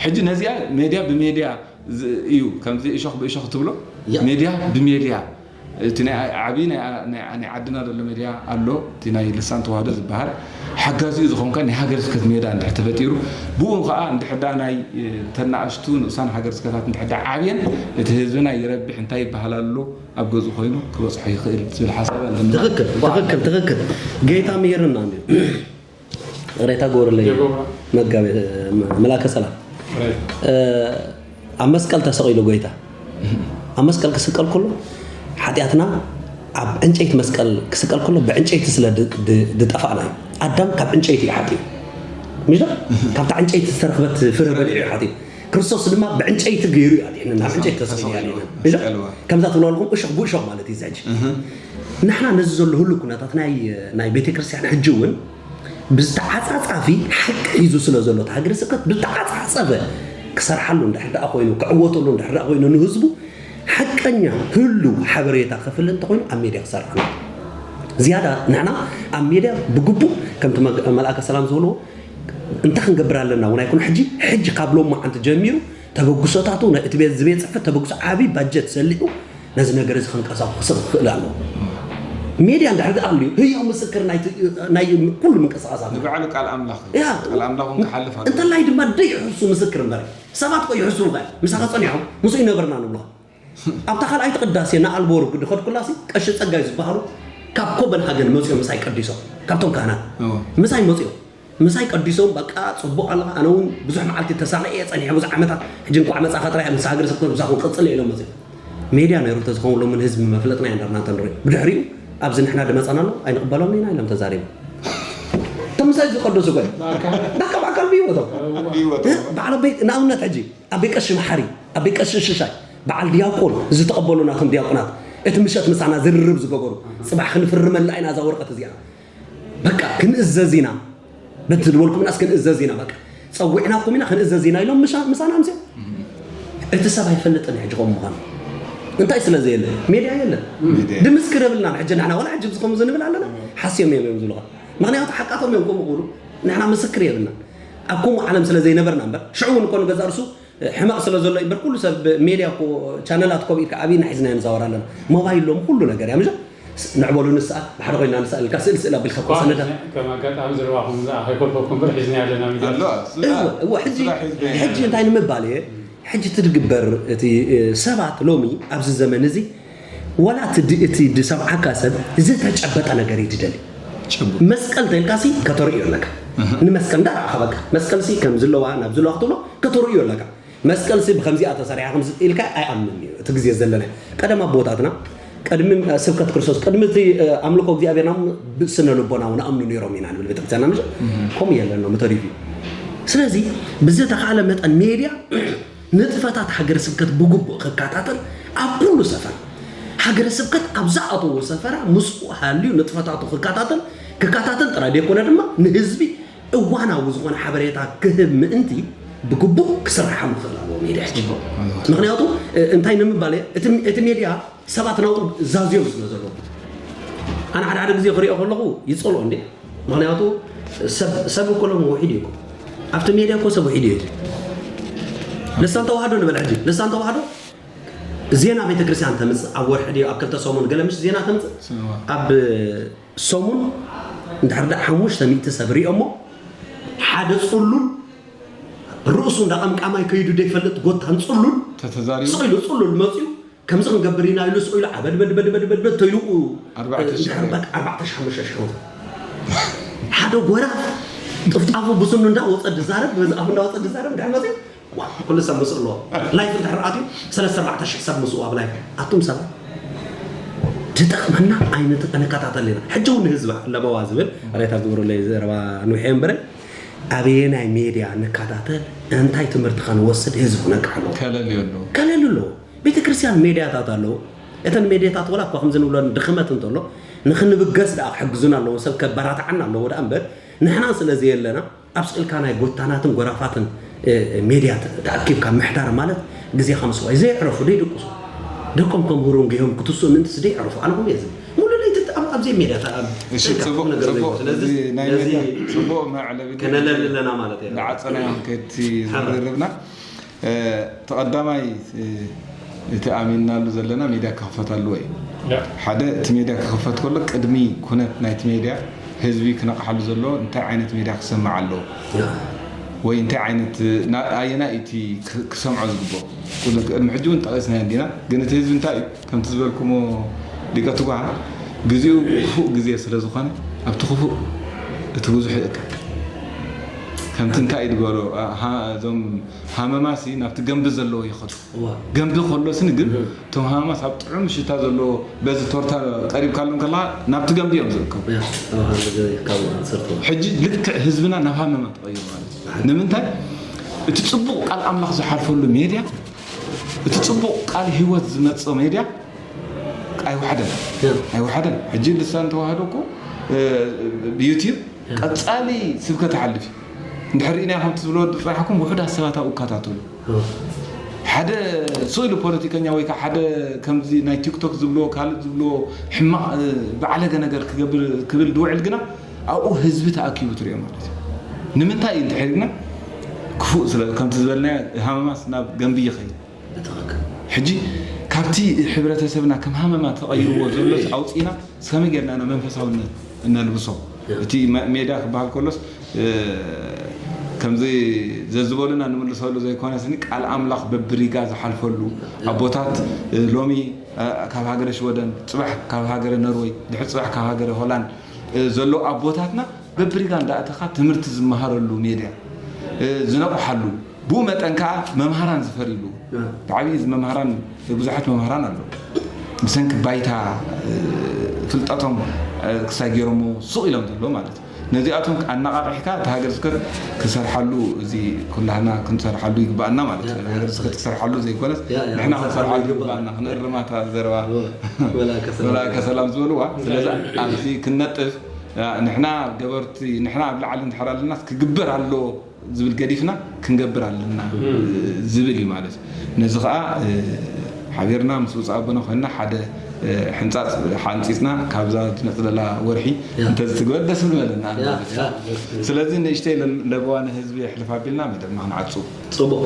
ሕጂ ነዚኣ ሜድያ ብሜድያ እዩ፣ ከምዚ እሾኽ ብእሾኽ ትብሎ፣ ሜድያ ብሜድያ፣ እቲ ናይ ዓብዪ ናይ ዓድና ዘሎ ሜድያ ኣሎ፣ እቲ ናይ ልሳን ተዋህዶ ዝበሃል ሓጋዚኡ ዝኾንካ ናይ ሃገረ ስብከት ሜዳ እንድሕር ተፈጢሩ፣ ብኡ ከዓ እንድሕር ደኣ ናይ ተናእሽቱ ንኡሳን ሃገረ ስብከታት እንድሕር ደኣ ዓብየን፣ እቲ ህዝብና ይረብሕ፣ እንታይ ይበሃል ኣሎ ኣብ ገዝኡ ኮይኑ ክበፅሖ ይኽእል ዝብል ሓሳብ ኣለኒ። ትኽክል ትኽክል ትኽክል። ጌታ ምሂርና እንዲ ሬታ ጎርለይ መጋቤ መላከ ሰላም ኣብ መስቀል ተሰቒሉ ጎይታ ኣብ መስቀል ክስቀል ከሎ ሓጢኣትና ኣብ ዕንጨይቲ መስቀል ክስቀል ከሎ ብዕንጨይቲ ስለ ዝጠፋእና እዩ። ኣዳም ካብ ዕንጨይቲ እዩ ሓጢኡ። ምሽ ካብታ ዕንጨይቲ ዝተረኽበት ፍረ በሊዑ እዩ ሓጢኡ። ክርስቶስ ድማ ብዕንጨይቲ ገይሩ እዩ ኣድሕንና። ዕንጨይቲ ተሰቒሉ ኣድሕንና። ከምዛ ትብለልኩም እሾኽ ብእሾኽ ማለት እዩ። ዘጅ ንሕና ነዚ ዘሎ ህሉ ኩነታት ናይ ቤተክርስትያን ሕጂ እውን ብዝተዓፃፃፊ ሓቂ ሒዙ ስለ ዘሎ እቲ ሃገረ ስብከት ብዝተዓፃፀፈ ክሰርሓሉ እንድሕር ደኣ ኮይኑ ክዕወተሉ እንድሕር ደኣ ኮይኑ ንህዝቡ ሓቀኛ ህሉ ሓበሬታ ከፍል እንተኮይኑ ኣብ ሜድያ ክሰርሕ ኣሎ። ዝያዳ ንሕና ኣብ ሜድያ ብግቡእ ከምቲ መልኣከ ሰላም ዝበልዎ እንታይ ክንገብር ኣለና እውን ኣይኮነ ሕጂ ሕጂ ካብ ሎም መዓንቲ ጀሚሩ ተበግሶታቱ እቲ ቤት ዝቤት ፅሕፈት ተበግሶ ዓብይ ባጀት ሰሊዑ ነዚ ነገር እዚ ከንቀሳቕሶ ክኽእል ኣለዎ። ሜድያ እንድሕር ደኣ ኣልዩ ህያው ምስክር ናይ ኩሉ ምንቅስቓሳት ንባዕሉ ቃል ኣምላኽ ቃል ኣምላኽ እውን ክሓልፍ ኣለዎ። እንተላይ ድማ ደይሕሱ ምስክር እምበር ሰባት ኮ ይሕሱ ኸ ምሳኻ ጸኒሖም ምስኡ ይነብርና ንብሎ። ኣብታ ካልኣይቲ ቅዳሴ ንኣልቦ ርጉድ ኸድኩላሲ ቀሺ ጸጋይ ዝበሃሉ ካብ ኮፐንሃገን መጽኦም ምሳይ ቀዲሶም ካብቶም ካህናት ምሳይ መጽኦም ምሳይ ቀዲሶም በቃ ጽቡቕ ኣለኻ። ኣነ እውን ብዙሕ መዓልቲ ተሳቒ እየ ጸኒሐ ብዙሕ ዓመታት። ሕጂ እንኳዕ መጻኻ ጥራይ ምስ ሃገር ሰብ ምሳኹም ቅጽል ኢሎም መጽኦም ሜድያ ነይሩ ተዝኸውን ሎምን ህዝቢ መፍለጥና ኢና እንዳርና እንተንሪኦ ብድሕሪኡ ኣብዚ ንሕና ድመጻና ኣሎ ኣይንቕበሎም ኢና ኢሎም ተዛሪቡ። እቶም ምሳይ ዝቀደሱ ኮ ዳካ ብኣካል ብህይወቶም በዓል ኣበይ ንኣብነት ሕጂ ኣበይ ቀሺ መሓሪ ኣበይ ቀሺ ሽሻይ በዓል ዲያቆን ዝተቐበሉ ናቶም ዲያቆናት እቲ ምሸት ምሳና ዝርርብ ዝገበሩ ጽባሕ ክንፍርመላ ኢና እዛ ወረቀት እዚኣ በቃ ክንእዘዝ ኢና በቲ ዝበልኩምናስ ክንእዘዝ ኢና በቃ ጸዊዕናኩም ኢና ክንእዘዝ ኢና ኢሎም ምሳና ኣምስዮም። እቲ ሰብ ኣይፈልጥን ሕጂ ከም ምዃኑ እንታይ ስለ ዘየለ ሜድያ የለን ድምስክር የብልናን። ሕጂ ንሕና ዋላ ሕጂ ዝኸም ዝንብል ኣለና ሓስዮም እዮም እዮም ዝብሉኻ ምክንያቱ ሓቃቶም እዮም ከምኡ ክብሉ ንሕና ምስክር የብልናን። ኣብ ከምኡ ዓለም ስለ ዘይነበርና እምበር ሽዑ እውን እኮ ንገዛ ርሱ ሕማቕ ስለ ዘሎ እምበር ኩሉ ሰብ ሜድያ እኮ ቻነላት ኮብ ኢልካ ኣብና ሒዝና ንዛወር ኣለና ሞባይል ሎም ኩሉ ነገር እያ ምሽ ንዕበሉ ንስኣ ብሓደ ኮይና ንስኣ ኢልካ ስእል ስእል ኣቢልካ እኮ ሰነዳ ከም ኣጋጣሚ ዝረባኹም ዝኣ ከይኮልኮኩም በር ሒዝና ኣለና ሚድያ ኣሎ እዋ እዋ ሕጂ ሕጂ እንታይ ንምባል እየ ሕጂ ትድግበር እቲ ሰባት ሎሚ ኣብዚ ዘመን እዚ ዋላ እቲ ድ- እቲ ድሰምዓካ ሰብ ዝተጨበጠ ነገር እዩ ድደሊ መስቀል ተልካሲ ከተርእዮ ኣለካ ንመስቀል እንዳረኣኻ በቃ መስቀል ሲ ከም ዝለዋ ናብ ዝለዋ ክትብሎ ከተርእዮ ኣለካ መስቀል ሲ ብከምዚኣ ተሰሪሓ ከምዚ ኢልካ ኣይኣምንን እዩ እቲ ግዜ ዘለና ቀደም ኣቦታትና ቅድሚ ስብከት ክርስቶስ ቅድሚ እቲ ኣምልኮ እግዚኣብሔርና ብስነ ልቦና እውን ኣምኑ ነይሮም ኢና ንብል ቤተክርስትያንና ምሽ ከምኡ የለን ሎሚ ተሪፉ እዩ ስለዚ ብዝተኻእለ መጠን ሜድያ ንጥፈታት ሃገረ ስብከት ብግቡእ ክከታተል ኣብ ኩሉ ሰፈራ ሃገረ ስብከት ኣብ ዝኣተዎ ሰፈራ ምስኡ ሃልዩ ንጥፈታቱ ክከታተል ክከታተል ጥራይ ዘይኮነ ድማ ንህዝቢ እዋናዊ ዝኾነ ሓበሬታ ክህብ ምእንቲ ብግቡእ ክስርሓሉ ክኽእል ኣለዎ ሜድያ ሕጂ ምክንያቱ እንታይ ንምባል እቲ ሜድያ ሰባት ናብኡ ዛዝዮም ስለ ዘለዉ ኣነ ሓደ ሓደ ግዜ ክሪኦ ከለኹ ይፀልኦ እንዴ ምክንያቱ ሰብ እኮ ሎም ውሒድ እዩ ኣብቲ ሜድያ እኮ ሰብ ውሒድ እዩ ልሳን ተዋህዶ ንበል ሕጂ ልሳን ተዋህዶ ዜና ቤተክርስትያን ተምፅእ ኣብ ወርሒ ድዩ ኣብ ክልተ ሰሙን ገለ ምሽ ዜና ተምፅእ ኣብ ሰሙን እንድሕር ደኣ ሓሙሽተ ሚእቲ ሰብ ሪኦሞ ሓደ ፅሉል ርእሱ እንዳ ቀምቃማይ ከይዱ ዘይፈልጥ ጎታን ፅሉል ስቕ ኢሉ ፅሉል መፅኡ ከምዚ ክንገብር ኢና ኢሉ ስቕ ኢሉ ዓበድበድበድበድበድ ተይሉ ኣርባዕተ ሺሕ ሓሙሽተ ሺሕ ሓደ ጎራፍ ጥፍጣፉ ብስኑ እንዳወፀ ድዛረብ በዚ ኣፉ እንዳወፀ ድዛረብ ድሕር መፅኡ ኩሉ ሰብ ምስኡ ኣለዎ ላይፍ እንድሕር ኣትዩ ሰለስተ ኣርባዕተ ሽሕ ሰብ ምስኡ ኣብ ላይፍ ኣቱም ሰባት ትጠቕመና ኣይንከታተል ኢና ሕጂ እውን ንህዝቢ ኣለበዋ ዝብል ሬታ ግብሩለይ ዘረባ ንውሐ እምበረ ኣበየናይ ሜድያ ንከታተል እንታይ ትምህርቲ ከንወስድ ህዝቢ ክነቅሕ ኣለዎ ከለል ኣለዎ ቤተ ክርስቲያን ሜድያታት ኣለዎ እተን ሜድያታት ወላ እኳ ከምዚ ንብለን ድኽመት እንተሎ ንክንብገስ ደኣ ክሕግዙና ኣለዎ ሰብ ከበራትዓና ኣለዎ ደኣ እምበር ንሕና ስለ ዘየለና ኣብ ስእልካ ናይ ጎታናትን ጎራፋትን ሜድያ ተኣኪብካ ምሕዳር ማለት ግዜኻ ምስዋይ። ዘየዕረፉ ደይድቅሱ፣ ደቆም ከምህሩ እንጊሆም ክትስኡ ምእንትስ ደየዕረፉ። ኣነ ከምኡ እየ ዝብል። ሙሉ ለይቲ ኣብ ኣብዘይ ሜድያ ተኣ- እሺ ተንካ ጽቡቅ ቁም ነገር ጽቡቅ ዘይኮነ። ስለዚ እዚ ናይ ነዚ ሜድያ ጽቡቅ መዕለቢ ከነለሊ ኣለና ማለት እየ። ዳዓጸና እዮም ከቲ ዝርርብና ተቐዳማይ እቲ ኣሚንናሉ ዘለና ሜድያ ክኽፈት ኣለዎ እዩ። ሓደ እቲ ሜድያ ክኽፈት ከሎ ቅድሚ ኩነት ናይቲ ሜድያ ህዝቢ ክነቕሓሉ ዘለዎ እንታይ ዓይነት ሜድያ ክሰማዕ ኣለዎ ወይ እንታይ ዓይነት ኣየናይ እቲ ክሰምዖ ዝግብኦ? ቅድሚ ሕጂ እውን ጠቒስናዮ እንዲና፣ ግን እቲ ህዝቢ እንታይ እዩ ከምቲ ዝበልኩሞ ሊቀ ትጉሃን ግዜኡ ክፉእ ግዜ ስለ ዝኾነ ኣብቲ ክፉእ እቲ ብዙሕ ይእከብ። ከምቲ እንታይ እዩ ዝበሎ እዞም ሃመማሲ ናብቲ ገምቢ ዘለዎ ይኸዱ። ገምቢ ከሎ ስኒ ግን እቶም ሃማማስ ኣብ ጥዑም ሽታ ዘለዎ በዚ ቶርታ ቀሪብካሎም ከለካ ናብቲ ገምቢ እዮም ዝእከቡ። ሕጂ ልክዕ ህዝብና ናብ ሃመማ ተቐይሩ ማለት እዩ። ንምንታይ እቲ ፅቡቕ ቃል ኣምላኽ ዝሓልፈሉ ሜድያ እቲ ፅቡቕ ቃል ህይወት ዝመፅኦ ሜድያ ኣይወሓደን ኣይወሓደን። ሕጂ ልሳን ተዋህዶ እኮ ዩቲብ ቀፃሊ ስብከት ይሓልፍ እዩ። እንድሕር ርኢና ከምቲ ዝብሎ ወዲ ፅባሕኩም ውሑዳት ሰባት ኣብኡ ይከታተሉ። ሓደ ስእሉ ፖለቲከኛ ወይ ከዓ ሓደ ከምዚ ናይ ቲክቶክ ዝብልዎ ካልእ ዝብልዎ ሕማቕ ብዓለገ ነገር ክገብር ክብል ዝውዕል ግና ኣብኡ ህዝቢ ተኣኪቡ ትሪኦ ማለት እዩ። ንምንታይ እዩ እንተሒርግና ክፉእ ስለ ከምቲ ዝበልናዮ ሃመማስ ናብ ገንቢ ይኸይድ። ሕጂ ካብቲ ሕብረተሰብና ከም ሃመማ ተቐይርዎ ዘሎ ኣውፂና እስከመይ ጌርና ኢና መንፈሳውነት እነልብሶ? እቲ ሜዳ ክበሃል ከሎስ ከምዚ ዘዝበሉና ንምልሰሉ ዘይኮነስኒ ቃል ኣምላኽ በብሪጋ ዝሓልፈሉ ኣቦታት ሎሚ ካብ ሃገረ ሽወደን፣ ፅባሕ ካብ ሃገረ ኖርወይ፣ ድሕሪ ፅባሕ ካብ ሃገረ ሆላንድ ዘሎ ኣቦታትና በብሪጋ እንዳእተኻ ትምህርቲ ዝመሃረሉ ሜድያ ዝነቕሓሉ ብኡ መጠን ከዓ መምሃራን ዝፈርይሉ ብዓብዪ እዚ መምሃራን ብዙሓት መምሃራን ኣለዉ ብሰንኪ ባይታ ፍልጠቶም ክሳይ ገይሮሞ ሱቕ ኢሎም ዘለዉ ማለት እዩ። ነዚኣቶም ኣነቓቒሕካ እቲ ሃገር ስብከት ክሰርሓሉ እዚ ኩላህና ክንሰርሓሉ ይግባኣና ማለት እዩ። ሃገር ስብከት ክሰርሓሉ ዘይኮነስ ንሕና ክንሰርሓሉ ይግባኣና ክንእርማ እታ ዘረባ መልኣከ ሰላም ዝበልዋ። ስለዚ ኣብዚ ክንነጥፍ ንሕና ገበርቲ ንሕና ኣብ ላዕሊ እንድሕር ኣለናስ ክግበር ኣለዎ ዝብል ገዲፍና ክንገብር ኣለና ዝብል እዩ ማለት እዩ። ነዚ ከዓ ሓቢርና ምስ ብፁዕ ኣቦና ኮይንና ሓደ ሕንፃፅ ሓንፂፅና ካብዛ ዝመፅእ ዘላ ወርሒ እንተዝትግበር ደስ ምበለና ማለት እዩ። ስለዚ ንእሽተይ ለበዋ ንህዝቢ የሕልፍ ኣቢልና መደብና ክንዓፁ። ፅቡቕ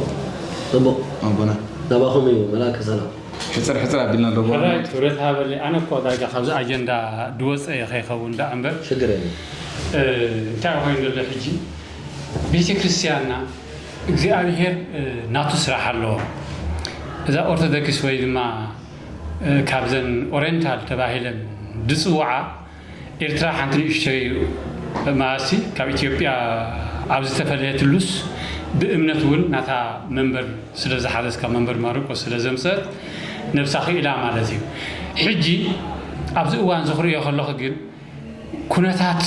ፅቡቕ ኣቦና ናባኹም እዩ መልኣከ ሰላም። ሕፅር ሕፅር ኣቢልና ኣለዎ። ሕራይ ክብረት ሃበለይ። ኣነ እኮ ዳርጋ ካብዚ ኣጀንዳ ድወፀ እየ ከይኸውን ደኣ እምበር ሽግር የለን። እንታይ ኮይኑ ዘሎ ሕጂ ቤተ ክርስቲያንና እግዚኣብሔር ናቱ ስራሕ ኣለዎ። እዛ ኦርቶዶክስ ወይ ድማ ካብዘን ኦሬንታል ተባሂለን ዝፅውዓ ኤርትራ ሓንቲ ንእሽተይ መዓልቲ ካብ ኢትዮጵያ ኣብ ዝተፈለየትሉስ ብእምነት እውን ናታ መንበር ስለ ዝሓዘት ካብ መንበር ማርቆስ ስለ ዘምፀት ነብሳ ክኢላ ማለት እዩ። ሕጂ ኣብዚ እዋን እዚ ክርእዮ ከለኹ ግን ኩነታት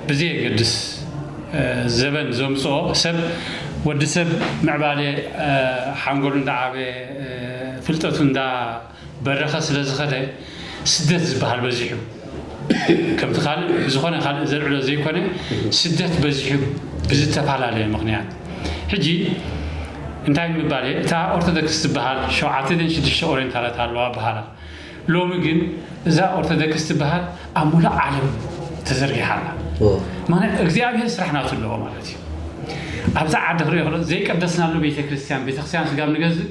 ብዘየገድስ ዘበን ዘምፅኦ ሰብ ወዲ ሰብ ምዕባለ ሓንጎሉ እንዳዓበየ ፍልጠቱ እንዳ በረኸ ስለ ዝኸደ ስደት ዝበሃል በዚሑ ከምቲ ካልእ ብዝኾነ ካልእ ዘልዕሎ ዘይኮነ ስደት በዚሑ ብዝተፈላለየ ምኽንያት ሕጂ እንታይ ምባል እየ እታ ኦርቶዶክስ ዝበሃል ሸውዓተ ደን ሽዱሽተ ኦሬንታላት ኣለዋ በሃላ ሎሚ ግን እዛ ኦርቶዶክስ ትበሃል ኣብ ሙሉእ ዓለም ተዘርጊሓ ኣላ። ማለት እግዚኣብሔር ስራሕ ናቱ ኣለዎ ማለት እዩ። ኣብዛ ዓዲ ክሪኦ ከሎ ዘይቀደስናሉ ቤተክርስትያን ቤተክርስትያን ስጋብ ንገዝእ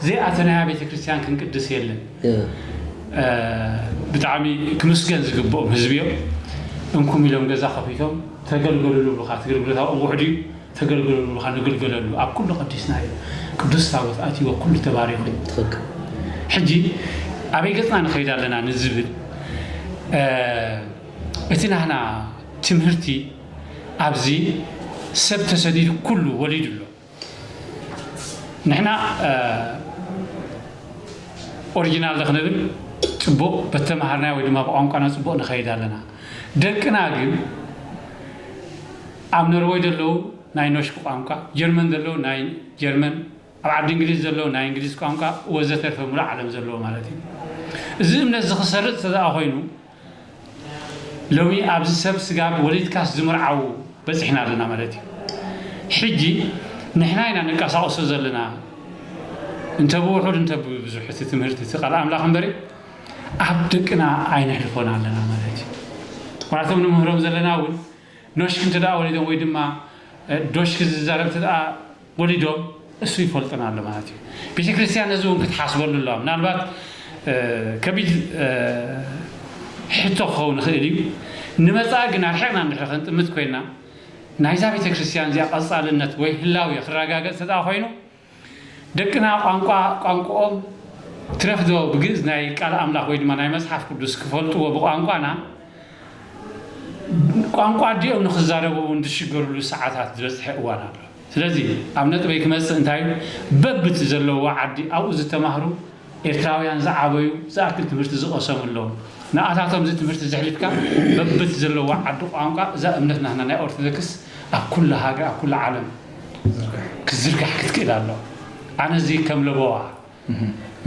ዘይኣተናያ ቤተክርስትያን ክንቅድስ የለን። ብጣዕሚ ክምስገን ዝግብኦም ህዝቢ እዮም። እንኩም ኢሎም ገዛ ከፊቶም ተገልገሉ ዝብሉካ እቲ ግልግሎት ኣብኦም ውሑድ እዩ። ተገልግለሉ ንግልገለሉ ኣብ ኩሉ ቀዲስና እዩ ቅዱስ ታቦት ኣትይዎ ኩሉ ተባሪኹ እዩ። ሕጂ ኣበይ ገፅና ንኸይድ ኣለና ንዝብል እቲ ናህና ትምህርቲ ኣብዚ ሰብ ተሰዲዱ ኩሉ ወሊዱ ኣሎ። ንሕና ኦሪጂናል ዶ ክንብል ፅቡቕ በተምሃርናዮ ወይ ድማ ብቋንቋና ፅቡቕ ንኸይድ ኣለና። ደቅና ግን ኣብ ኖርወይ ዘለዉ ናይ ኖሽክ ቋንቋ፣ ጀርመን ዘለዉ ናይ ጀርመን፣ ኣብ ዓዲ እንግሊዝ ዘለዉ ናይ እንግሊዝ ቋንቋ ወዘተርፈ ሙሉእ ዓለም ዘለዉ ማለት እዩ። እዚ እምነት እዚ ክሰርፅ ተደኣ ኮይኑ ሎሚ ኣብዚ ሰብ ስጋብ ወሊድካስ ዝምርዓዉ በፂሕና ኣለና ማለት እዩ። ሕጂ ንሕና ኢና ንቀሳቀሶ ዘለና፣ እንተ ብውሑድ እንተ ብብዙሕ እቲ ትምህርቲ እቲ ቃል ኣምላኽ እምበሪ ኣብ ደቅና ኣይነሕልፎን ኣለና ማለት እዩ። ዋላቶም ንምህሮም ዘለና እውን ኖሽክ እንተ ደኣ ወሊዶም ወይ ድማ እ፣ ዶሽክ ዝዛረብ እንተ ደኣ ወሊዶም እሱ ይፈልጥና ኣሎ ማለት እዩ። ቤተ ክርስቲያን ነዚ እውን ክትሓስበሉ ኣለዋ። ምናልባት እ፣ ከቢድ እ፣ ሕቶ ክኸውን ይኽእል እዩ። ንመጻኢ ግን ኣርሒቕና እንድሕር ክንጥምት ኮይና ናይዛ ቤተ ክርስቲያን እዚኣ ቀጻልነት ወይ ህላዊ ክረጋገጽ ተደኣ ኮይኑ ደቅና ቋንቋ ቋንቋኦም ትረፍዶ ብግእዝ ናይ ቃል ኣምላኽ ወይ ድማ ናይ መጽሓፍ ቅዱስ ክፈልጥዎ ብቋንቋና ቋንቋ ኣዲኦም ንክዛረቡ እውን ዝሽገርሉ ሰዓታት ዝበፅሐ እዋን ኣሎ። ስለዚ ኣብ ነጥበይ ክመፅእ እንታይ እዩ፣ በብቲ ዘለዎ ዓዲ ኣብኡ ዝተማህሩ ኤርትራውያን ዝዓበዩ ዝኣክል ትምህርቲ ዝቐሰሙ ኣለዉ። ንኣታቶም እዚ ትምህርቲ ዘሕሊፍካ በብቲ ዘለዎ ዓዲ ቋንቋ እዛ እምነት ናህና ናይ ኦርቶዶክስ ኣብ ኩላ ሃገር ኣብ ኩላ ዓለም ክዝርጋሕ ክትክእል ኣለዋ። ኣነ እዚ ከም ለበዋ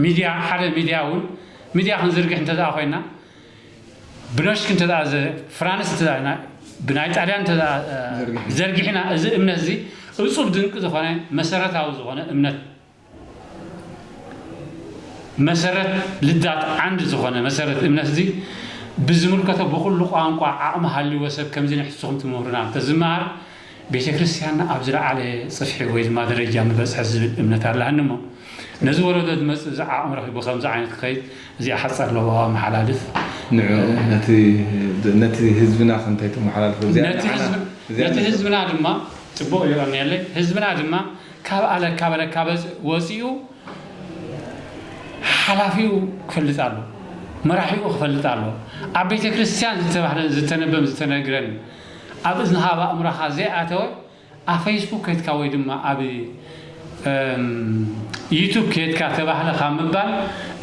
ሚድያ ሓደ ሚድያ እውን ሚድያ ክንዝርግሕ እንተደኣ ኮይና ብኖሽክ እንተደኣ ፍራንስ እንተደኣ ብናይ ጣልያን እንተደኣ ዘርጊሕና እዚ እምነት እዚ እፁብ ድንቂ ዝኾነ መሰረታዊ ዝኾነ እምነት መሰረት ልዳት ዓንዲ ዝኾነ መሰረት እምነት እዚ ብዝምልከቶ ብኩሉ ቋንቋ ዓቕሚ ሃልይዎ ሰብ ከምዚ ንሕስኹም ትምህሩና እንተዝመሃር ቤተ ክርስቲያንና ኣብ ዝለዓለ ጽፍሒ ወይ ድማ ደረጃ ምበጽሐ ዝብል እምነት ኣለኒ እሞ ነዚ ወለዶ ዝመጽእ እዚ ዓቕሚ ረኺቡ ከምዚ ዓይነት ክኸይድ እዚኣ ሓጻር ለበዋ መሓላልፍ ንዕኡ ነቲ ነቲ ህዝብና ከምታይ ተመሓላልፎ እዚኣ ነቲ ንዓና ህዝብ- እዚኣ ነቲ ነቲ ህዝብና ድማ ጽቡቕ ይቐንየለይ ህዝብና ድማ ካብ ኣለካ በለካ በዝ- ወፂኡ ሓላፊኡ ክፈልጥ ኣሎ፣ መራሒኡ ክፈልጥ ኣሎ። ኣብ ቤተ ክርስቲያን ዝተባህለን ዝተነበም ዝተነግረን ኣብ እዝንኻ ኣብ ኣእምሮኻ ዘይኣተወ ኣብ ፌስቡክ ከይትካ ወይ ድማ ኣብ ዩቱብ ከየድካ ተባህለ ካብ ምባል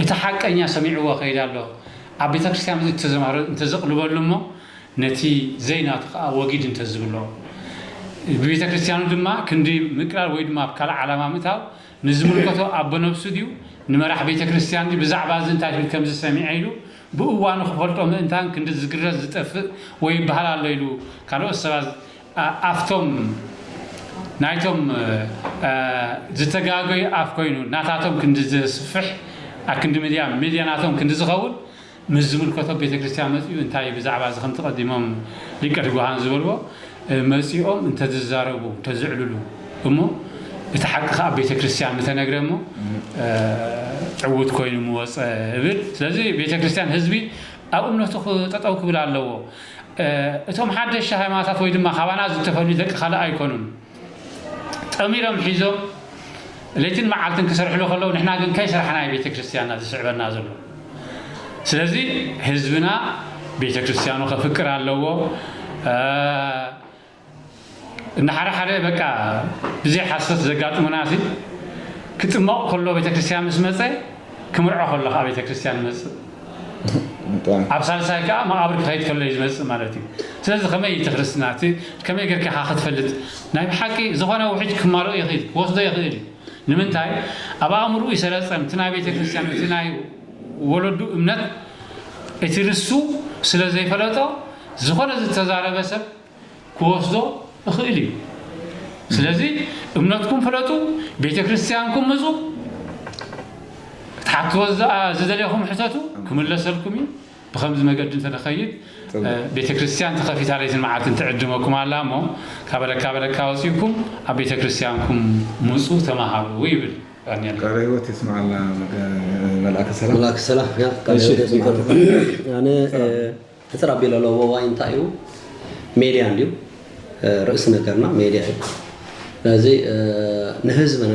እቲ ሓቀኛ ሰሚዕዎ ከይድ ኣሎ ኣብ ቤተክርስትያን እዚ ተዘማሩ እንተዘቕልበሉ እሞ ነቲ ዘይናቱ ከዓ ወጊድ እንተዝብሎ ብቤተክርስትያኑ ድማ ክንዲ ምቅራር ወይ ድማ ኣብ ካልእ ዓላማ ምእታው ንዝምልከቶ ኣቦ ነብሱ ድዩ ንመራሕ ቤተክርስትያን ድዩ ብዛዕባ እዚ እንታይ ትብል ከምዚ ሰሚዐ ኢሉ ብእዋኑ ክፈልጦ ምእንታን ክንዲ ዝግረዝ ዝጠፍእ ወይ ይበሃል ኣሎ ኢሉ ካልኦት ሰባት ኣብቶም ናይቶም ዝተጋገዩ ኣፍ ኮይኑ ናታቶም ክንዲ ዘስፍሕ ኣክንዲ ሚድያ ሚድያ ናቶም ክንዲ ዝኸውን ምስ ዝምልከቶ ቤተክርስትያን መፅኡ እንታይ ብዛዕባ እዚ ከምቲ ቀዲሞም ሊቀ ትጉሃን ዝበልዎ መፂኦም እንተዝዛረቡ እንተዝዕልሉ እሞ እቲ ሓቂ ከዓ ቤተክርስትያን ምተነግረ እሞ ዕውት ኮይኑ ምወፀ እብል። ስለዚ ቤተክርስትያን ህዝቢ ኣብ እምነቱ ጠጠው ክብል ኣለዎ። እቶም ሓደሽቲ ሃይማኖታት ወይ ድማ ካባና ዝተፈልዩ ደቂ ካልእ ኣይኮኑን። ጠሚሮም ሒዞም ለይትን መዓልትን ክሰርሕሉ ከለዉ ንሕና ግን ከይሰራሕና እዩ ቤተ ክርስትያንና ዝስዕበና ዘሎ። ስለዚ ህዝብና ቤተ ክርስትያኑ ከፍቅር ኣለዎ። እንሓደ ሓደ በቃ ብዘይ ሓሶት ዘጋጥሙና ሲ ክጥመቕ ከሎ ቤተክርስትያን ምስ መፀ ክምርዖ ከሎ ከዓ ቤተክርስትያን ይመፅእ ኣብ ሳልሳይ ከዓ መቃብር ክኸይድ ከሎ እዩ ዝመፅእ ማለት እዩ። ስለዚ ከመይ እቲ ክርስትና እቲ ከመይ ገርካ ክትፈልጥ ናይ ብሓቂ ዝኾነ ውሕጅ ክማልኦ ይኽእል ክወስዶ ይኽእል እዩ። ንምንታይ ኣብ ኣእምርኡ ይሰረፀን እቲ ናይ ቤተክርስትያን እቲ ናይ ወለዱ እምነት እቲ ርሱ ስለ ዘይፈለጦ ዝኾነ ዝተዛረበ ሰብ ክወስዶ እኽእል እዩ። ስለዚ እምነትኩም ፍለጡ፣ ቤተ ክርስትያንኩም ምፁ፣ ክትሓትዎ ዝደለኹም ሕተቱ፣ ክምለሰልኩም እዩ። ብኸምዚ መገዲ እንተንኸይድ ቤተ ክርስትያን ተኸፊታ ለይትን መዓልትን ትዕድመኩም ኣላ እሞ ካበለካ በለካ ወፂእኩም ኣብ ቤተ ክርስትያንኩም ምፁ ተመሃሩ ይብል። ቃለ ህይወት የስምዓልና መልኣከ ሰላም። መልኣከ ሰላም ኣነ ሕፅር ኣቢለ ለዎ ዋይ እንታይ እዩ? ሜድያ እንድዩ ርእሲ ነገርና ሜድያ እዩ። ስለዚ ንህዝብና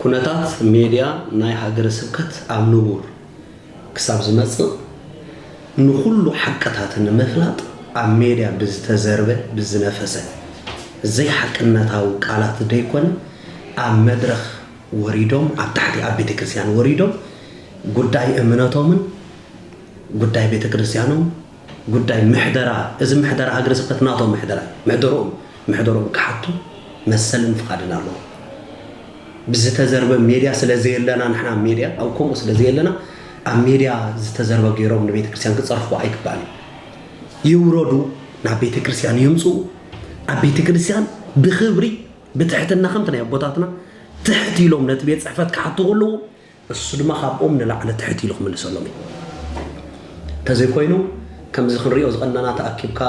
ኩነታት ሜድያ ናይ ሃገረ ስብከት ኣብ ንቡር ክሳብ ዝመፅእ ንኩሉ ሓቅታት ንምፍላጥ ኣብ ሜድያ ብዝተዘርበ ብዝነፈሰ ዘይሓቅነታዊ ቃላት ደይኮነ ኣብ መድረኽ ወሪዶም ኣብ ታሕቲ ኣብ ቤተክርስትያን ወሪዶም ጉዳይ እምነቶምን ጉዳይ ቤተክርስትያኖም ጉዳይ ምሕደራ እዚ ምሕደራ ሃገረ ስብከት ናቶም ምሕደራ እዩ። ምሕደርኦም ምሕደርኦም ክሓቱ መሰልን ፍቓድን ኣለዎም። ብዝተዘርበ ሜድያ ስለ ዘየለና ንሕና ሜድያ ኣብ ከምኡ ስለ ዘየለና ኣብ ሜድያ ዝተዘርበ ገይሮም ንቤተክርስትያን ክፀርፍዎ ኣይግባእን እዩ። ይውረዱ ናብ ቤተክርስትያን ይምፅኡ ኣብ ቤተክርስትያን ብክብሪ ብትሕትና ከምቲ ናይ ኣቦታትና ትሕት ኢሎም ነቲ ቤት ጽሕፈት ክሓቱ ከለዉ እሱ ድማ ካብኦም ንላዕሊ ትሕት ኢሉ ክምልሰሎም እዩ። እንተዘይኮይኑ ከምዚ ክንሪኦ ዝቐነና ተኣኪብካ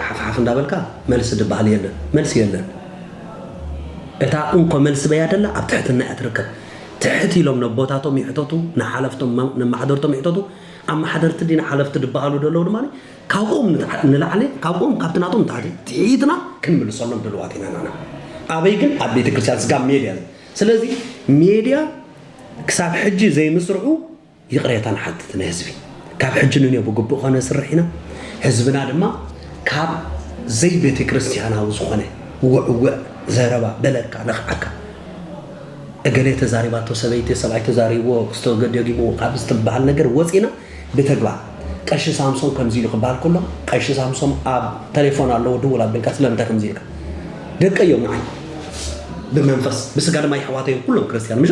ሓፍሓፍ እንዳበልካ መልሲ ዝበሃል የለን፣ መልሲ የለን። እታ እንኮ መልሲ በያ ደላ ኣብ ትሕትና እያ ትርከብ። ትሕት ኢሎም ነቦታቶም ይሕተቱ፣ ንሓለፍቶም ነማሕደርቶም ይሕተቱ። ኣመሓደርቲ ድና ሓለፍቲ ዝበሃሉ ዘለዉ ድማ ካብኦም ንላዕሊ ካብኦም ካብቲ ናቶም ንታሕቲ ትሒትና ክንምልሰሎም ድልዋት ኢና ናና። ኣበይ ግን ኣብ ቤተ ክርስቲያን ስጋብ ሜድያ። ስለዚ ሜድያ ክሳብ ሕጂ ዘይምስርሑ ይቕሬታ ንሓትት ንህዝቢ። ካብ ሕጂ ንንዮ ብግቡእ ከነስርሕ ኢና። ህዝብና ድማ ካብ ዘይቤተ ክርስቲያናዊ ዝኾነ ውዕውዕ ዘረባ በለካ ነኽዓካ እገሌ ተዛሪባቶ ሰበይቲ ሰብኣይ ተዛሪብዎ ክስቶ ገዲጊምዎ ካብ ዝትበሃል ነገር ወፂና ብተግባር ቀሺ ሳምሶን ከምዚ ኢሉ ክበሃል ከሎ ቀሺ ሳምሶን ኣብ ተሌፎን ኣለዎ ድውል ኣቢልካ ስለምንታይ ከምዚ ኢልካ ደቀ እዮም ንዓይ ብመንፈስ ብስጋ ድማ ይሕዋተይ ኩሎም ክርስቲያን ምሽ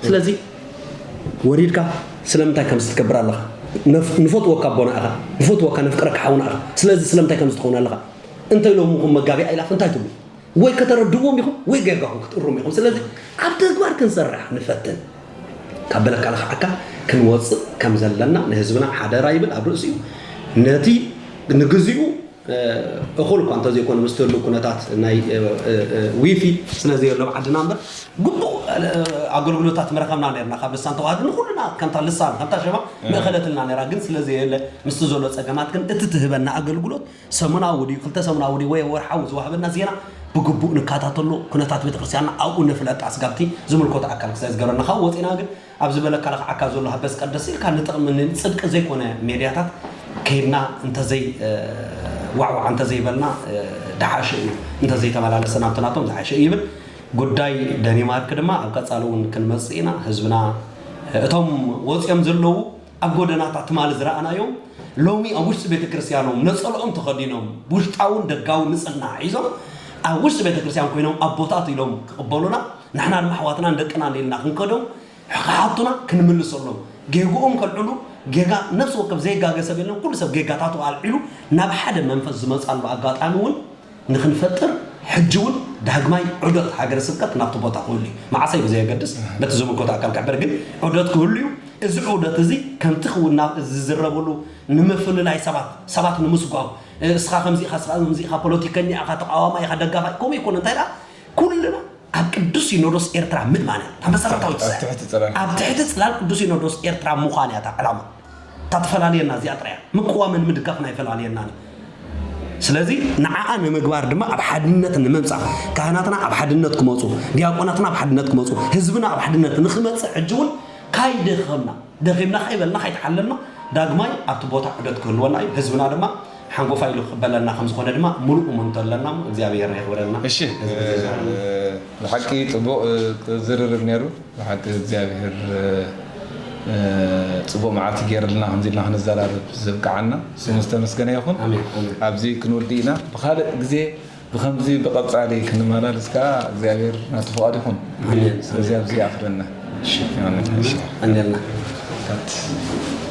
ስለዚ ወሪድካ ስለምንታይ ከምዚ ትገብር ኣለኻ ንፈትወካ ኣቦና ኢኻ ንፈትወካ ነፍቅረካ ሓውና ኢኻ ስለዚ ስለምንታይ ከምዚ ትኸውን ኣለኻ እንተ ኢሎምኹም መጋቢያ ኢላፍ እንታይ ትብሉ ወይ ከተረድዎም ኢኹም ወይ ጌጋኹም ክትእርሙ ኢኹም ስለዚ ኣብ ተግባር ክንሰርሕ ንፈትን ካብ በለካ ለኽዓካ ክንወፅእ ከም ዘለና ንህዝብና ሓደራ ይብል ኣብ ርእሲኡ ነቲ ንግዚኡ እኹል እኳ እንተዘይኮነ ምስ ትህሉ ኩነታት ናይ ዊፊ ስለ ዘየሎ ዓድና እምበር ግቡእ ኣገልግሎታት ምረኸብና ነርና ካብ ልሳን ተዋህዶ ንኩልና ከምታ ልሳን ከምታ ሸማ መእኸለትልና ነራ ግን ስለ ዘየለ ምስቲ ዘሎ ፀገማት ግን እቲ ትህበና ኣገልግሎት ሰሙናዊ ድዩ ክልተ ሰሙናዊ ድዩ ወይ ወርሓዊ ዝዋህበና ዜና ብግቡእ ንከታተሎ ኩነታት ቤተክርስትያንና ኣብኡ ነፍለጥ ኣስጋብቲ ዝምልከቶ ኣካል ክሳይ ዝገበረና ካብ ወፂና ግን ኣብ ዝበለካ ለኽዓካ ዘሎ ሃበስ ቀደስ ኢልካ ንጥቕሚ ንፅድቂ ዘይኮነ ሜድያታት ከይድና እንተዘይ ዋዕዋዕ እንተዘይበልና ድሓሸ እዩ እንተዘይተመላለሰ ናብቲ ናቶም ዝሓሸ እዩ ይብል ጉዳይ ደኒማርክ ድማ ኣብ ቀፃሊ እውን ክንመፅእ ኢና ህዝብና እቶም ወፂኦም ዘለዉ ኣብ ጎደናታት ትማሊ ዝረኣናዮም ሎሚ ኣብ ውሽጢ ቤተክርስትያኖም ነፀልኦም ተኸዲኖም ውሽጣውን ደጋውን ንፅህና ሒዞም ኣብ ውሽጢ ቤተክርስትያን ኮይኖም ኣቦታት ኢሎም ክቕበሉና ንሕና ድማ ኣሕዋትናን ደቅናን ኢልና ክንከዶም ክሓቱና ክንምልሰሎም ጌግኦም ከልዕሉ ጌጋ ነፍሲ ወከፍ ዘይጋገ ሰብ የለን ኩሉ ሰብ ጌጋታቱ ኣልዒሉ ናብ ሓደ መንፈስ ዝመፃሉ ኣጋጣሚ እውን ንኽንፈጥር ሕጂ እውን ዳግማይ ዑደት ሃገረ ስብከት ናብቲ ቦታ ክህሉ እዩ። መዓሰ እዩ ብዘየገድስ በቲ ዝምልከቶ ኣካል ክሕበር ግን ዑደት ክህሉ እዩ። እዚ ዑደት እዚ ከምቲ ክውና ዝዝረብሉ ንምፍልላይ ሰባት ሰባት ንምስጓም እስኻ ከምዚ ኢኻ እስኻ ከምዚ ኢኻ ፖለቲከኛ ኢኻ ተቃዋማይ ኢኻ ደጋፋይ ከምኡ ይኮነ እንታይ ደኣ ኩልና ኣብ ቅዱስ ሲኖዶስ ኤርትራ ምእማን እያ። እታ መሰረታዊት ኣብ ትሕቲ ጽላል ኣብ ትሕቲ ጽላል ቅዱስ ሲኖዶስ ኤርትራ ምዃን እያ እታ ዕላማ። እታ ትፈላልየና እዚኣ ጥራያ ምቅዋምን ምድጋፍን ኣይፈላልየናን እዩ። ስለዚ ንዓኣ ንምግባር ድማ ኣብ ሓድነት ንምምፃእ ካህናትና ኣብ ሓድነት ክመፁ ዲያቆናትና ኣብ ሓድነት ክመፁ ህዝብና ኣብ ሓድነት ንክመፅእ ሕጂ እውን ካይደኸምና ደኺምና ከይበልና ከይተሓለልና ዳግማይ ኣብቲ ቦታ ዑደት ክህልወና እዩ ህዝብና ድማ ሓንጎፋ ኢሉ ክበለና ከም ዝኾነ ድማ ሙሉእ እሙንቶ ኣለና እግዚኣብሔር የኽብረና እሺ ብሓቂ ፅቡቅ ዝርርብ ነይሩ ብሓቂ እግዚኣብሔር ፅቡቅ መዓልቲ ገይርልና ከምዚ ኢልና ክንዘራረብ ዘብቅዓና ስሙ ዝተመስገነ ይኹን ኣብዚ ክንውዲ ኢና ብካልእ ግዜ ብኸምዚ ብቐጻሊ ክንመላለስ ከኣ እግዚኣብሔር ናቱ ፍቓድ ይኹን። ስለዚ ኣብዚ ይኣኽለና። ኣሜን። እሺ። ኣሜን። እሺ። ኣሜን።